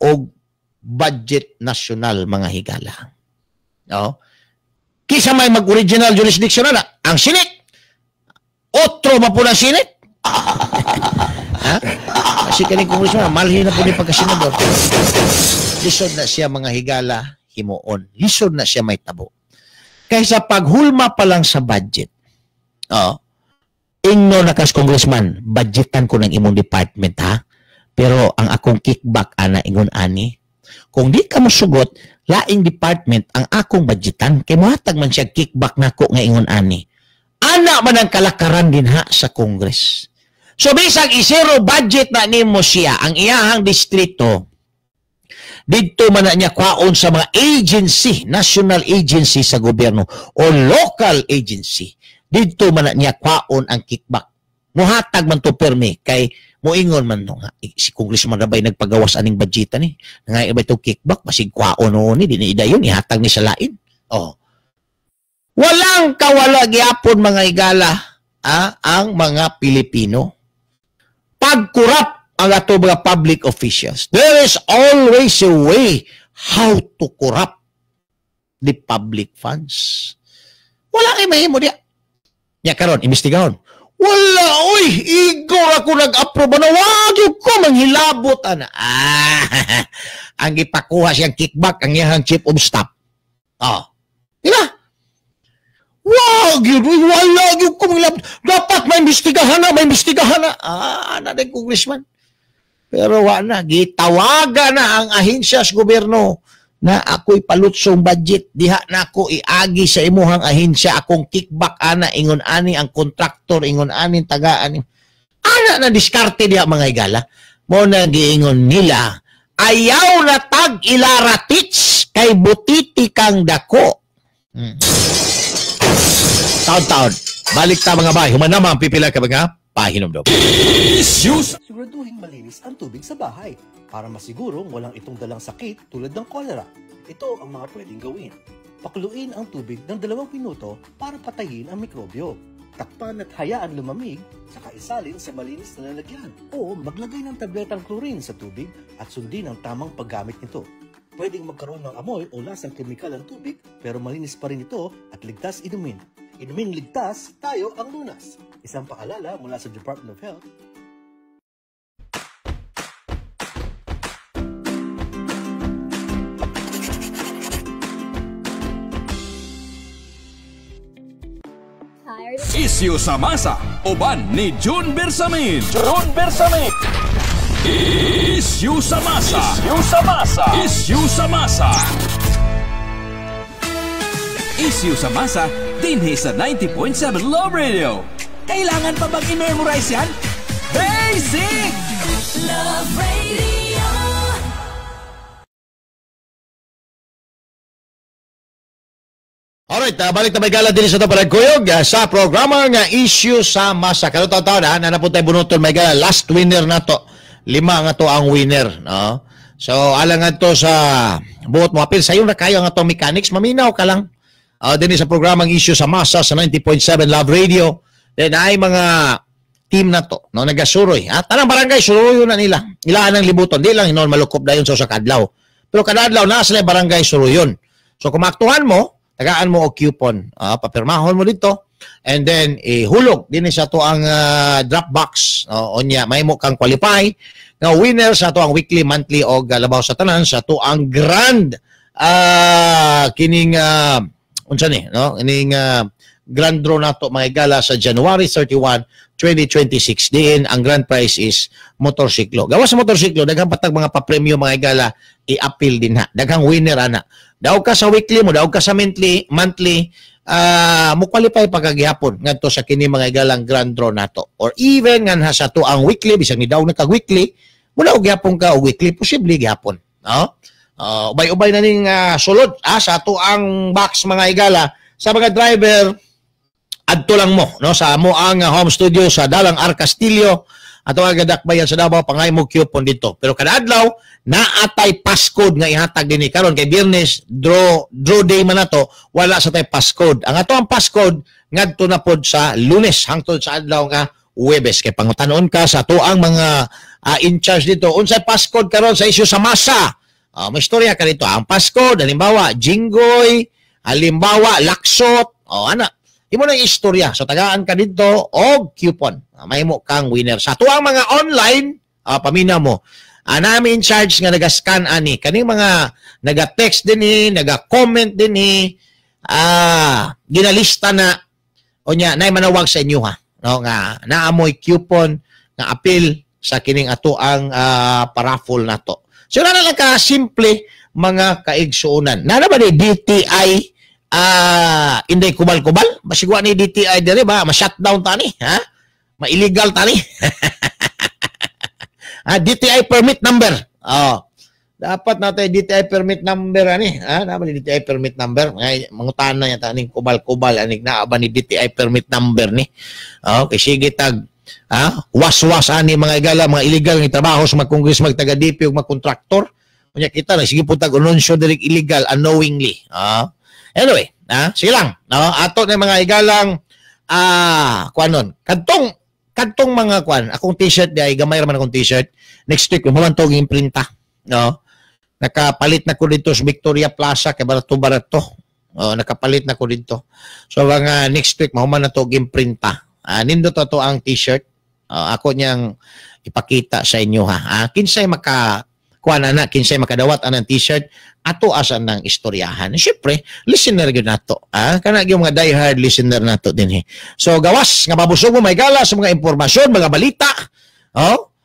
og budget national, mga higala. No? Kisa may mag-original jurisdiction na ang Senate. Otro ba po ng Senate? Ha? Kasi kaning congressman, malhin na po ni pagkasenador. Lisod na siya, mga higala, himuon. Lisod na siya may tabo. Kaysa paghulma pa lang sa budget, oh, ingno na kas congressman, budgetan ko ng imong department, ha? Pero ang akong kickback, ana, ingon ani, kung di ka mosugot, laing department ang akong budgetan, kay mohatag man siya kickback nako nga ingon ani. Ana man ang kalakaran din ha sa Congress. So bisag isero budget na nimo siya ang iyahang distrito, didto man na niya kwaon sa mga agency, national agency sa gobyerno o local agency, didto man na niya kwaon ang kickback. Muhatag man to permi kay moingon man no nga si congressman rabay nagpagawas aning budgetan ni. Nga iba itong kickback basig kwaon no ni dinhi dayon ihatag ni sa lain. Oh. Walang kawala gyapon, mga higala, ang mga Pilipino. Pag-corrupt ang ato mga public officials, there is always a way how to corrupt the public funds. Wala kay mahimo diya. Ya karon imbestigahon. Wala, oy, igor ako nag-approve na wag ko manghilabot ana. Ang gipakuha siyang kickback ang iyang chief of staff. Oh. Di ba? Wag yun, wala yun ko manghilabot. Dapat maimbestigahan na, maimbestigahan na. Ana din congressman. Pero wa na, gitawagan na ang ahensya sa gobyerno na ako'y palutsong budget, diha na ako iagi sa imuhang ahensya akong kickback ana, ingon ani ang kontraktor, ingon ani tagaan. Ana na diskarte diha, mga higala. Mo na giingon nila, ayaw na tag ilaratits kay butiti kang dako. Taon-taon. Balik ta, mga bay. Human naman pipila ka mga pahinomdom. Siguraduhin malinis ang tubig sa bahay para masigurong walang itong dalang sakit tulad ng kolera. Ito ang mga pwedeng gawin. Pakuluin ang tubig ng 2 minuto para patayin ang mikrobyo. Takpan at hayaan lumamig, saka isalin sa malinis na lalagyan. O maglagay ng tabletang chlorine sa tubig at sundin ang tamang paggamit nito. Pwedeng magkaroon ng amoy o lasang kemikal ang tubig, pero malinis pa rin ito at ligtas inumin. Inumin ligtas, tayo ang lunas. Isang paalala mula sa Department of Health. Isyu sa masa, uban ni June Bersamin. June Bersamin. Isyu sa masa. Isyu sa masa. Isyu sa masa. Isyu sa masa, dinhi sa 90.7 Love Radio. Kailangan pa bang i-memorize yan? Basic! Love Radio. Alright, balik na may gala din sa ito paragkuyog sa programa nga Issue sa Masa. Karoon taon-taon, ha, na napunta bunuton may gala. Last winner na to. 5 nga to ang winner. No? So, alang nga to sa buot mo apil. Sayo na kayo nga to mechanics. Maminaw ka lang. Din sa programang Issue sa Masa sa 90.7 Love Radio. Then ay mga team nato, no, nagasuroy. Ah, tanang barangay suroyon na nila. Ilaan ang libuton, di lang hinon malukop dayon sa usa ka adlaw. Pero kada adlaw naa sila barangay suroyon. So kung maaktuhan mo, tagaan mo og coupon, papirmahon mo dito and then ihulog dinhi sa ato ang drop box. Unya mahimo kang qualify nga winner sa ato ang weekly, monthly og labaw sa tanan sa ato ang grand kining unsa ni, no, kining grand draw nato, mga igala, sa January 31, 2026. Diin ang grand prize is motorsiklo. Gawas sa motorsiklo, daghang patag mga papremyo, mga igala, i-appeal din ha. Daghang winner ana. Daog ka sa weekly mo, daog ka sa monthly, mo qualify pa kagihapon ngadto sa kini, mga igalang, grand draw nato. Or even nga sa ato ang weekly, bisag ni daog na kag weekly, mo daog gihapon ka og weekly, posible gihapon. No? Ubay-ubay na ning sulod sa ato ang box, mga igala. Sa mga driver, adto lang mo, no, sa amo ang home studio sa Dalang R. Castillo ato ang Gadakbayan sa Davao, pangay mo coupon dito. Pero kada adlaw naatay passcode nga ihatag dinhi. Karon kay Biyernes, draw draw day man nato, wala sa tay passcode. Ang ato ang passcode ngadto na pod sa Lunes hangtod sa adlaw nga Huwebes. Kay pangutanon ka sa ato ang mga in charge dito, unsay passcode karon sa isyu sa masa? May istorya ka dito. Ang passcode, halimbawa Jinggoy, halimbawa Laksot, oh, ana imo nang istorya. So tagaan ka dito og coupon. Mahimo kang winner. Sa tuang mga online, pamina mo. Nami in charge nga naga-scan ani. Kaning mga naga-text dinhi, naga-comment dinhi, ginalista na unya nay manawag sa inyo ha. No, nga naamoy coupon nga appeal sa kining ato ang paraffle nato. So na lang ka simple, mga kaigsuonan. Nana ba ni DTI inday kubal-kubal? Masigwa ni DTI dire ba? Ma-shutdown ta ni, ha? Ma-illegal ta ni. DTI permit number. Oh. Dapat natin DTI permit number ani, ha? Naman ni DTI permit number. Ngay mangutan na yata ning kubal-kubal aning naa ba ni DTI permit number ni. Oh, kay sige tag was-was ani, mga igala, mga illegal nga trabaho sa mga kongres, mag taga DP ug mga kontraktor. Unya kita na sige po tag anunsyo diri illegal unknowingly. Anyway, sige lang, no? Ato na, mga igalang, kuanon. Kadtong kadtong mga kuan, akong t-shirt di ay gamay ra man akong t-shirt. Next week mo man to imprinta, no? Nakapalit na ko dito sa Victoria Plaza kay barato barato. Oh, nakapalit na ko dito. So mga next week mahuman na to imprinta. Nindot to ang t-shirt. Ako niyang ipakita sa inyo ha. Kinsay maka kuan ana, kinsay makadawat anang t-shirt, ato asan ng istoryahan. Siyempre, listener gyud nato. Kana gyud mga diehard listener nato dinhi. So gawas nga mabusog mo, may gala, sa mga impormasyon, mga balita, oh,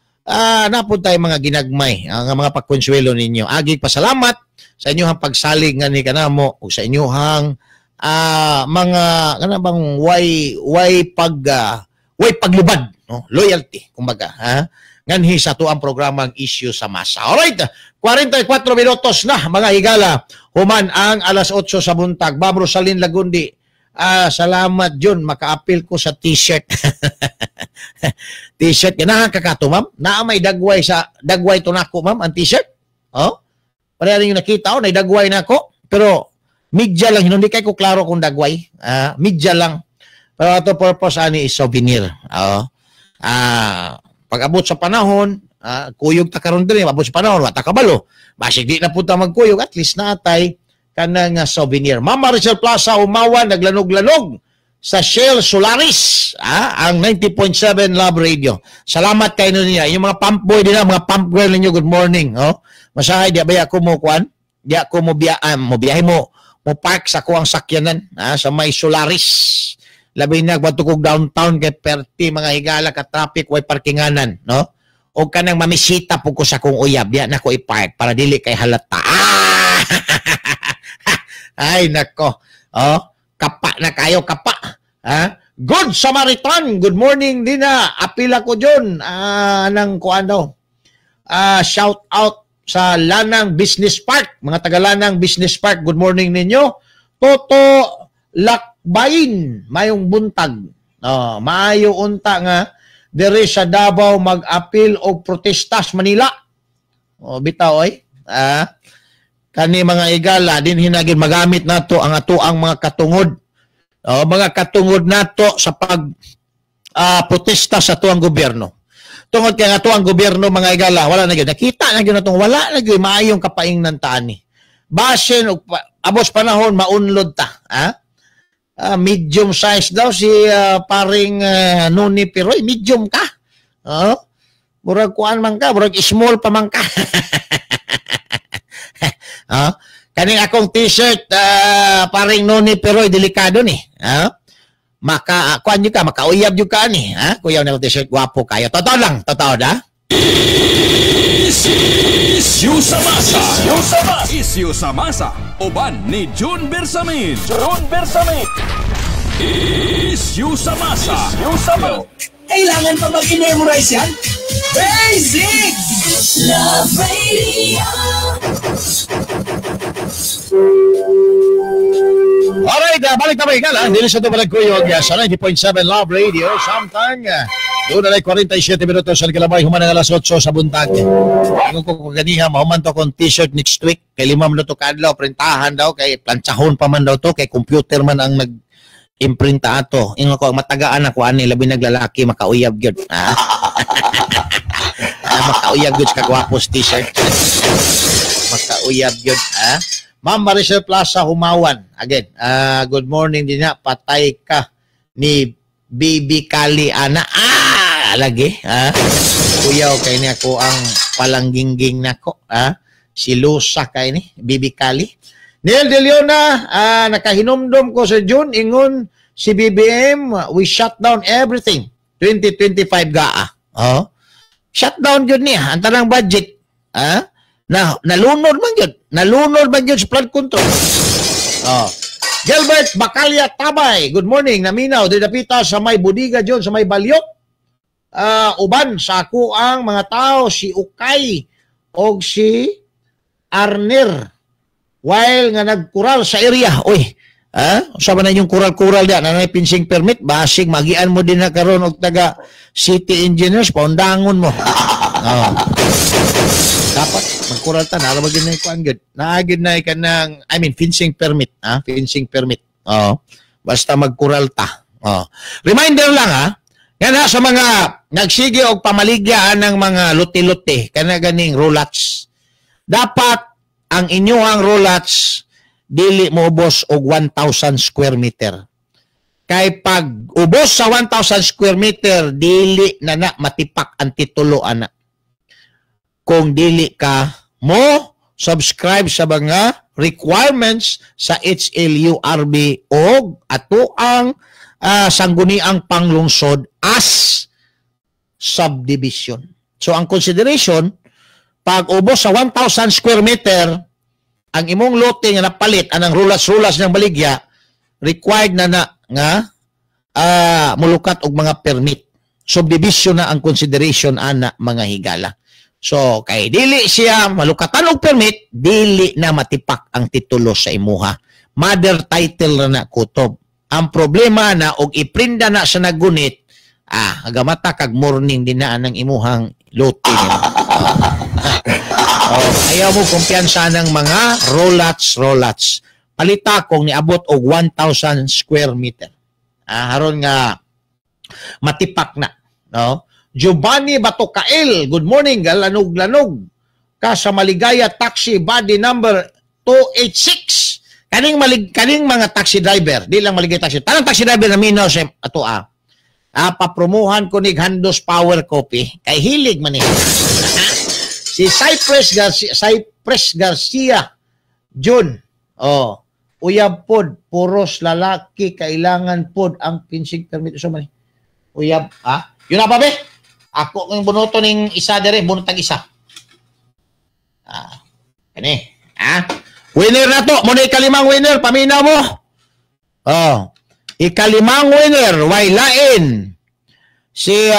napud tayo mga ginagmay ang mga pagkonsuelo ninyo. Agi pasalamat sa inyong pagsalig nga ni kanamo ug sa inyong mga kana bang way paglubad, no, loyalty kumbaga, ha, nganhi sa tuang programang Issue sa Masa. Alright, 44 minutos na, mga higala, human ang alas 8 sa buntag. Ma'am Rosalyn Lagundi, salamat Jun, makaapil ko sa t-shirt. T-shirt, ganahan ka kato, ma'am? Naa may dagway sa, dagway to nako, ma'am, ang t-shirt? Oh? Pareha rin yung nakita, oh, dagway na ako. Pero, media lang, hindi kay ko klaro kung dagway. Media lang. Pero ato purpose ani is souvenir. Oh. Pag abot sa panahon, kuyog ta karon diri, abot sa panahon, wa ta kabalo. Basig di na punta magkuyog, at least naatay kanang souvenir. Mama Rizal Plaza, umawan, naglanog-lanog sa Shell Solaris, ang 90.7 Love Radio. Salamat kayo niya. Yung mga pump boy din, mga pump girl ninyo, good morning. Oh. Masahay, di ba ako mo kuan? Di ako mo biya, mo biyahe mo, mo park sa kuang sakyanan sa may Solaris. Labi na kwadto kog downtown kay perti, mga higala, ka traffic, way parkinganan, no? O kanang mamisita po ko sa kong uyab, diya na ko i-park para dili kay halata. Ay nako. Oh, kapa na kayo, kapa. Ha? Good Samaritan, good morning din na. Apila ko dyan. Nang kuan daw. Shout out sa Lanang Business Park. Mga taga Lanang Business Park, good morning ninyo. Toto Lakbayin, mayong buntag. Oh, maayo unta nga diri sa Davao mag-apil og protesta sa Manila. Oh, bitaw oy. Kani, mga igala, din hinagin magamit nato ang ato ang mga katungod. Oh, mga katungod nato sa pag protesta sa tuang gobyerno. Tungod kay nga tuang gobyerno, mga igala, wala na gyud nakita na gyud natong wala na gyud maayong kapaingnan ta ani. Basin og abos panahon maunlod ta, ha? Medium size daw si paring Noni Piroy, medium ka. Oh. Murag kuan man ka, murag small pa man ka. Ha? Kaning akong t-shirt, paring Noni Piroy, delikado ni. Ha? Maka kuan jud ka, makauyab jud ka ni, ha? Kuyaw na t-shirt, gwapo kayo. Totoo lang, totoo da. Isyu sa masa. Isyu sa masa. Isyu sa masa. Uban ni June Bersamin. June Bersamin. Isyu sa masa. Isyu sa masa. Kailangan pa bang i-memorize yan? Basic! Love Radio. Alright, balik na ba ikala? Hindi na sa ito malagkuyog sa 90.7 Love Radio. Samtang, doon na 47 minutos sa kalabay, human ang alas 8 sa buntag. Ingon ko kaganiha, mahuman to akong t-shirt next week. Kay 5 minuto kaadlaw, printahan daw, kay plantsahon pa man daw to, kay computer man ang nag-imprinta ato. Ingon ko, ang matagaan ako, ani, labi naglalaki, makauyab gyud. Ah? Makauyab gyud sa kagwapos t-shirt. Makauyab gyud. Ah? Ma'am Maricel Plaza Humawan. Again, good morning din na. Patay ka ni Bibi Kali ana. Ah, lagi. Ah. Kuyaw kay ni ako ang palanggingging nako. Ah. Si Lusa kay ni Bibi Kali. Neil De Leona, nakahinumdum ko sa June ingon si BBM, we shut down everything. 2025 gaa. Oh. Shutdown gyud niya ang tanang budget. Ah? Na nalunod man gyud. Nalunod man gyud sa flood control. Oh. Gilbert Bacalya Tabay, good morning. Naminaw diri dapita sa may budiga John sa may Balyok. Uban sa ako ang mga tao si Ukay og si Arner while nga nagkural sa area. Oy, usa man na inyong kural-kural diya na nay fencing permit, basig magian mo din na karon og taga city engineers paundangon mo. Oh. Dapat magkural ta na gyud na kuan gyud. Naa gyud na kanang I mean fencing permit, ha? Fencing permit. Oh. Basta magkural ta. Oh. Reminder lang ha. Nga na sa mga nagsige og pamaligya ng mga luti-luti kana ganing rolats. Dapat ang inyuhang rolats dili moubos og 1,000 square meter. Kay pag ubos sa 1,000 square meter dili na na matipak ang titulo ana. Kung dili ka mo subscribe sa mga requirements sa HLURB og ato ang sangguniang panglungsod as subdivision. So ang consideration pag ubos sa 1,000 square meter ang imong lote nga napalit anang rulas-rulas ng baligya required na na nga mulukat og mga permit. Subdivision na ang consideration ana mga higala. So, kay dili siya malukatan og permit, dili na matipak ang titulo sa imuha. Mother title na na kutob. Ang problema na og iprinda na sa nagunit, agamata kag morning din na ang imuhang lote nimo. Oh, ayaw mo kumpiyansa ng mga rolats. Palita kung niabot og 1,000 square meter. Haron nga matipak na, no? Giovanni Batokael, good morning, galanog-lanog ka sa Maligaya Taxi body number 286. Kaning kaning mga taxi driver, di lang Maligaya Taxi. Tanang taxi driver na minaw sa ato papromuhan ko ni Handos Power Coffee kay hilig man ni. Si Cypress Garcia June. Oh, uyab pod puros lalaki kailangan pod ang fencing permit so man. Uyab, ha? Yun na pa be? Ako ng bunuto ning isa dire, bunot ang isa. Kani, ha? Winner na to, muna ikalimang winner, paminaw mo. Oh, ikalimang winner, way lain. Si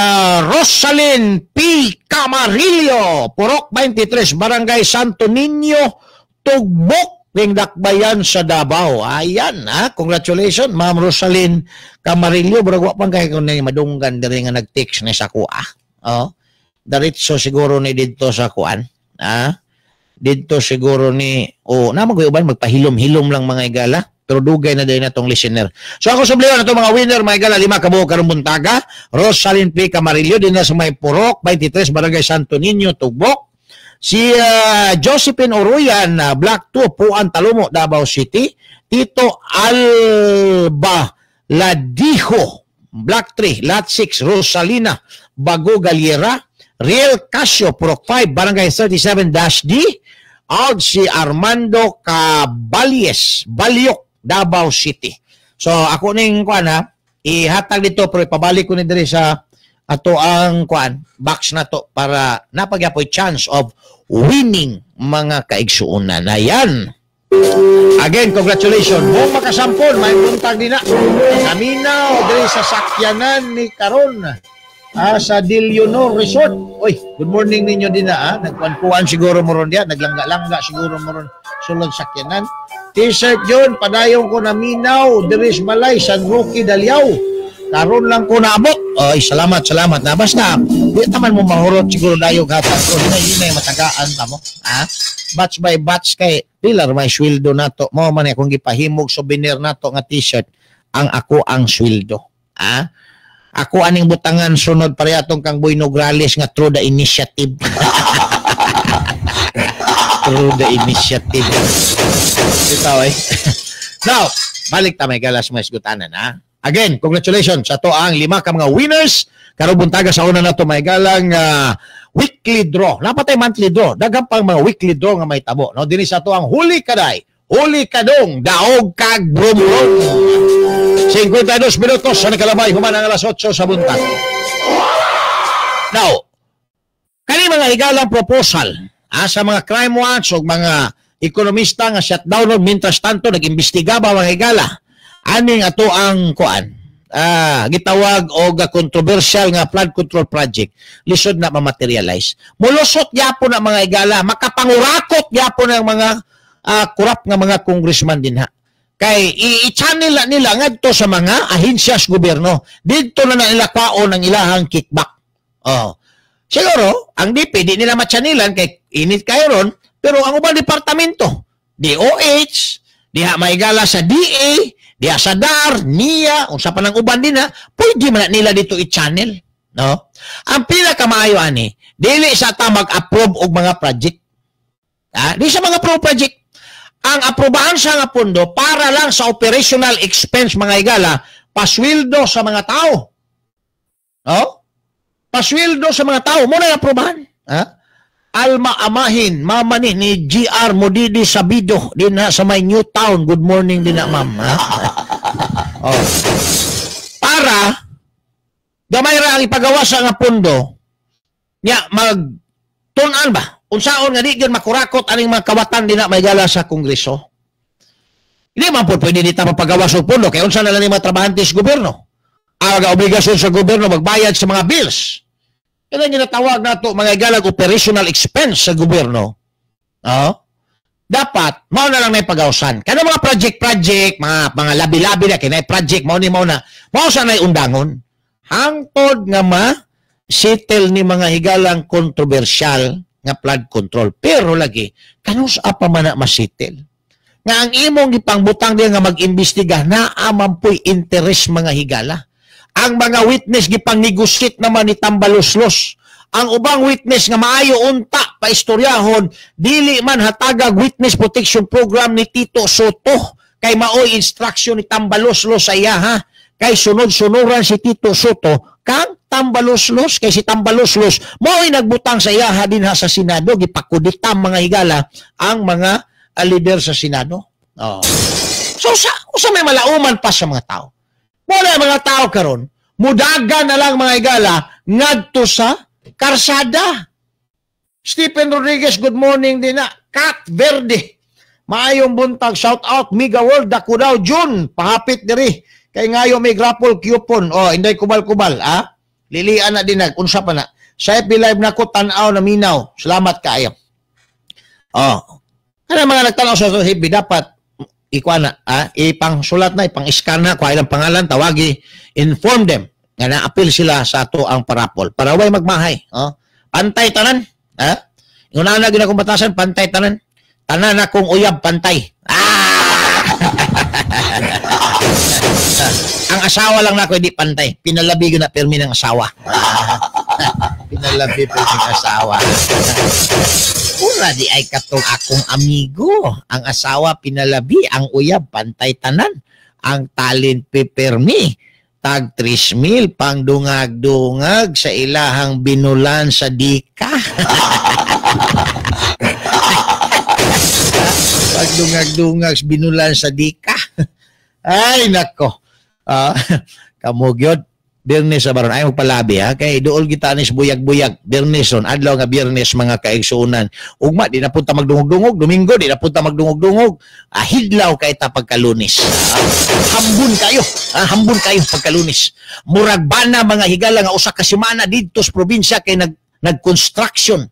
Rosalyn P. Camarillo, Purok 23, Barangay Santo Niño, Tugbok, Ringdakbayan sa Davao. Ayan, ha? Congratulations, Ma'am Rosalyn Camarillo. Burag wa pang kay kung madunggan diri nga nag-text ni sa kuha. Oh, diretso siguro ni didto sa kuan. Ha? Didto siguro ni oh, na mag-uban magpahilom-hilom lang mga igala. Pero dugay na din na tong listener. So ako sublihan na itong mga winner, mga higala, 5 kabuok karong buntaga. Rosalyn P. Camarillo, din na sa may Purok, 23, Barangay Santo Niño, Tugbok. Si Josephine Oroyan, Black 2, Puan Talumo, Davao City. Tito Alba Ladijo, Black 3, Lot 6, Rosalina Bago Galiera. Real Casio, Purok 5, Barangay 37-D. Out si Armando Cabalies, Baliok, Davao City. So ako ning kuan ha, ihatag dito pero ipabalik ko ni diri sa ato ang kuan box na to para napagyapoy chance of winning mga kaigsuonan. Ayan. Again, congratulations. Buong makasampol, may buntag din na. Naminaw diri sa sakyanan ni karon. Sa Dillionor Resort. Oy, good morning ninyo din na. Nagkuan-kuan siguro mo ron diya. Naglangga-langga siguro mo ron sulod sakyanan. T-shirt yun, padayong ko naminaw diri sa Balay, San Roque, Daliao. Karon lang ko naabot. Oy, salamat, salamat. Na basta di taman mo mahurot siguro dayog hatag ko. Hinay matagaan ta mo. Ha? Batch by batch kay pilar may sweldo nato. Mao man akong gipahimog souvenir nato nga t-shirt ang ako ang sweldo. Ha? Ako aning butangan sunod parehatong kang Boy Nograles nga through the initiative. Through the initiative. Ito eh. Now, balik ta may galas may isgutanan ha. Again, congratulations sa to ang 5 ka mga winners. Karong buntaga sa una na to may galang weekly draw. Napatay monthly draw. Daghang pang mga weekly draw nga may tabo. No, dinhi sa to ang huli kaday, huli kadong, daog kag brumbrong. 52 minutos sa nakalabay human ang alas 8 sa buntag. Now, kani mga higalang proposal sa mga crime watch o mga ekonomista nga shutdown mientras tanto nag-imbestiga ba mga higala aning ato ang kuan gitawag og controversial nga flood control project lisod na ma-materialize. Mulusot gyapon ang mga higala, makapangurakot gyapon ang mga kurap nga mga congressman dinha. Kay i-channel na nila ngadto sa mga ahensya sa gobyerno. Didto na nila kwaon ang ilahang kickback. Oh. Siguro, ang DP di nila ma-channelan kay init kayo ron, pero ang ubang departamento, DOH, diha maigala sa DA, diha sa DAR, NIA, unsa pa nang uban din ha, pwede man nila dito i-channel. No? Ang pinakamaayo ani, dili sa ta mag-approve og mga project. Ha? Di sa mga approve project. Ang aprobahan sa nga pondo para lang sa operational expense mga higala, pasweldo sa mga tao. No? Pasweldo sa mga tao, muna yung aprobahan. Ha? Alma Amahin, mama ni GR Modidi Sabido, din na sa may New Town. Good morning din na, ma'am. Ha? Oh. Para, gamay ra ang ipagawa sa nga pondo, nya magtunan ba? Unsaon nga di gyud makurakot aning mga kawatan din na may gala sa Kongreso. Hindi man po pwede dita mapagawa sa pondo kay unsa na lang ni mga trabahante sa gobyerno. Ang obligasyon sa gobyerno magbayad sa mga bills. Kaya ginatawag nato mga galag operational expense sa gobyerno. Oh, dapat mao na lang nay pagawsan. Kana mga project-project, mga labi-labi na kay nay project mao ni mao na. Mao sa nay undangon. Hangtod nga ma settle ni mga higalang kontrobersyal nga flood control. Pero lagi, kanus apa man na masitil? Nga ang imong gipangbutang diya nga mag-imbestiga, naamampoy interest mga higala. Ang mga witness gipang-negotiate naman ni Tambaloslos. Ang ubang witness nga maayo unta paistoryahon, dili man hatagag witness protection program ni Tito Soto. Kay maoy instruction ni Tambaloslos sa iya ha. Kay sunod-sunuran si Tito Soto kang Tambaloslos, kay si Tambaloslos mo'y nagbutang sa iyaha dinha sa Senado, gipakuditam mga higala ang mga leader sa Senado. Oh. So sa may malauman pa sa mga tao. Muna mga tao karon, mudaga na lang mga higala ngadto sa karsada. Stephen Rodriguez, good morning din na. Cat Verde, maayong buntag, shout out Mega World, dako daw June, pahapit diri. Kay ngayo may grapple coupon. Oh, inday kubal-kubal, ah. Lilian na dinag, unsa pa na. Sa FB Live na ko, tan-aw na minaw. Salamat kaayo. Oh. Kana mga nagtanaw sa FB, dapat ikuha na, ah, ipang-sulat na, ipang-scan na, kuha ilang pangalan, tawagi, inform them nga na-appeal sila sa ato ang parapol. Para way magmahay. Oh. Pantay tanan. Ha? Yung na gina akong batasan, pantay tanan. Tanan akong uyab, pantay. Ah! Ang asawa lang nako hindi pantay. Pinalabi ko na pirmi ng asawa. Pinalabi pirmi ng asawa. Ura di ay katong akong amigo. Ang asawa pinalabi, ang uyab pantay tanan. Ang talent pipirmi. Tag 3,000 pang dungag-dungag sa ilahang binulan sa dika. Pag dungag-dungag binulan sa dika. Ay nako. Kamugyod Biyernes sa baron ay magpalabi ha kay duol kita ni buyag-buyag Biyernes ron adlaw nga Biyernes mga kaigsuonan. Ugma di na punta magdungog-dungog, Domingo di na punta magdungog-dungog. Hidlaw kay ta pagkalunes. Hambun kayo, hambun kayo pagkalunes. Murag bana mga higala nga usa ka semana didto sa probinsya kay nag-construction.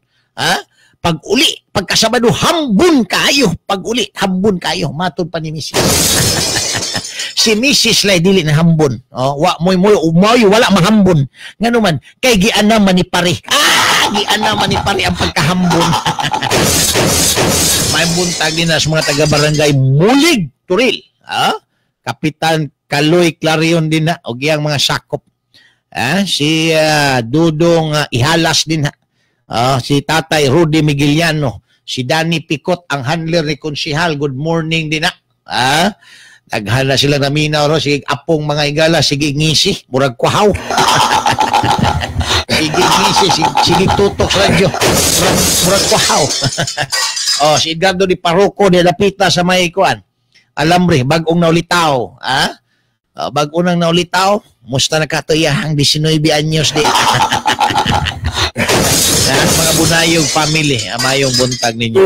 Pag-uli, pagkasabado hambun kayo, pag-uli hambun kayo matud pa ni Mrs. Si Mrs. Lai dili na hambon. Oh, wa moy moy umoy wala mahambon. Ngano man kay giana man ni pare. Giana man ni pare ang pagkahambon. May buntag din sa mga taga-barangay Mulig Turil. Kapitan Kaloy Clarion din na og iyang mga sakop. Si Dudong Ihalas din na. Si Tatay Rudy Migueliano, si Danny Picot ang handler ni Konsihal. Good morning din na. Daghan na sila naminaw ro, sige apong mga igala, sige ngisi, murag kuhaw. Sige ngisi, sige tutok sa radyo, murag kuhaw. Si Edgardo Di Paroko di lapita sa may kuan. Alambre, bag-ong naulitaw. Bag-o nang naulitaw, musta na katuyahang 19 anyos di. Mga bunayog family, amayong buntag ninyo.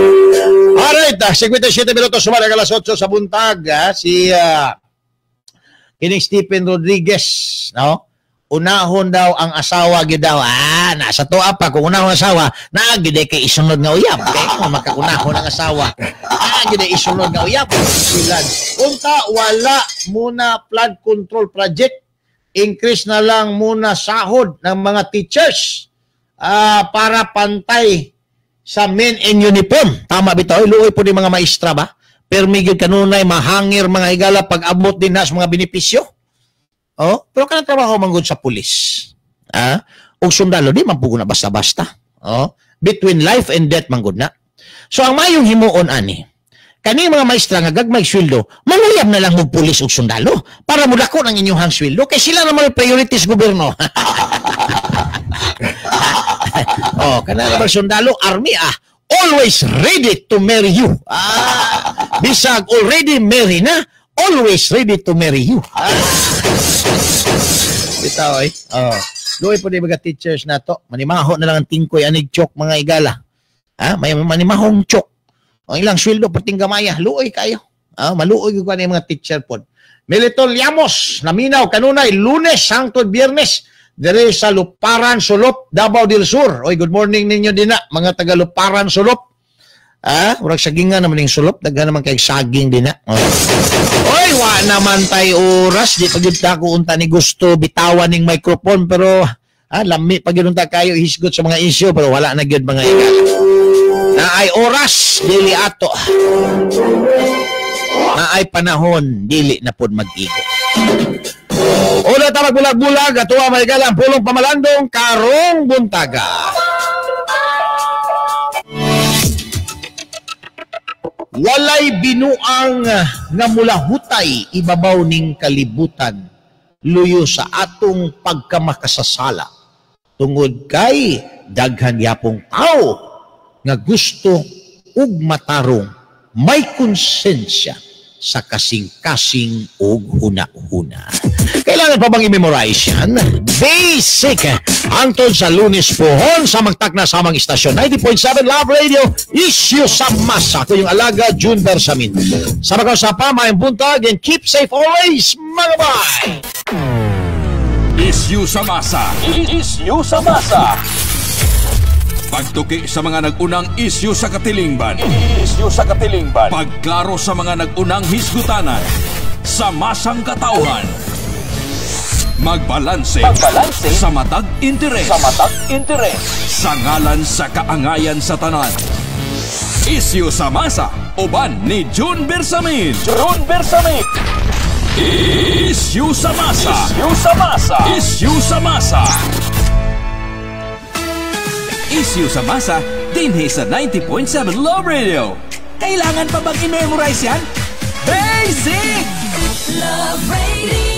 Alright, 57 minutos sumala alas 8 sa buntag. Si kining Stephen Rodriguez, no? Unahon daw ang asawa gyud daw. Nasa tuwa pa kung unahon ang asawa, naa gyud kay isunod nga uyab. Kay kung makaunahon ang asawa, naa gyud isunod nga uyab. Silan. Unta wala muna flood control project. Increase na lang muna sahod ng mga teachers. Para pantay sa men in uniform. Tama bitaw, luoy po ni mga maestra ba? Permi gyud kanunay mahangir mga higala pag abot din na sa mga benepisyo. Oh, pero kanang trabaho manggod sa pulis. Og sundalo di man pugo na basta-basta. Oh, between life and death manggod na. So ang mayong himuon ani, kani mga maestra nga gagmay sweldo, manguyab na lang og pulis og sundalo para modako ang inyong sweldo kay sila naman priorities gobyerno. Kanang mga sundalo, army always ready to marry you. Bisag already marry na, always ready to marry you. Bitaw ay. Luoy po di mga teachers na to. Manimaho na lang ang tingkoy anig chok mga igala. May manimahong chok. Ang ilang sweldo perting gamaya, luoy kayo. Maluoy gyud ni mga teacher pod. Melitol Llamos, naminaw kanunay Lunes hangtod Biyernes dere sa Luparan Sulop, Davao del Sur. Oy, good morning ninyo din na, mga taga Luparan Sulop. Murag sagingan naman yung sulop, daghan naman kay saging din na. Oy, wa naman tay oras, di pa gyud ta ko unta ni gusto bitawan ning microphone pero lami pa gyud unta kayo hisgot sa mga issue pero wala na gyud mga igala. Na ay oras dili ato. Na ay panahon dili na pod mag-igo. Una ta magbulag-bulag atuwa may galang pulong pamalandong karong buntaga. Walay binuang nga mulahutay ibabaw ning kalibutan luyo sa atong pagkamakasasala tungod kay daghan yapong tao nga gusto ug matarong may konsensya sa kasing-kasing ug huna-huna. Kailangan pa bang i-memorize yan? Basic! Hangtod sa Lunes pohon sa magtakna samang istasyon 90.7 Love Radio, issue sa masa. Ako yung alaga, June Bersamin. Sa pagkausapa, maayong buntag and keep safe always, mga bye! Issue sa masa. Issue sa masa. Pagtuki sa mga nag-unang isyu sa katilingban. Isyu sa katilingban. Pagklaro sa mga nag-unang hisgutanan. Sa masang katauhan. Magbalanse. Magbalanse. Sa matag interes. Sa matag interes. Sa ngalan sa kaangayan sa tanan. Isyu sa masa. Uban ni June Bersamin. June Bersamin. Issue sa masa. Issue sa masa. Issue sa masa. Issue sa masa dinhi sa 90.7 Love Radio. Kailangan pa bang i-memorize yan? Basic! Love Radio.